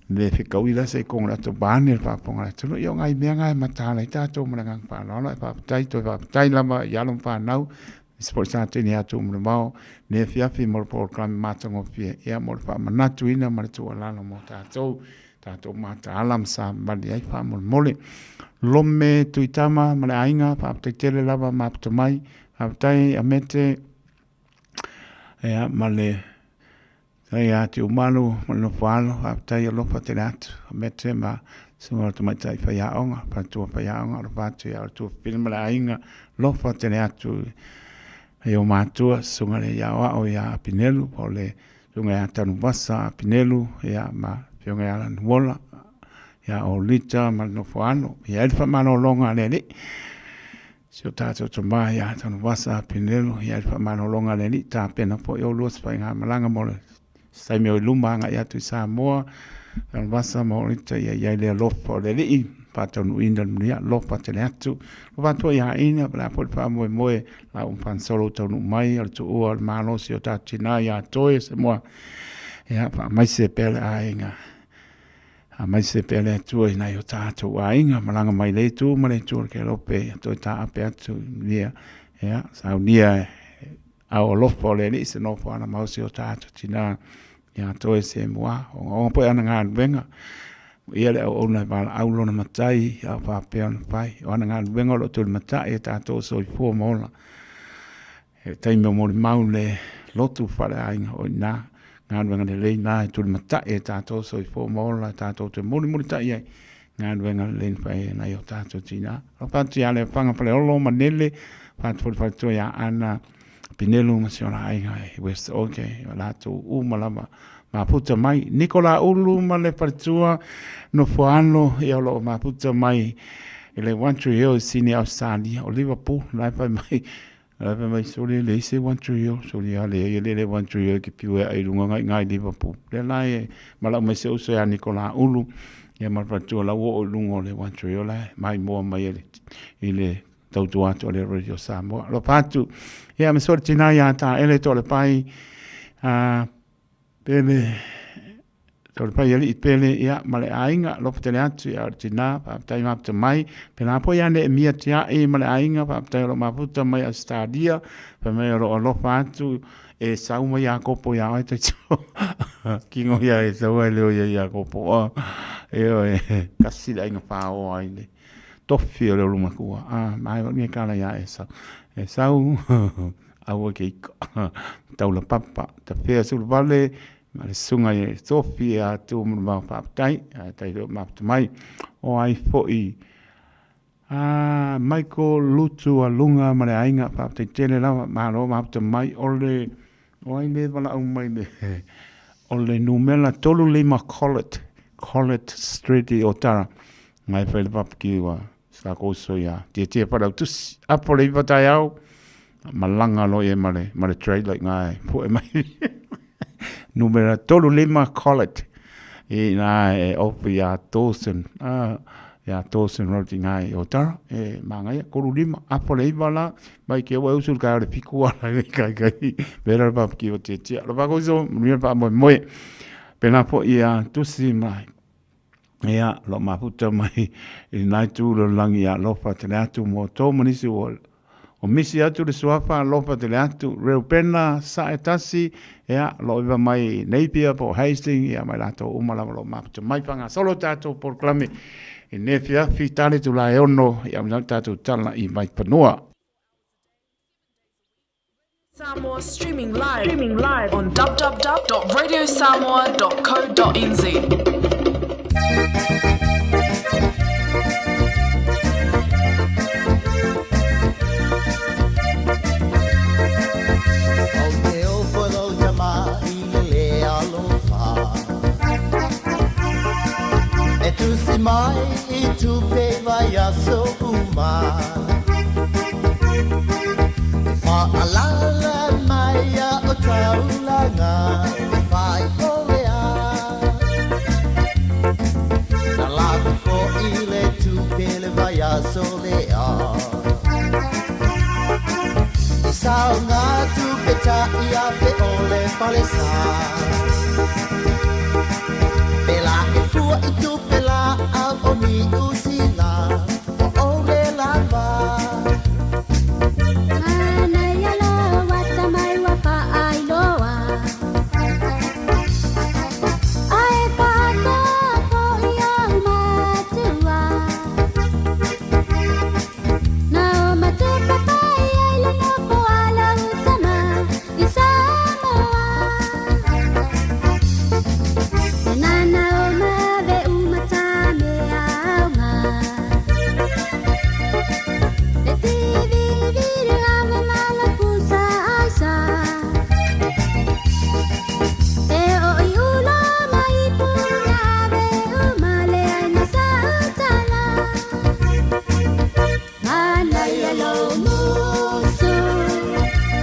le whekau i la se konga le ato bane le whaaponga le atu. Ia o ngai mea ngai mataala i tātou ma le ngang whāloalo, e whaapatai, toi whaapatai lava i alo whānau, Isi foi sa tini atu ma le vao, ne afiafi mo le polokalame matagofie, ia mo le faamanatuina ma le tuualalo mo tatou, tatou mataala ma savavali ai faamolemole. Lome Tuitama ma le aiga, faafetai tele lava mafuta mai, faafetai Amete, ia ma le Tai ia Tiumalu ma le nofo alo, faafetai alofa tele atu, Mete ma susuga o le tamaitai faiaoga, faletua faiaoga, alofa atu ia outou pili ma le aiga, alofa tele atu i o matua, susuga le Iaoao ia Apinelu, po o le susuga ia Tanuvasa Apinelu, ia ma afioga ia Lanuola, ia Olita ma le nofo alo, ia ai le faamalologa a le Alii. Si o tātou tama ia Tanuvasa Pinelo, ia i le faamalologa a le Alii, tapena foi oulua se faigamalaga mo le taimi o i luma agai atu i Samoa. Tanuvasa ma Olita, ia i ai le alofa o le Alii, faataunuuina le manuia, alofa tele atu. Alofa atu foi ia Ina, o le a foi le faamoemoe, la ua faagasolo taunuu mai o le tuua o le malosi o tatou tina ia Toe Samoa. Ia faamaise pea le aiga. Aemaise pea le Atua i nai o tātou aiga, malaga mai le itu ma le itu o le kelope, ia toe taape atu ia, ia, saunia e ao alofa o le Alii se nofoaga maosi o tātou tinā, ia toe se mua, ogaoga poe ana galuega, ia le auauna e valaau lona matai, a o faapea ona fai, o ana galuega o lo o tulimatai e tātou soifua ma ola. He taimi o molimau le lotu faaleaiga o i ina, galuega lelei na e tulimatai e tātou soifua ma ola e tātou te mulimulitai ai, galuega lelei na fai e nai o tātou tina. Alofa atu ia Lefaga Faleolo ma Nele, alofa atu foi le faletua ia Ana Pinelu ma si ona aiga i West Oke, o latou uma lava mafuta mai. Nikola Ulu ma le faletua Nofoano, ia o lo o mafuta mai i le One Tree Hill i Sydney, Australia, o Liverpool, la e fai mai La e fai mai, Sole, e leai se One Tree Hill. Sole, a leai, e le le One Tree Hill e te piu e ai i luga ngai ngai Liverpool. Lea la e malau mai se uso ia Nicola Ulu, ia ma le faletua la ua oo i luga o le One Tree Hill la e maimoa mai e le, i le tautua atu a le Radio Samoa. Alofa atu, ia ma sole tina ia Taele Toalepai, a, Pele, Tolepaialii Pele, ia, ma le aiga, alofa tele atu ia le tina, faafetai mafuta mai. Pēlā foi ia Neemia Tia'i ma le aiga, faafetai o lo o mafuta mai Ausetalia, fai mai o lo o alofa atu, e sau mai Iakopo ia oe taito. Kino ia e sau ai leo ia Iakopo. Ioe, kasi le aiga whāoa i le tofi o le olumatua. Ah, mai wa nge kala ia e sau. E sau, aua ke ika. Taula papa, ta whea suluvale, Ma le susuga i Sophie a tu ma le mau faafetai, a tai leo mafuta mai. O ai foi a Michael Lutu a lunga ma le aiga faafetai tele lava, malo mafuta mai. O le o ai le valaau mai le o le numera 35 Collett, Collett Street i Otara. Ngai fai le papaki ua Sa ko uso ia tietie Failautusi. Apo le iwa taeao, malaga loa ia ma le, ma le trailer i ngā e poe mai. Numera 35 Collett i nā e ofi ia Dawson, ia Dawson Road i ngā i Otara, e māngaia, 35, apo le iwa la, mai ke ua e usu le kai o le fiku ala i kai kai, mera le papaki o tietie. Alofa ko uso, manuia le faamoemoe. Pēlā foi ia Tusi mai. Ia, lo mafuta mai i lenā itu o le lalolagi ia alofa tele atu mo outou ma nisi ua o misi atu le suafa alofa tele atu. Reupena Sae Tasi, ia, lo iwa mai Napier po o Hastings, ia mai latou uma lava lo mafuta mai faagasolo tatou polokalame i lenei afiafi tale itula e 6, ia amata tatou tala i Vaifanua. Samoa streaming live, streaming live on www.radiosamoa.co.nz. Ou te ofo lau tusi mai i tupe vaiaso uma. E whaalala mai a o taulanga e whai o lea. Na lako ko i le tupe le vaiaso lea. I sao ngā tupe ta i a pe o le falesa. Pela e fua i tupe la au o ni usila o o le lava. Manaia loa tamai ua faailoa. Ae faatoa foi au matua. Na o matupa pai ai le nofo a lau tama i Samoa. E nana o mave uma ta mea aoga. E tiviviri ave mala pusa aisa. E o i ula mai puna ave uma le ai na sa utala. Manaia lo musu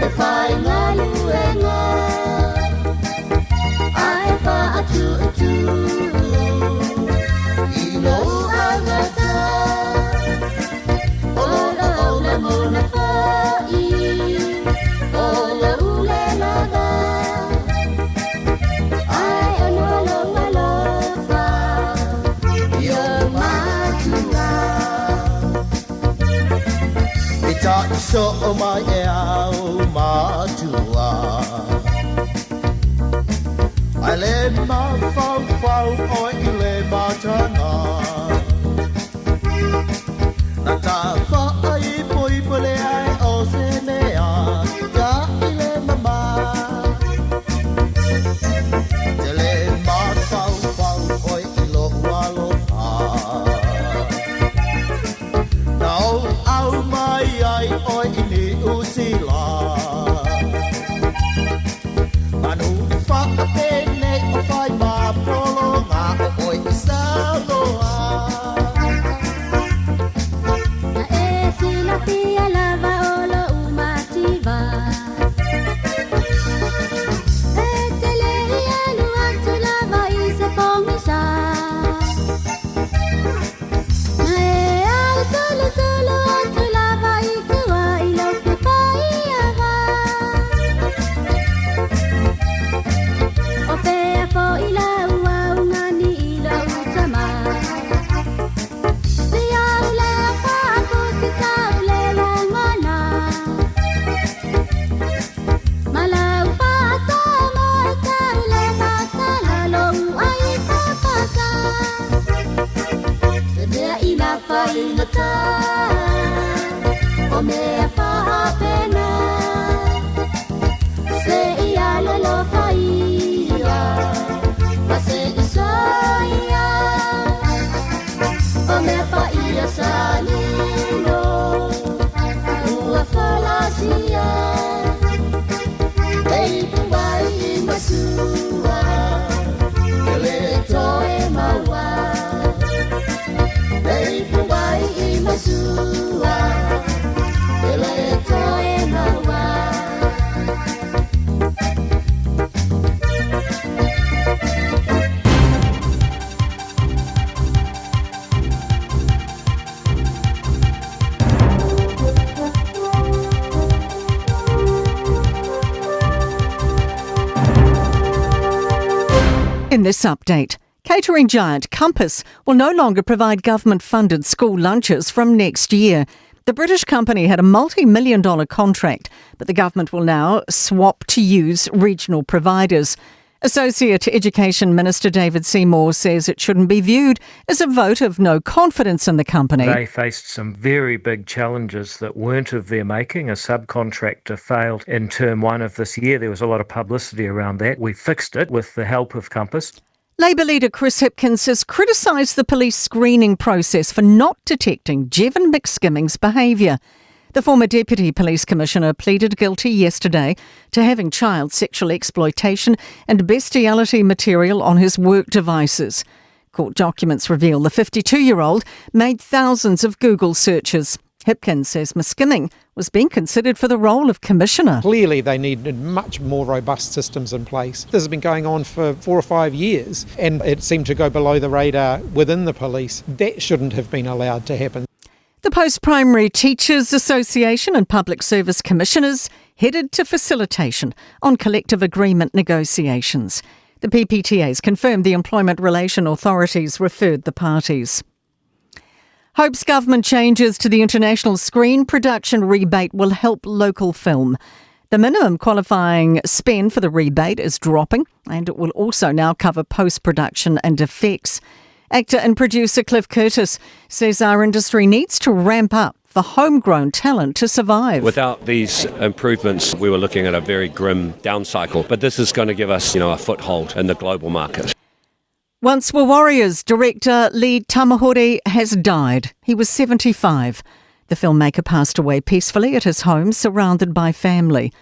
e whai ngaluenga. Ai wha atu atu i lo angata. O lo o le mona whai, o lo ule lava. Ai ono lo alofa i o matua. E ta iso o mai e au matua. Ai le mawhau o i le matanga. Na ta whaai poi pole ai o se mea ka i le mama. Te le mawhau o i lo alofa. Na o au mai ai o i ni usila. Manu whaapene o whai mapolo ngā o oi i Samoa. Na e silafia lava o lou mativa. E te le i alu atu lava i se pogisa. Na e au solosolo atu lava i tua i lou fefaiava. O fea foi lau augani i lou tama. Si au lea faafusi tau le lagona. Ma lau faasoa e tau le masala lou ai papasa. Se mea ina faigata, o mea faapena. Se ia lolofaia, ma se isoia. O mea paia sa lilo, ua falasia. E ipu ai i masua, e le toe maua. E ipu ai i masua, e le toe maua. In this update, catering giant Compass will no longer provide government-funded school lunches from next year. The British company had a multi-million dollar contract, but the government will now swap to use regional providers. Associate Education Minister David Seymour says it shouldn't be viewed as a vote of no confidence in the company. They faced some very big challenges that weren't of their making. A subcontractor failed in term one of this year. There was a lot of publicity around that. We fixed it with the help of Compass. Labour leader Chris Hipkins has criticised the police screening process for not detecting Jevon McSkimming's behaviour. The former Deputy Police Commissioner pleaded guilty yesterday to having child sexual exploitation and bestiality material on his work devices. Court documents reveal the 52 year old made thousands of Google searches. Hipkins says Miskimmin was being considered for the role of commissioner. Clearly, they needed much more robust systems in place. This has been going on for four or five years, and it seemed to go below the radar within the police. That shouldn't have been allowed to happen. The Post Primary Teachers Association and Public Service Commissioners headed to facilitation on collective agreement negotiations. The PPTAs confirmed the Employment Relation Authorities referred the parties. Hopes government changes to the international screen production rebate will help local film. The minimum qualifying spend for the rebate is dropping and it will also now cover post production and effects. Actor and producer Cliff Curtis says our industry needs to ramp up for homegrown talent to survive. Without these improvements, we were looking at a very grim down cycle, but this is going to give us, you know, a foothold in the global market. Once Were Warriors director Lee Tamahori has died. He was 75. The filmmaker passed away peacefully at his home, surrounded by family.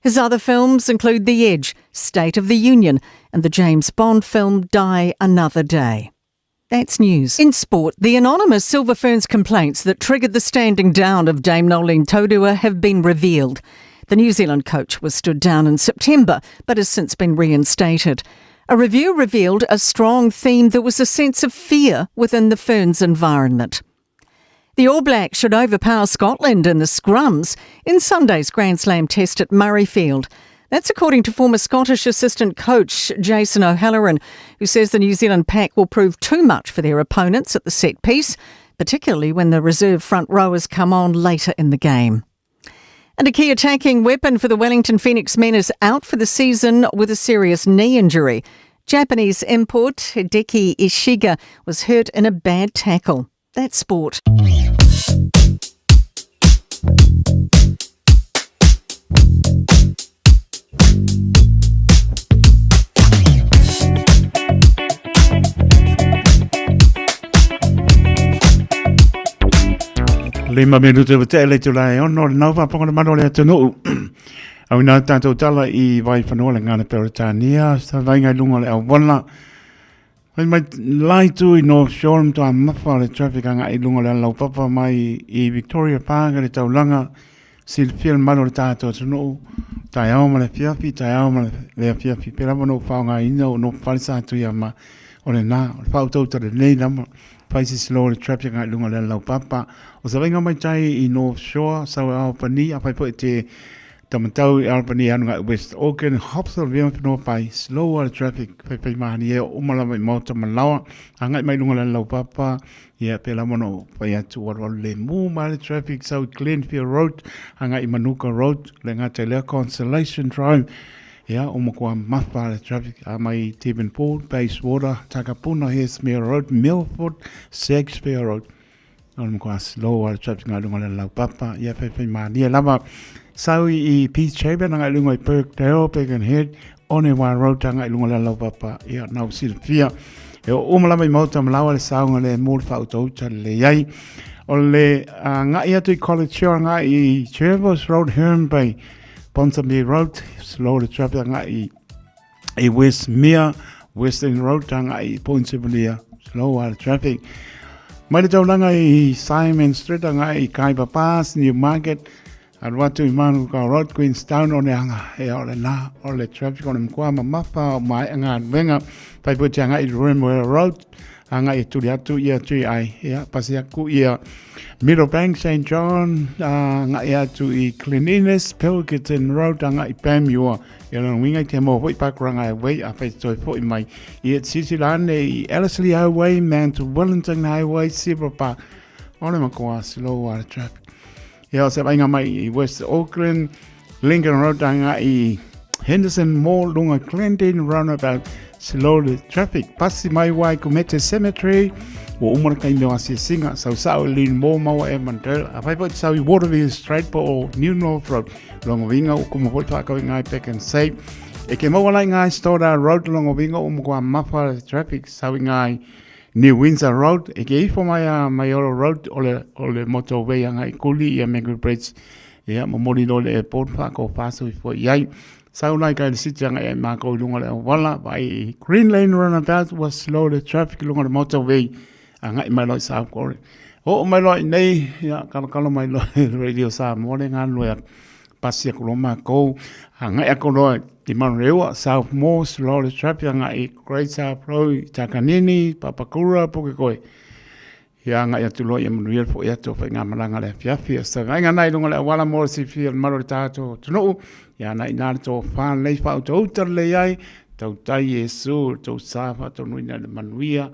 His other films include The Edge, State of the Union, and the James Bond film Die Another Day. That's news. In sport, the anonymous Silver Ferns complaints that triggered the standing down of Dame Noeline Taurua have been revealed. The New Zealand coach was stood down in September, but has since been reinstated. A review revealed a strong theme there was a sense of fear within the Ferns environment. The All Blacks should overpower Scotland in the scrums in Sunday's Grand Slam test at Murrayfield. That's according to former Scottish assistant coach Jason O'Halloran, who says the New Zealand pack will prove too much for their opponents at the set piece, particularly when the reserve front rowers come on later in the game. And a key attacking weapon for the Wellington Phoenix men is out for the season with a serious knee injury. Japanese import Hideki Ishiga was hurt in a bad tackle. That's sport. Lima minute ua tea le itula e ono, le nau whaponga le mano le atunuu. Au nā tātou tala i Waiwhanoa le ngana Peretania, sa vainga i lunga le auwana. Whai mai lai tu i North Shore mtoa mafa le traffic anga i lunga le laupapa mai i Victoria Park le taulanga silafia le mamalu o le tatou atunuu, taeao ma le afiafi, taeao ma le afiafi, pea lava ona ou faaaogaina ou nofo fale sa atu ia ma o lena, o le faautautala lelei lava, fai se slow le traffic agai i luga o le ala laupapa. O se vaaiga maitai i North Shore, sau e Albany, afai foi e te tamatau i Albany anu agai i West Auckland, Hobsonville ma whenua pai, slow le traffic, faifai mahani e oo uma lava i maota ma laoa, agai mai i luga o le ala laupapa, Ia, pēlā ma ona whai atu alualu le mū ma le traffic sau i Glenfield Road, agai i Manuka Road, le gata i lea Constellation Drive, ia, o makoa mafa le traffic, a mai Devonport, Bayswater, Takapuna, Hesmere Road, Milford, Shakespeare Road. O le makoa slow a le traffic ngai lunga le laupapa, ia whai whai mānia lava. Sau i Peace Chamber, ngai lunga i Birkdale, Birkenhead, Onewa Road agai i luga o le alaupapa, ia, nau silafia. E oo uma lava i Maota Malawa le saoga le mo le faautauta lelei ai. O le agai atu i College Hill agai i Jervis Road, Herne Bay, Ponsonby Road, slow le traffic agai i Westmere, Western Road agai i Point Sibulia, slow le traffic. Mai le taulaga i Simon Street agai i Khyber Pass, Newmarket, Alu atu i Manukau Road, Queenstown, o le anga, e o le na, o le traffic o le mkoa mamafa o mai galuega. Fai foi te agai i Remuera Road, agai e tuli atu ia GI, ia, pasi aku ia Middlebank, St John, agai atu i Glen Innes, Pilkington Road, agai i Panmure. Ia lona uiga i te moa foi Pakuranga Highway, a fai toe foi mai. Ia te silasila ane i Ellerslie Highway, Mount Wellington Highway, Zebra Park, o le makoa slow a le traffic. Ia o se vaaiga mai i West Auckland, Lincoln Road agai i Henderson Mall, lunga Glendene Roundabout, slow le traffic. Pasi mai wai Kumete Cemetery, ua uma le taimi o asiasiga, sau sao i Lean Moore maua e Mandela. A fai foi te sau i Waterview Straight po o New North Road, longa uiga ua kumu foi whaakau i ngai Pack and Save. E ke maua lai ngai Stoddard Road, longa uiga ua makoa mafa le traffic, sau i ngai New Windsor Road, e ke ifo mai a Maioro Road o le, o le motorway agai i Kuli ia Mangere Bridge. Ia, momoli loa le airport whaakau whāsui fo i ai. Sau la i kai le city agai ai mākou i lunga o le auala, vaai i Green Lane Runabout, ua slow le traffic i lunga o le motorway, agai mai loa i South Gore. Oo mai loa i nei, ia, kalokalo mai loa i Radio Samoa le galulue atu. Pasi aku loa mākou, agai aku loa i Manurewa, South Moore, slow le traffic agai i Great South Road, i Takanini, Papakura, Pukekohe. Ia agai atu loa ia manuia le fo'i atu o faigamalaga le afiafi. O se vaaiga na i luga o le auala mo le silafia o le malu o le tatou atunuu. Ia na ina le tofa lelei faautauta lelei ai, tautai Iesu le tou sa faataunuina i le manuia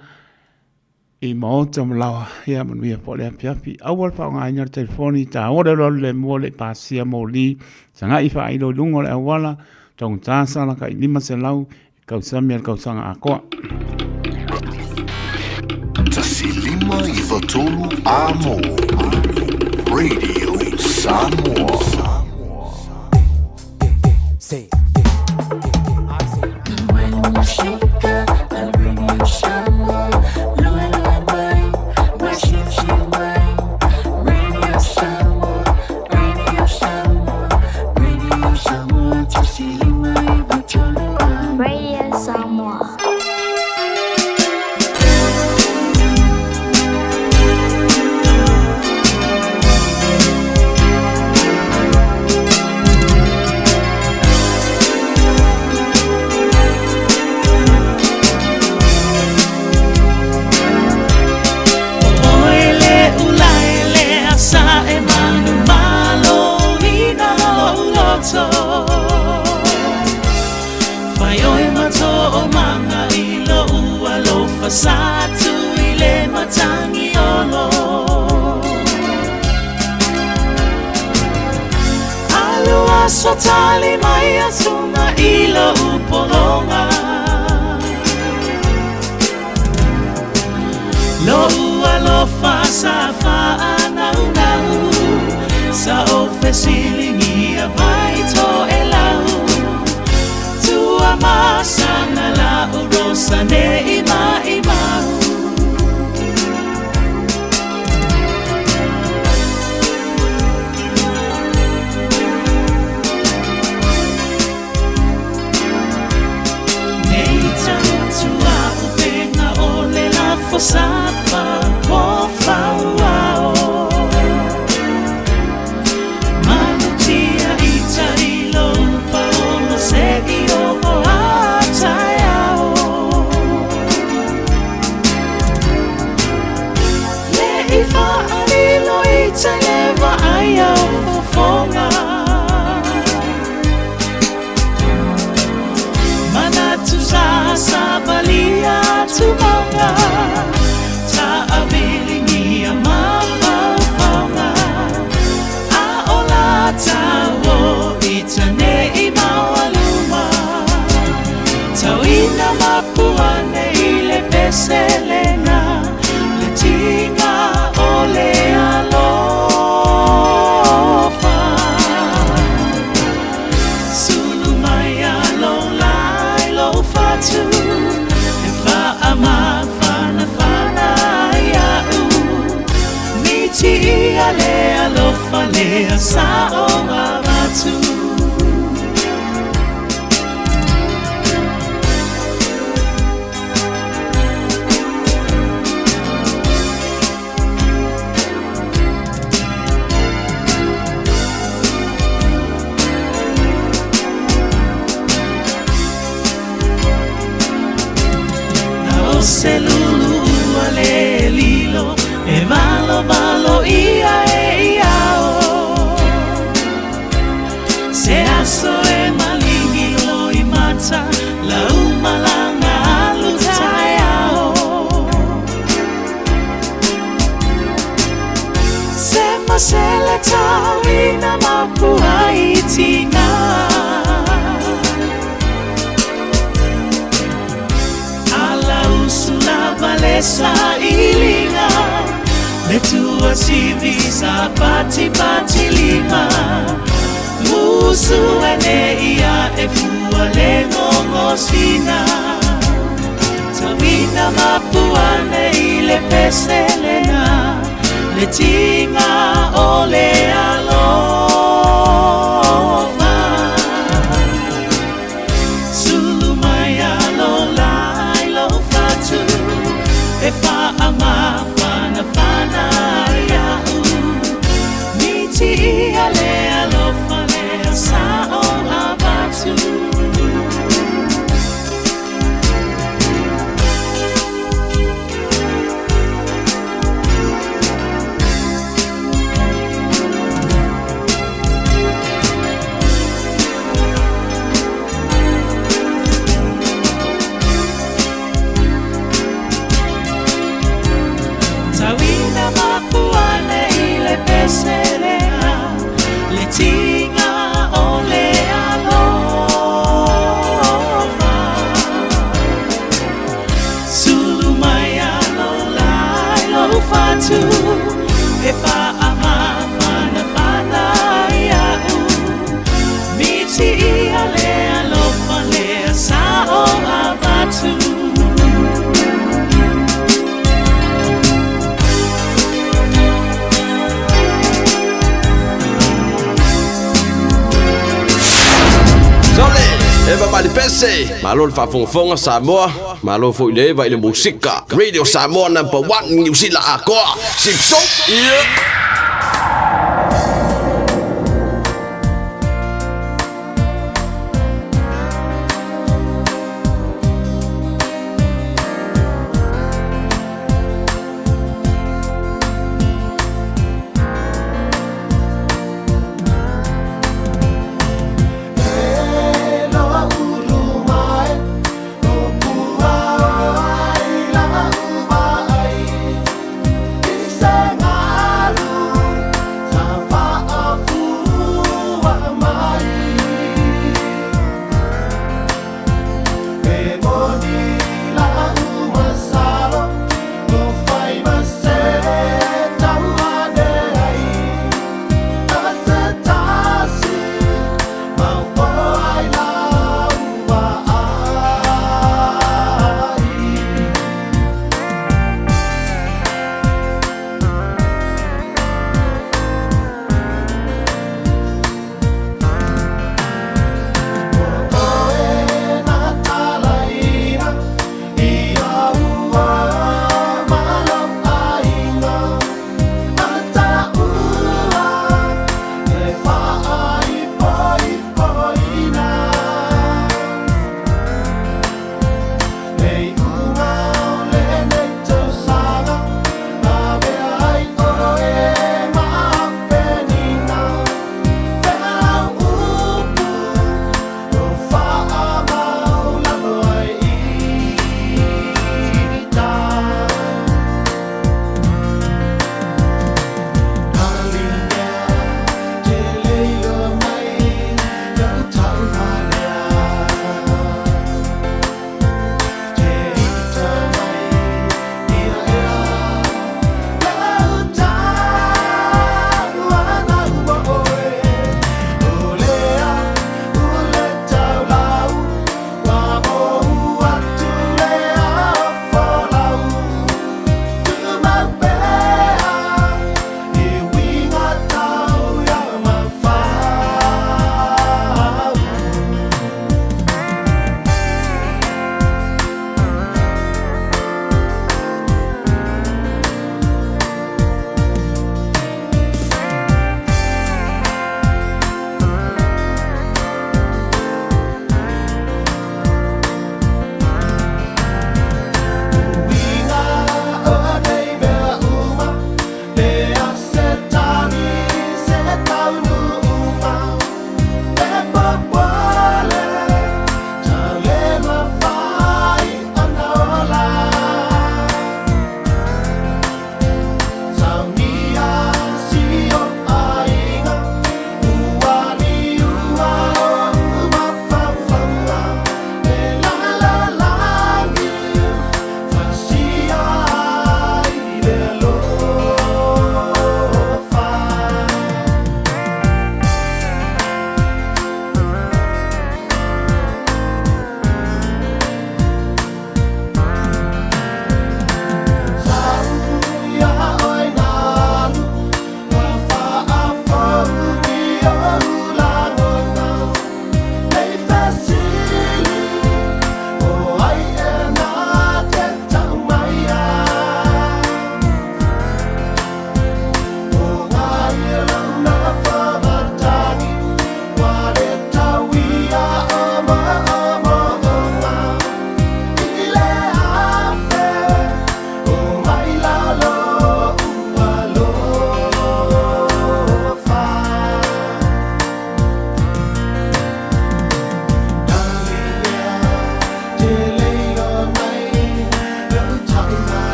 i maota ma laoa. Ia manuia foi le afiafi. Aua le faaaogaina o le telefoni, taua le alualu le mua le i pasia moli, sagai faailo i luga o le auala, taugata sala kai 500 Kausami a le kausaga atoa. 1593 Amo Radio Samoa. Say. Radio Samoa. Tali mai asunga i lo upolonga Lo alofa sa whaanaunau Sa o fesilingia vai to e lau Tua masanga la o rosa ne i mai mau Nei tautua o penga o le lafo sa fa po fauao Manutia i tarilo paolo se i o o ataiao Le i whaalilo i te lewa ai au fofonga Manatu sa savalia atu maunga Taaviligia mafaufauga A o la tau i tane i maualuma Tauina mapuane i le peselena Le tiga o le alofa Sulu mai a lo lai lo fatu E faamafanafana ia'u Miti ia le alofa lea sa o avatu Na o se lulu ua le lilo e valo valo ia e ia o Se aso e maligi lo i mata la umalanga alu taeao Se masele tauina mapua i tinga Ala usu lava le sailiga Le tua sivi sa pati pati lima Musu ene ia e fua le ngongosina Tauina mapuane i le peselena Le tiga o le alofa. avatu E faamafanafana ai a'u Mitiia le alofa lea sa o avatu. Sole, Eva Malipese, malo le faafogafoga Samoa, malo foi le Eva i le musika. Radio Samoa number 1 New Zealand akoa. Sipso, yeah. E loa ulu mai, o pua o ai la uma ai. I se galu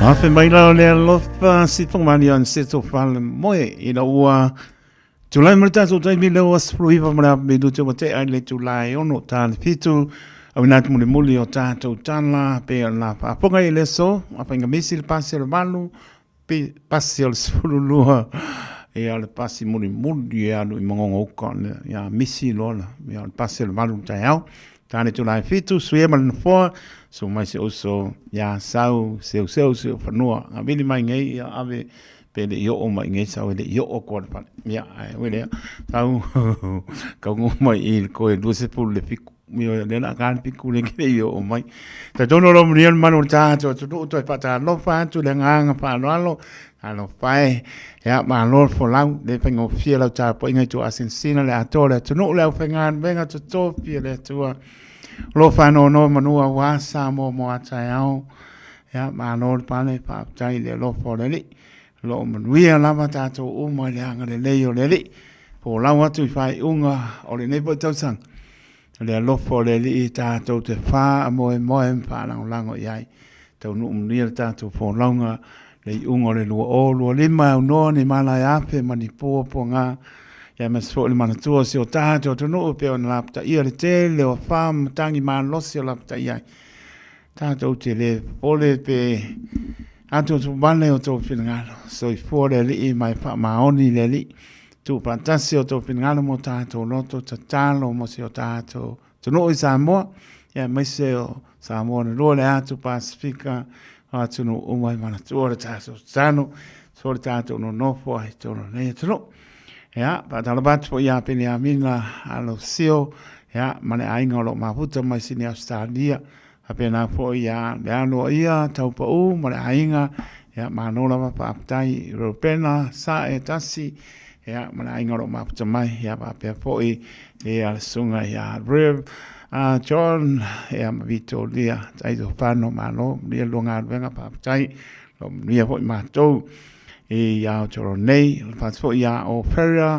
Afe mai la o le alofa si whangamani an se tō whale moe ina ua tulai mai tātou taimi leo a sefulu iwa ma le ape minute ua te ai le tulai ono tā le fitu au ina atu muli muli o tātou tala pe o la whaaponga i le so a whainga misi le pasi o le malu pe pasi o le 12 ia le pasi muli muli e alu i mangongo uka ia misi loa la ia le pasi o le 8 taeao Tāne tū 7, suia ma le nofoa, su mai se uso ia sau, seu seu seu whanua. Ngā vili mai ngei, ia ave, pe le i oo mai ngei sau, e le i oo koa le pale. Ia, ai, ue lea, sau, kau ngō mai i le koe 20 le fiku. Ia, le la kā le piku le kere i oo mai. Ta tono lo muni le manu o le tātou, atu nuu toi whaatalofa atu le ngānga whaaloalo, alofa e, ia, malo le folau, le whaingofia lau tapuaiga i tō asinsina le atoa le atunuu le aufaigaluega totofi a le Atua. O lo o faanoanoa manu auā Samoa mo a taeao. Ia, malo le pale, faafetai i le alofa o le Alii. O lo o manuia lava tātou uma i le agalelei o le Alii. Folau atu i faaiuga o lenei foi tausaga. O le alofa o le Alii tātou te faamoemoe ma faalagolago i ai. Taunuu manuia le tātou folauga le iuga o le 2025 e aunoa ni malae afe ma ni pua puagā. Ia aemaise foi o le manatua o si o tātou atunuu e pei ona lapataia le tele o afa ma matagi malosi o lapataia ai. Tātou te le popole pe atuatuvale o tou finagalo. Soifua le Alii ma e faamaoni le Alii. Tuufaatasi o tou finagalo mo tātou loto tatalo mo si o tātou atunuu i Samoa, ia aemaise o Samoa na lua le atu Pasifika, o atunuu uma i manatua le tātou tatalo, so le tātou nonofo ai tōna nei atunuu. Ia, whaatalapa atu po ia Peniamina Alosio, ia, ma le aiga o lo mafuta mai Sini Australia, a pēnā po ia le aloa ia, taupau ma le aiga, ia, māno lava whaapatai Rupena, sa e tasi, ia, ma le aiga o lo mafuta mai, ia, whaapea foi, ia, le sunga ia Rev, John, ia, ma Vitoria, taito whano, māno, lia lua ngā whaapatai, lo manuia foi mātou, i Aotearoa nei, o le whātu foi ia o Ferreira,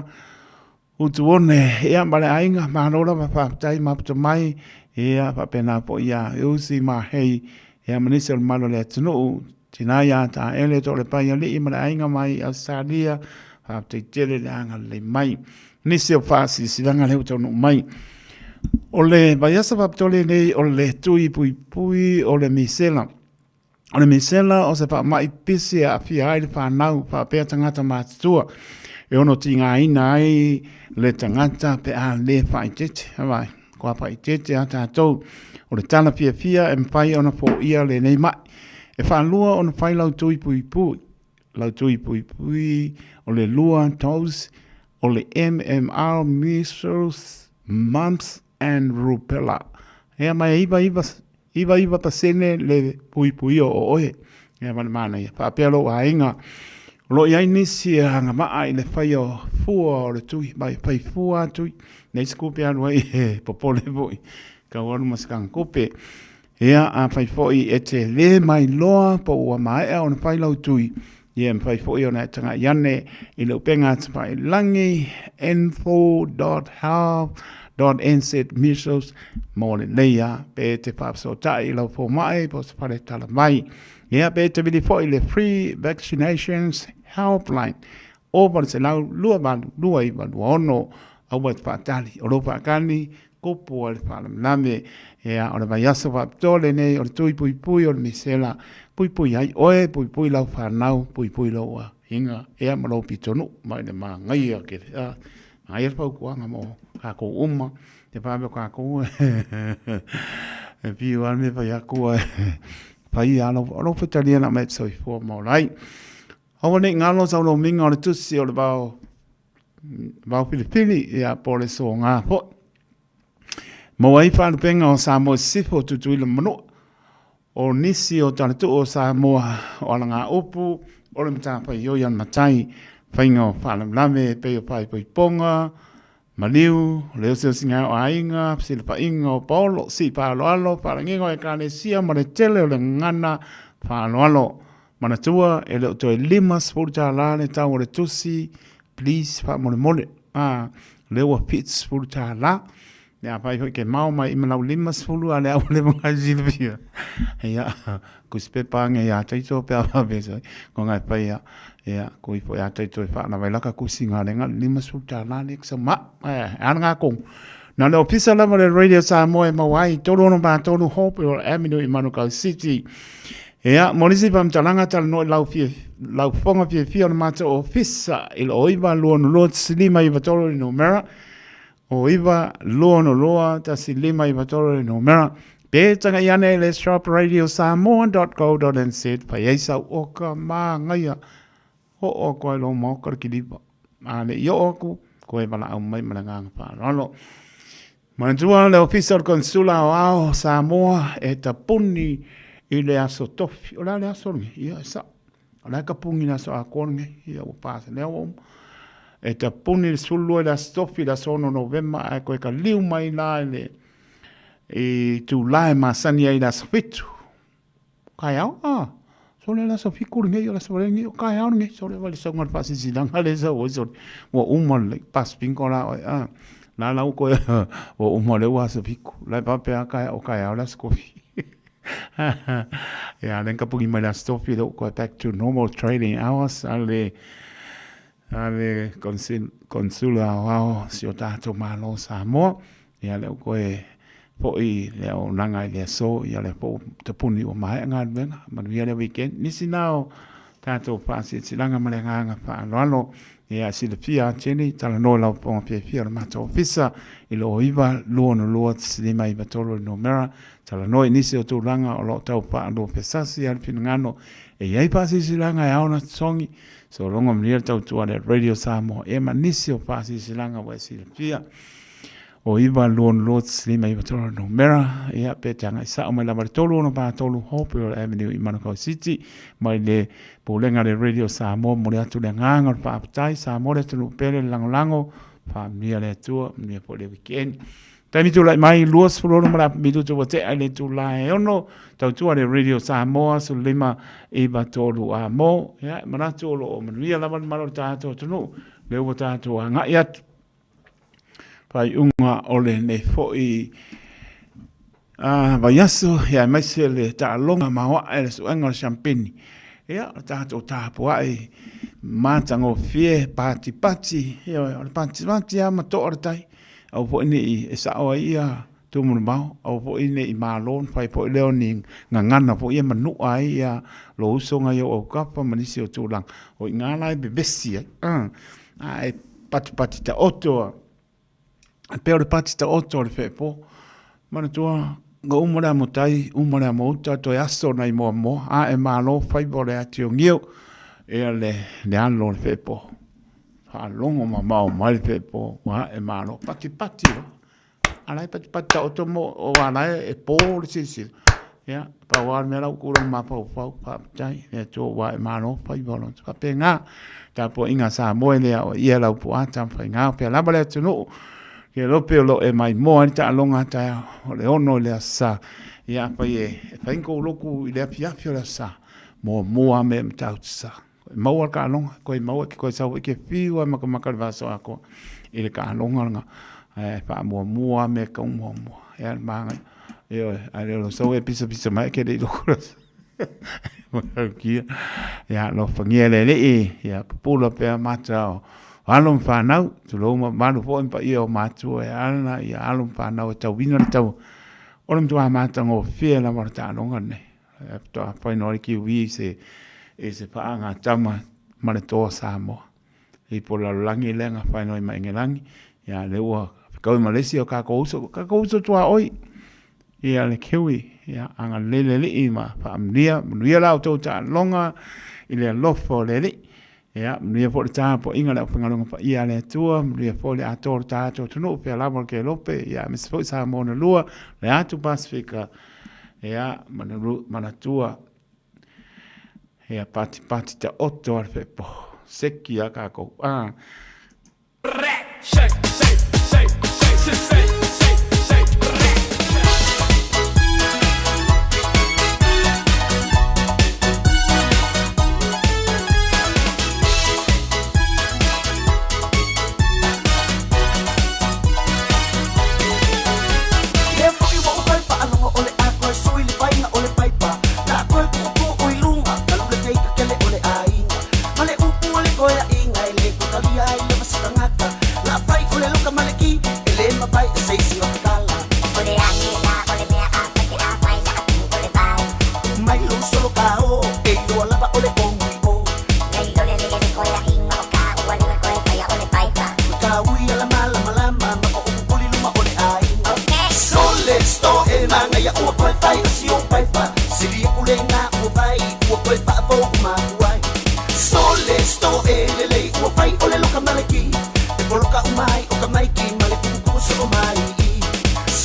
Utuone, ia ma le aiga, mālo lava whāpatai maputa mai, ia whapena po ia Usi ma hei, ia manisi o le malo le atunuu, tina ia tā ele tō le pai ali'i ma le aiga mai i Australia, whāpatai tele le anga lelei mai. Nisi o whaasilisilanga le utaunu mai. O le vaiasa whapatole nei o le tui pui pui o le misela. O le misela o se faamaʻi pisi e aafia ai le fanau faapea tagata matutua e ono tigaina ai le tagata pe a lē faaeteete. Avae, kua faaeteete a tatou. O le tala fiafia e mafai ona foia lenei maʻi. E faalua ona fai lau tui puipui, lau tui puipui o le lua dose o le MMR measles, mumps and rubella. Ea mai e iva iva 99% le puipuia o oe. Ia ma le manaia. Faapea lou aiga, o lo o i ai nisi e agavaa i le faia o fua o le tui, mai fai fua atu i nei se kupe alu ai e popole foi, kau alu ma se kanga kupe. Ia, a fai foi e te le mai loa po ua maea ona fai lau tui, ia e mafai foi ona e taga'i ane i le upega atafailangi info.health.nz measles mo lenei a pe te faafesootai i lau fomai po o se fale tala mai. Ia pe te vili foi le free vaccinations helpline o 800 28 29 26 aua e te faatali. O lou faatali kupu o le faalamelame, ia, o le vaiaso faapitoa lenei o le tui puipui o le misela, puipui ai oe, puipui lau whanau, puipui lou aiga, ia, ma lou pitonuu, mai le māngaia ke le, a, māngaia le fautuaga mo kākou uma, te whāme o kākou, e piu a me whai aku, whai a lou, lou whetalia na mai te soifua maorai. Aua nei ngalo sau lou minga o le tusi o le vao, Vao Pilipili, ia po le sōgā foi. Maua ai faalupega o Samoa i sisifo o Tutuila ma Manua. O nisi o talatuu o Samoa o alagaupu o le matafaioi a le matai, faiga o faalavelave e pei o faaipoipoga, maliu, le oseosega o aiga, fesilafaiga o paolo, sii faaaloalo, faalagiga o ekalesia ma le tele o le gagana faaaloalo. Manatua e le o toe $50 le tau o le tusi, please faamolemole. A, lea ua $70. Le afai foi ke mao mai i malau 50 a le au le mga silafia. Ia, kusi pepa ange ia taito pe a whapesa. Ko ngai pai ia, ia, ko ifo ia taito e whaana vai laka kusi ngā lenga 50 tā nā le ksa ma, e, ana ngā kongu. Na le ofisa lava le Radio Samoa e mau ai, 363 Hopewell Avenue i Manukau City. Ia, mo nisi whamtalanga tala no i lau, fia, lau whonga fia fia o le mātou ofisa i lo oiva lua no loa tsilima i vatoro i numera o iva lua no loa tasi lima i vatoro i numera. Pe tanga i ane le shop radiosamoa.co.nz pai ai sau o ka mā ngaia ho o koe lo maoka le kilipa. A le i o aku, koe wala au mai ma le nganga whaalalo. Manatua le Ofisa o le Konsula o Ao Samoa e tapuni i le aso tofi. O le a le aso lenei? Ia, e sao. O le a ka pungi le aso atoa lenei? Ia, ua pasa lea ua uma. E tapuni le 12 i le aso tofi, le aso 6 Novema, ae koe ka liu mai la i le i tūlā e masani ai i le aso 7. Kaeao, ah, sole le aso 7 lenei, o le aso 8 lenei, o kaeao lenei, sole vai le sauga le faasisilaga le sau ai sole. Ua uma le pasipingo la oe, ah, la la ua koe, ua uma le ua aso 7. La e faapea kaeao, kaeao le aso kofi. Ia, le kapungi mai le aso tofi, le ua koe back to normal trading hours, a le, a le konsula aoao si o tātou Malo Samoa. Ia, le ua koe foʻi le auaunaga i le aso, ia lea foi ua tapuni ua maea galuega, manuia le weekend. Nisi na o tatou faasilasilaga ma le agaga faaaloalo, ia silafia atili, talanoa i lau fofoga fiafia o le matou ofisa i le 09 262 593 le numera, talanoa i nisi o tulaga o lo o tau faaluafesasi ai le finagalo e i ai faasilasilaga e ao ona totogi, sologa manuia le tautua a le Radio Samoa, ia ma nisi o faasilasilaga ua e silafia. O 9 2 2 5 9 3 numera, ia pe te agai sao mai lava le 363 Hopewell Avenue i Manukau City, mai le Pulega le Radio Samoa, momoli atu le agaga o le faafetai, Samoa le atunuu pele le lagolago, faamanuia le Atua, manuia foi le weekend. Taimi tulai mai, 26 ma le afa minutu ua tea i le itula e 6, tautua le Radio Samoa, 15 9 3 a mo, ia, e manatu o lo o manuia lava le malo o le tatou atunuu, lea ua tatou agai atu. Faaiuga o lenei foi vaiaso, ia aemaise le taaloga maoae le suega o le siampeni. Ia, o tatou tapuai matagofie, patipati, ioe, o le patipati lava ma toa le tai. Aua foi ne i e sao ai ia Tumulimao, aua foi ne i malo ona fai foi lea o ni gagana foi e manua ai ia lou uso nai ou aukapa ma nisi o tulaga. O i ina la e vevesi ai. Ae patipati taoto a, e pei o le pati taoto o le feepo. Manatua, na uma le amotai, uma le amouta, toe aso nai moamoa, ae malo faiva o le atiogio, ia le, le alo o le feepo. Faalogo mamao mai le feepo, ae malo, patipati loa. A la e patipati taoto mo o a la e po le silasila. Ia, pau lava le mea la ua tulaga mafaufau, faafetai le Atua ua ae malo faiva o lona. Faapena, tapuaiga a Samoa e le aoaia lau puata ma faiga o fea lava le atunuu. Ke lope o lo o e maimoa ai le taaloga a taeao o le 6 i le Aso Sa. Ia, afai e fai ni kou lotu i le afiafi o le Aso Sa, muamua lava mea e matautu sa. Koe maua le kaaloga, koe maua ke koe sau ke fiu ai makamaka le vaso akoa i le kaaloga langa. Ae faamuamua me kau muamua. Ia le maangai. Ioe, ae le o sau e pisa pisa mai ke le loko la. Kia. Ia alofagia le Alii, ia pupula pea mata o alo ma whanau, tulou ma malu foi ma paia o matua e ala, ia alo ma whanau e tauina le tau. O le matua matagofie lava o le taaloga lenei. E faatoa fai noa le kiwi i se, i se faagatama ma le toa Samoa. I po lalolagi lea na fai noa i Maingelangi, ia lea ua fekaui ma le isi o kākou uso, kākou uso tuaoi, ia le kiwi, ia agalelei le Alii ma faamanuia, manuia la outou taaloga i le alofa o le Alii. Ia, manuia foi le tapuaiga a le aufaigaluega paia a le Atua, manuia foi le atoa o le tatou atunuu, pea lava o le Kelope, ia, aemaise foi Samoa na lua, le atu Pasifika, ia, manatua, ia, patipati taoto a le feepo, seki a kākou, ah. Shake, shake, shake, shake, shake, shake, shake, shake. tagata La'afai o le loka ma le ki E lē mafai e se isi o tatala O le ake la o le mea a fai te afai la'atu o le vai Mai lou solo kao E iloa lava o le kogi o Nei lo le le le koe a inga o ka ua luga koe paia o le paipa Kaui ala malamalama ma o ukuli luma o le aiga Sole sto e magaia ua koe fai o si o paipa Silia kulenga ua vai ua koe faafou umakuai Sole sto e lelei ua fai o le loka maleki E poloka umai o ka maiki ma le kukuku so o mai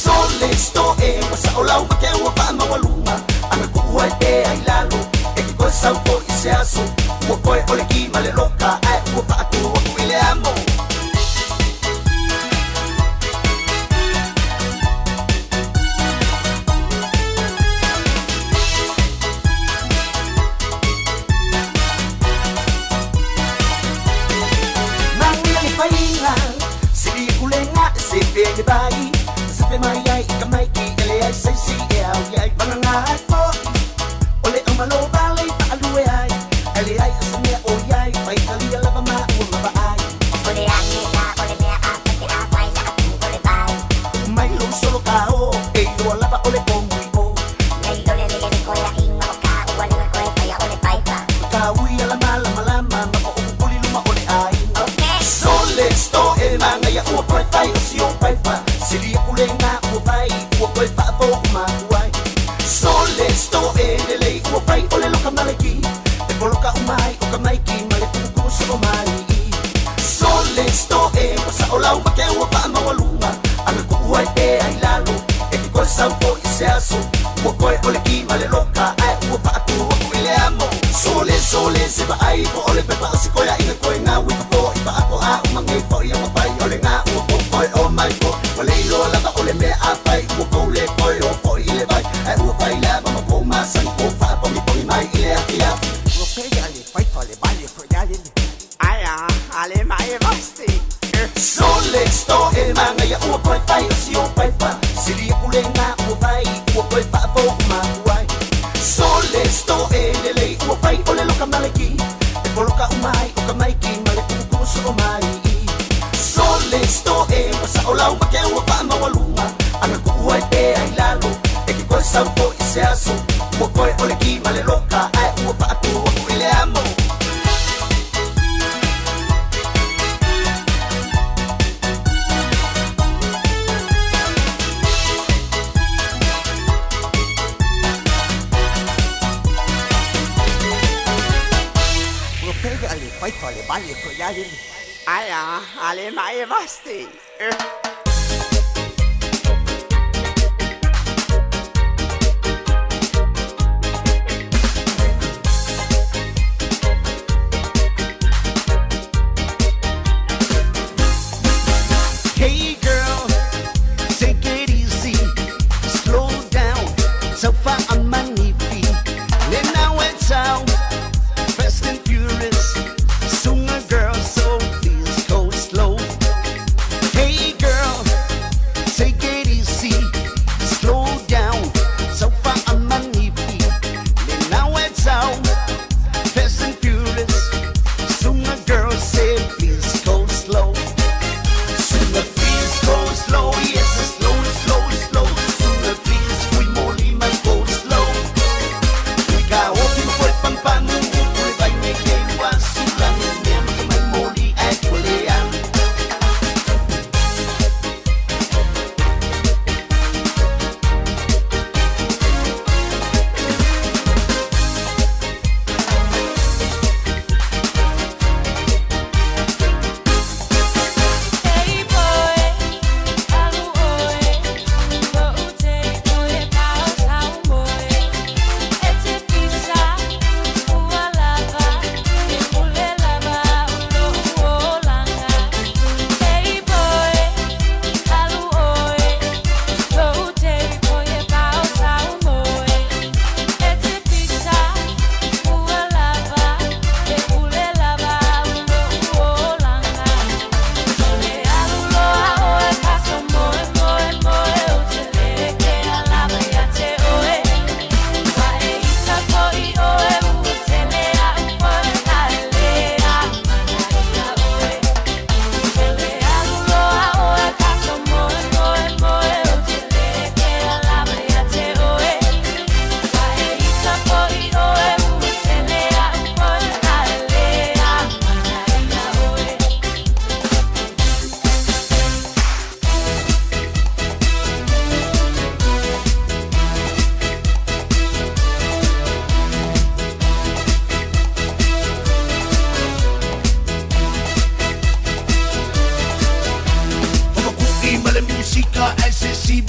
Sole sto e ua sao lau ma ke ua faamaualuga Aga kuu ai pea i lalo E ke koe sau po i se aso Ua koe o le ki ma le loka Ae ua faatu aku i le amo. Manuia le faiga Sili kulenga e se pe le vai Se pe mai ai i ka maiki e le ai se si e au i ai Vanganga ai fo'i O le aumalo vale i faalue ai Ai le ai o se mea o i ai Pai talia lava ma ua mavaai O le ake la o le mea a fai te afai la'atu o le vai Mai lou solo kao E iloa lava o le kogi o Nei lo le le le koe a inga o ka ua luga koe paia o le paipa Kaui ala malamalama ma o ukuli luma o le aiga Sole sto e magaia ua koe fai o si o paipa Silia kulenga ua vai ua koe faafou umakuai Sole sto e lelei ua fai o le loka maleki E poloka umai o ka maiki ma le kukuku so o mai Sole sto e ua sao lau ma ke ua faamaualuga Aga kuu ai pea i lalo E ke koe sau po i se aso Ua koe o le ki ma le loka Ae ua faatu aku i le amo Sole sole se vaai po o le pepa o se koe a inga koe ngā ui po i faako a umangei po i ama pai o le ngā ua po koe o mai po Ua le iloa lava o le mea a fai ua kou le koe o foi i le vai Ae ua fai lava ma kou masani kou faapogipogi mai i le afiafi Ua pele a le paipa le vale ko ya le Ai a ale mai vasti Sole sto e magaia ua koe fai o si o paipa Silia kulenga ua vai ua koe faafou umakuai Sole sto e lelei ua fai o le loka maleki E poloka umai o ka maiki ma le kukuku so o mai Sole sto e ua sao lau ma ke ua faamaualuga Aga kuu ai pea i lalo E ke koe sau po i se aso Ua koe o le ki ma le loka Ae ua faatu aku i le amo. Ua pele a le paipa le vale ko ya le Ai a ale mai vasti. Hey girl, take it easy, slow down, so far I'm manifi. Then now it's out, fast and furious, sooner girl, so please go slow. Hey girl.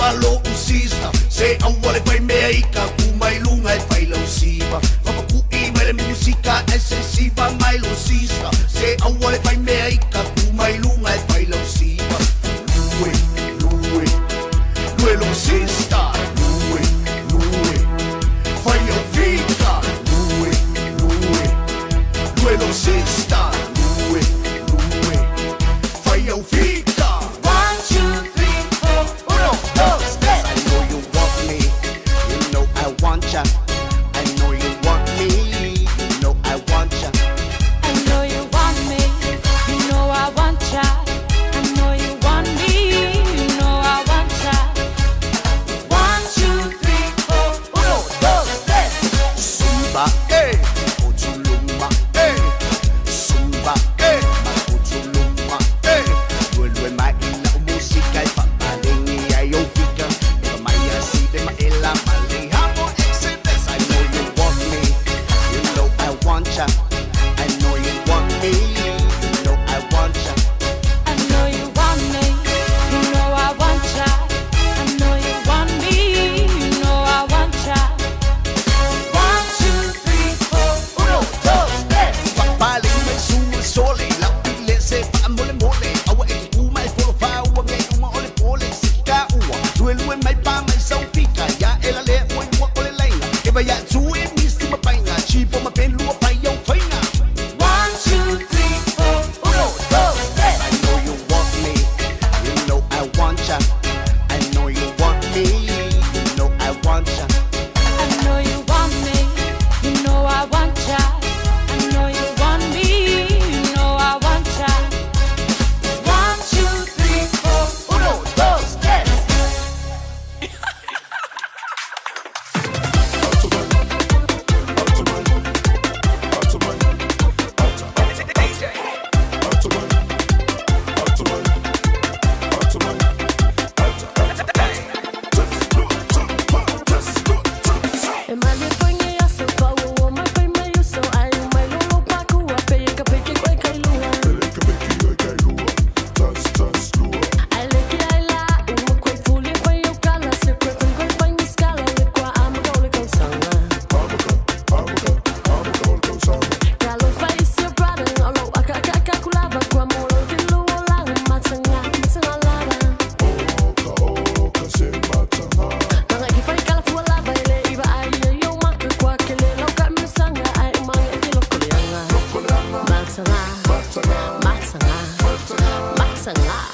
siva lo usista Se aua le pai mea i ka kumai lunga e pai lau siva Papaku'i mai le musika e se siva mai lo sista Se aua le pai mea i ka kumai lunga e pai lau siva Lue, lue, lue lo sista Lue, lue, fai au fika Lue, lue, lue lo sista Lue, lue, fai au fika 1, 2, 3, 4, 1, 2, 3. I know you want me, you know I want ya. I know you want me, you know I want ya. I know you want me, you know I want ya. I know you want me, you know I want ya. 1, 2, 3, 4, 1, 2, 3. Zumba, eh, Otuluma, eh. Zumba, eh, Otuluma, eh. Lue mai ila o musika e fapalengi ai o fika. Eva mai asi de ma ela male hamo exhibits. I know you want me, you know I want ya. I know you want me, you know I want ya. I know you want me, you know I want ya. I know you want me, you know I want ya. 1, 2, 3, 4, 1, 2, 3. Papale mai su sole, la pile se fa mole mole. Aua e ki kuma e folo fa ua ngai uma ole pole se ki ka ua. Lue lue mai pa mai sau fika ya ela le ua ua ole lainga. Eva ya tu e misti ma painga, chipo ma pen lua pai au fainga. 1, 2, 3, 4, 1, 2, 3. I know you want me, you know I want ya. I know you want me, you know I want ya. I know you want me, you know I want ya. I know you want me, you know I want ya. 1, 2, 3, 4, 1, 2, 3. E male fange ya so fa wo mai pai mai so ai mai lo lo pa ku a pe ka pe ke koi kai lua. Ai le ke ai la u mo koi fuli pai o kala se koi pai koi pai mi skala le kwa ama ka ole kausanga. Kalo fai se brother olo aka aka aka kulava kwa mo lo ke lo la matanga matanga lava. Nanga ki fai kala fua lava ele iwa ai e yo maka kwa ke le lau ka misanga ai umanga e ke loko leanga. Matanga, matanga, matanga.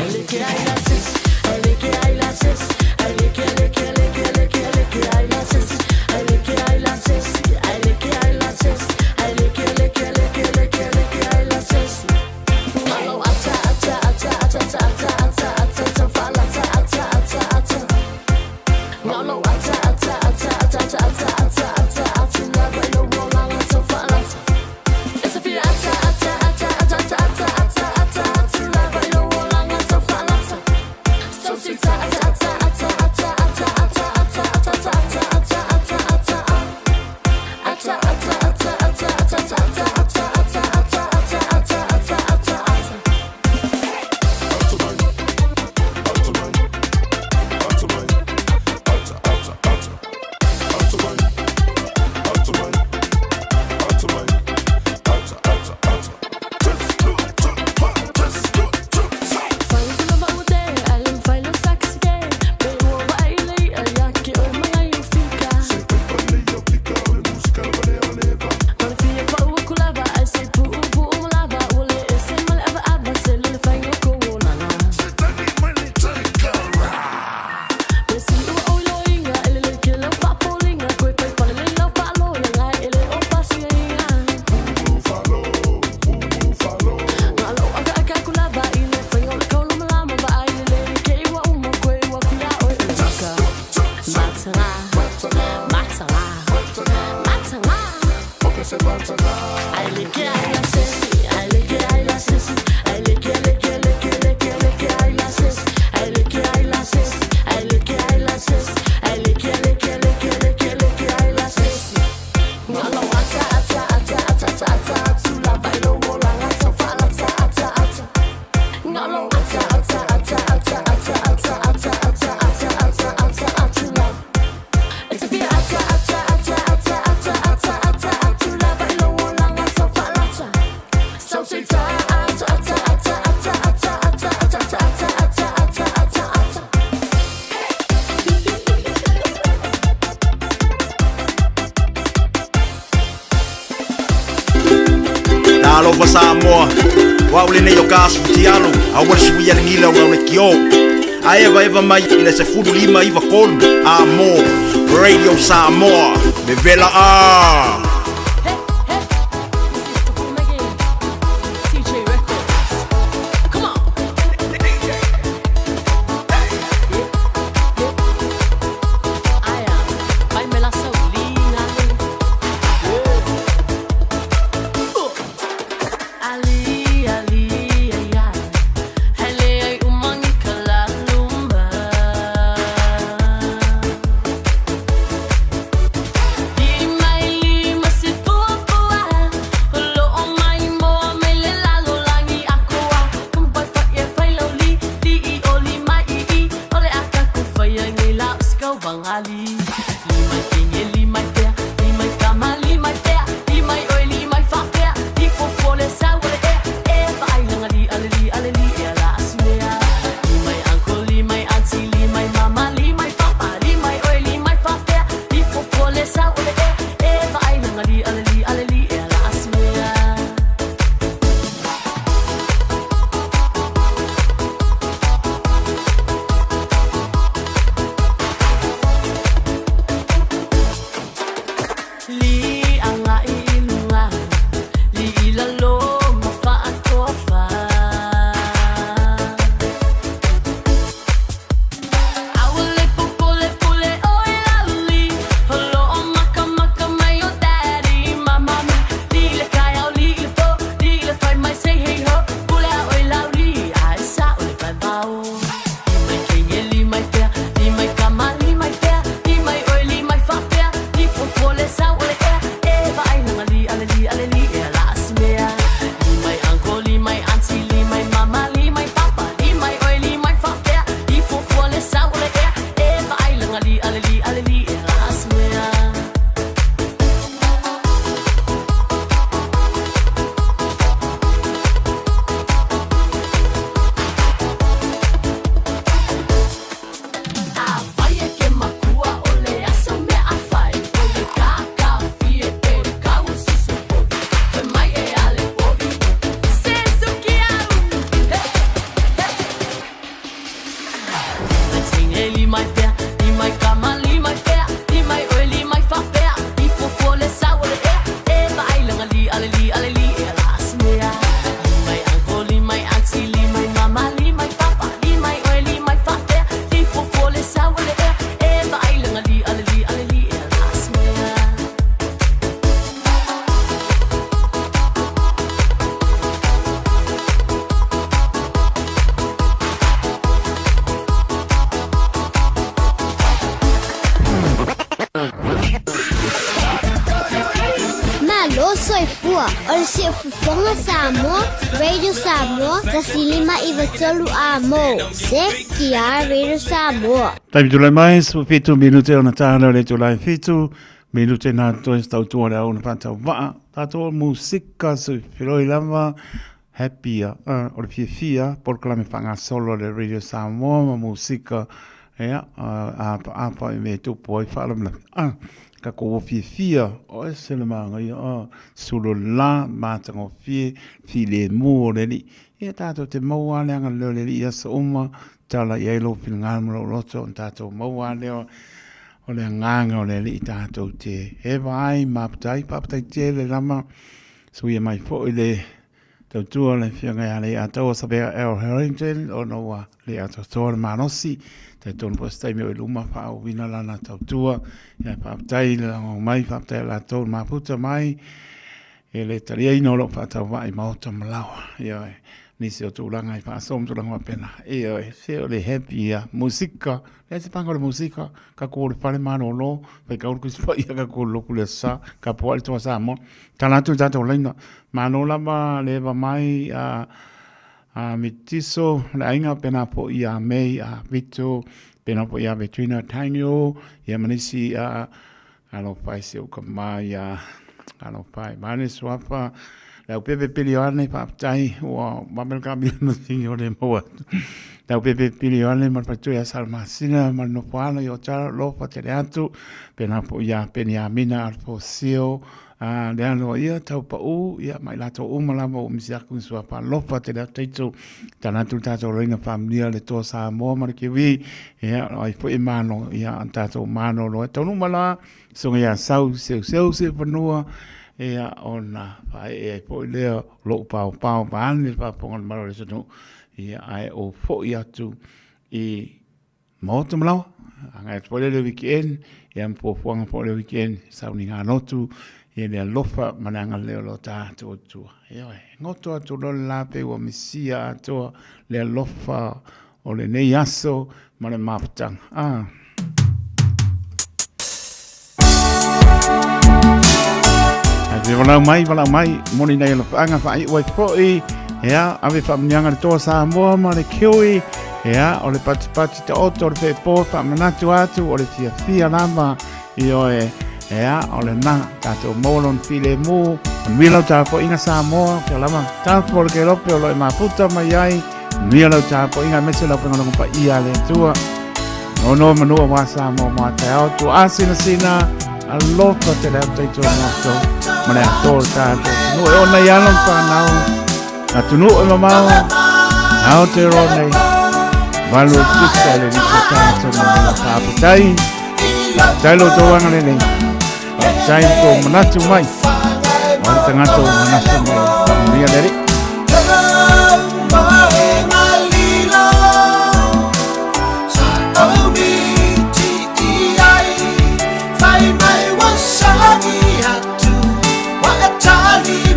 Ele ke ai la sis, ele ke ai la sis, ele ke ele ke ele ke ele ke ele ke ai la sis, ele ke ai la sis, ele ke ai la sis, ele ke ele ke ele ke ele ke ele ke ai la sis. Malo ata ata ata ata ata ata ata ata ata fa la ata ata ata ata. Ngalo ata ata ata ata ata ata ata ata ata la ba lo ro la la ta fa la ta. It's a fear ata ata ata ata ata ata ata ata ata la ba lo ro la la ta fa la ta. So si ta ata ata ata Alofa Samoa, o au lenei o ka asu tialo, aua le suia le gila o le kio. A eva eva mai i le 1593, a mo, Radio Samoa, me vela a! TJ Records. Come on. Aya, vai me la saulinga. Ali, ali, ai, ai. Hele ai umangi kalalumba. Lima lima si fuafua, lo o mai moa mai le lalo langi akoa. Kumpai fa e fai lau li, li i o li mai i i, o le akaku fai ai nei la usikau vangali. Li mai kinge, li mai pea, li mai kama, li mai pea, li mai oi, li mai fapea, li fofo le sau le e, e fa ai langa li ale li ale li e ala asimea. Li mai uncle, li mai auntie, li mai mama, li mai papa, li mai oi, li mai fapea, li fofo le sau le e, e fa ai langa li ale li ale li e ala asimea. Li anga i lunga, li i lalo ma faatofa. Aua le popole pule o i lauli, holo o maka maka mai o daddy ma mami. Li i le kai au, li i le po, li i le fai mai say hey ho, pule a oi lauli, a e sa o le vai vao. Li mai kenge, li mai pea, li mai kama, li mai pea, li mai oi, li mai fapea, li fofo le sau o le ea, e vaai langa li ale li ale li e ala asimea. Li mai uncle, li mai auntie, li mai mama, li mai papa, li mai oi, li mai fapea, li fofo le sau o le ea, e vaai langa li ale li ale li e ala asimea. A fai e ke makua o le aso mea a fai, o le kaka fie pe kau susu poi, fai mai e ale poi, se suki au. Mai tinge li mai pea, li mai kama, li mai pea, li mai oi, li mai fapea, li fofo le sau o le ea, e vaai langa li ale li ale li e ala asimea. Li mai uncle, li mai auntie, li mai mama, li mai papa, li mai oi, li mai fapea, li fofo le sau o le ea, e vaai langa li ale li ale li e ala asimea. Malo soifua o le siufofoga Samoa, Radio Samoa, 19 a mo. Se ki a Radio Samoa. Taimi tulai mai, su fitu minute ona tāna le tulai fitu, minute nā toi stau tua le au na pātau waa, tātou musika su filoi lava, happy a, o le fiafia, polokalame faagasolo a le Radio Samoa ma musika, ia, apa apa i mea e tupu ai faalavelave, ka kou ua fiafia, o ese le magaia, sulu la, matagofie, filemu o le Alii. Ia tātou te maua lea agalelei o le Alii i aso uma, tala i ai lou finagalo ma lou loto ona tātou maua lea o le agaga o le Alii tātou te eva ai maputa ai. Faafetai tele lava, suia mai foi le tautua le Afioga ia Leiataua Savea L. Harrington ona ua le atoatoa le malosi. Talitonu foi o se taimi o i luma faaauina lana tautua. Ia faafetai le lagolago mai, faafetai ia latou le mafuta mai e le taliaina o lou faatauvaa i maota ma laoa. Ioe, nisi o tulaga i faasoa ma tulaga faapena. Ioe, se o le happy ia. Musika, leai se paga o le musika, ka ku o le fale malolo, faikau le Tusi Paia ka ku o le loku le Aso Sa, ka pua'i le Toa Samoa. Tala atu i le tatou laina, malo lava le eva mai a a Mitiso le aiga, pena foi ia May a Vito, pena foi ia Vetrina Tainio, ia ma nisi a alofa i si ou tama ia alofa i Mane Suafa, le au pepe pili o ane, faafetai ua vave le kamila masini o le maua atu. Tau pepe pili o ale ma le faletua ia Salamasina ma le nofo alo i Otara alofa tele atu. Pena foi ia Peniamina Alfosio, a le alo ia tau pau ia ma i latou uma lava ua misi aku i suafa alofa tele atu taito tala atu le tatou laina faamanuia le Toa Samoa ma le Kiwi ia o ai foi e malo ia a tatou malolo ai taunuu mai la susuga ia Sau Seuseu Siufanua ia ona faaee ai foi lea o lou paopao vaeane le faafofoga a le Malo o le atunuu ia ae ou foi atu i Maota ma laoa, agai atu foi lea i le weekend, ia ma fuafuaga foi o le weekend, sauniga lotu, ia le alofa ma le agalelei o lo tatou Atua. Ioe, goto atu loa le la pei ua misia atoa le alofa o lenei aso ma le mafutaga. Ah. Ai pe walau mai, walau mai, moni nei alofaaga faaiu ai foi, ea, ave faamuniaga le Toa Samoa ma le Kiwi, ea, o le patipati taoto o le feepo faamanatu atu o le fiafia lava, ioe, ea, o lena, tatou maua lona filemu, manuia lau tapuaiga Samoa, kia lava, tapu o le kelope o lo e mafuta mai ai, manuia lau tapuaiga aemaise lau faigalonga paia a le Atua. Nono manua wa Samoa mo a taeao tuaa sinasina alofa tele atu taito moto ma le atoa o le tatou atunuu e ona i alo ma fanau atunuu e mamao Aotearoa nei valu o tusa le lisa tatou manua faafetai faafetai lo outou agalelei faafetai lo tou manatu mai o le tagata ua manatu mai faamanuia le Alii.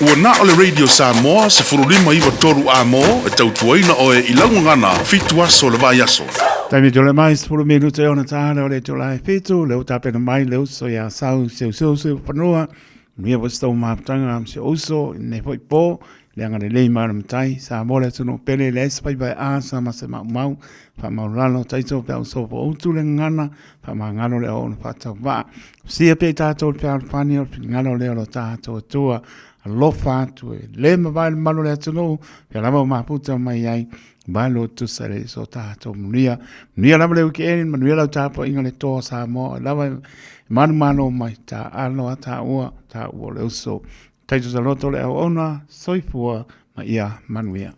Ua na o le Radio Samoa 1593 amo e tautuaina oe i laugagana 7 aso le vai aso. Taimi tole mai 10 minute ona tāle o le tō lai fitu, le o tapena mai le uso ia sau seu seu seu panua, nuia po stau maputanga am se uso, ne foi po, le anga le lei mauna matai, sa mo le tunu pele le esa pai pai a sa ma se mau mau, wha mau lalo taito pe au sopo utu le ngana, wha ma ngano le o ona whatau waa. Sia pe tātou le pēau pani o le ngano le o tātou tua, alofa atu e le mawai le malu le atunuu, pea lava o maputa mai ai, mai lo tusa le so tātou manuia. Manuia lava le wikendi, manuia lau tapuaiga le toa Samoa, lava e manumalo mai tā alo a tā ua, tā ua le uso. Taito taloto le auauna, soifua ma ia manuia.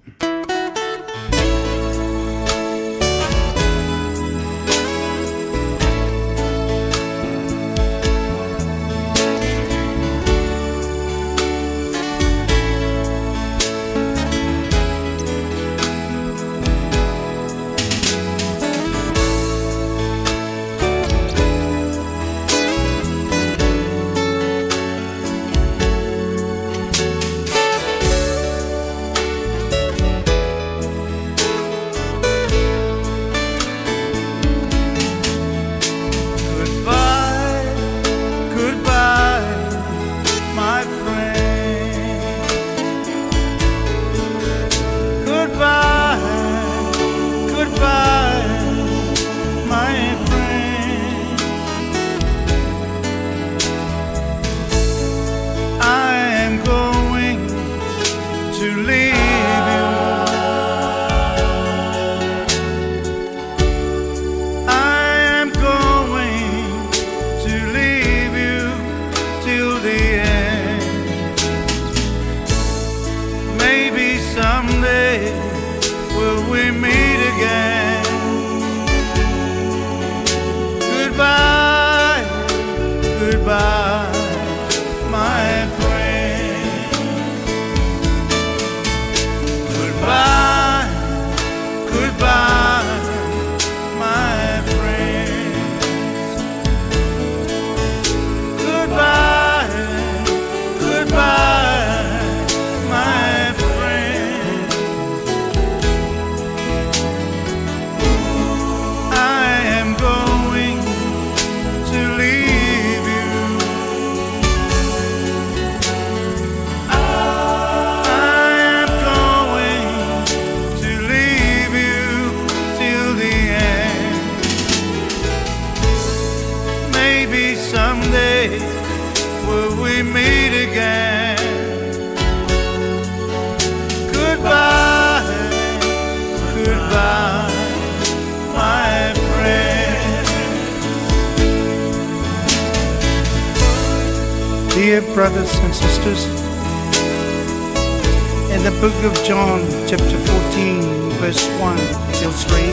Goodbye, goodbye, my friend. Goodbye, goodbye, my friend. I am going to leave you. I am going to leave you till the end. Maybe someday will we meet again. Goodbye, goodbye, my friend. Goodbye, goodbye, my friend. Goodbye, goodbye, my friend. I am going to leave you. I am going to leave you till the end. Maybe someday will we meet again. Goodbye, goodbye, my friend. Dear brothers and sisters, in the book of John, chapter 14, verse 1 till 3,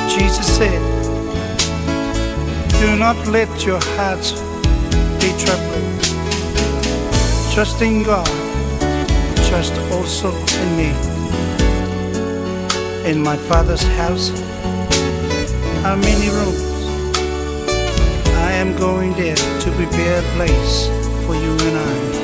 Jesus said, Do not let your hearts be troubled. Trust in God, trust also in me. In my Father's house are many rooms. I am going there to prepare a place for you and I.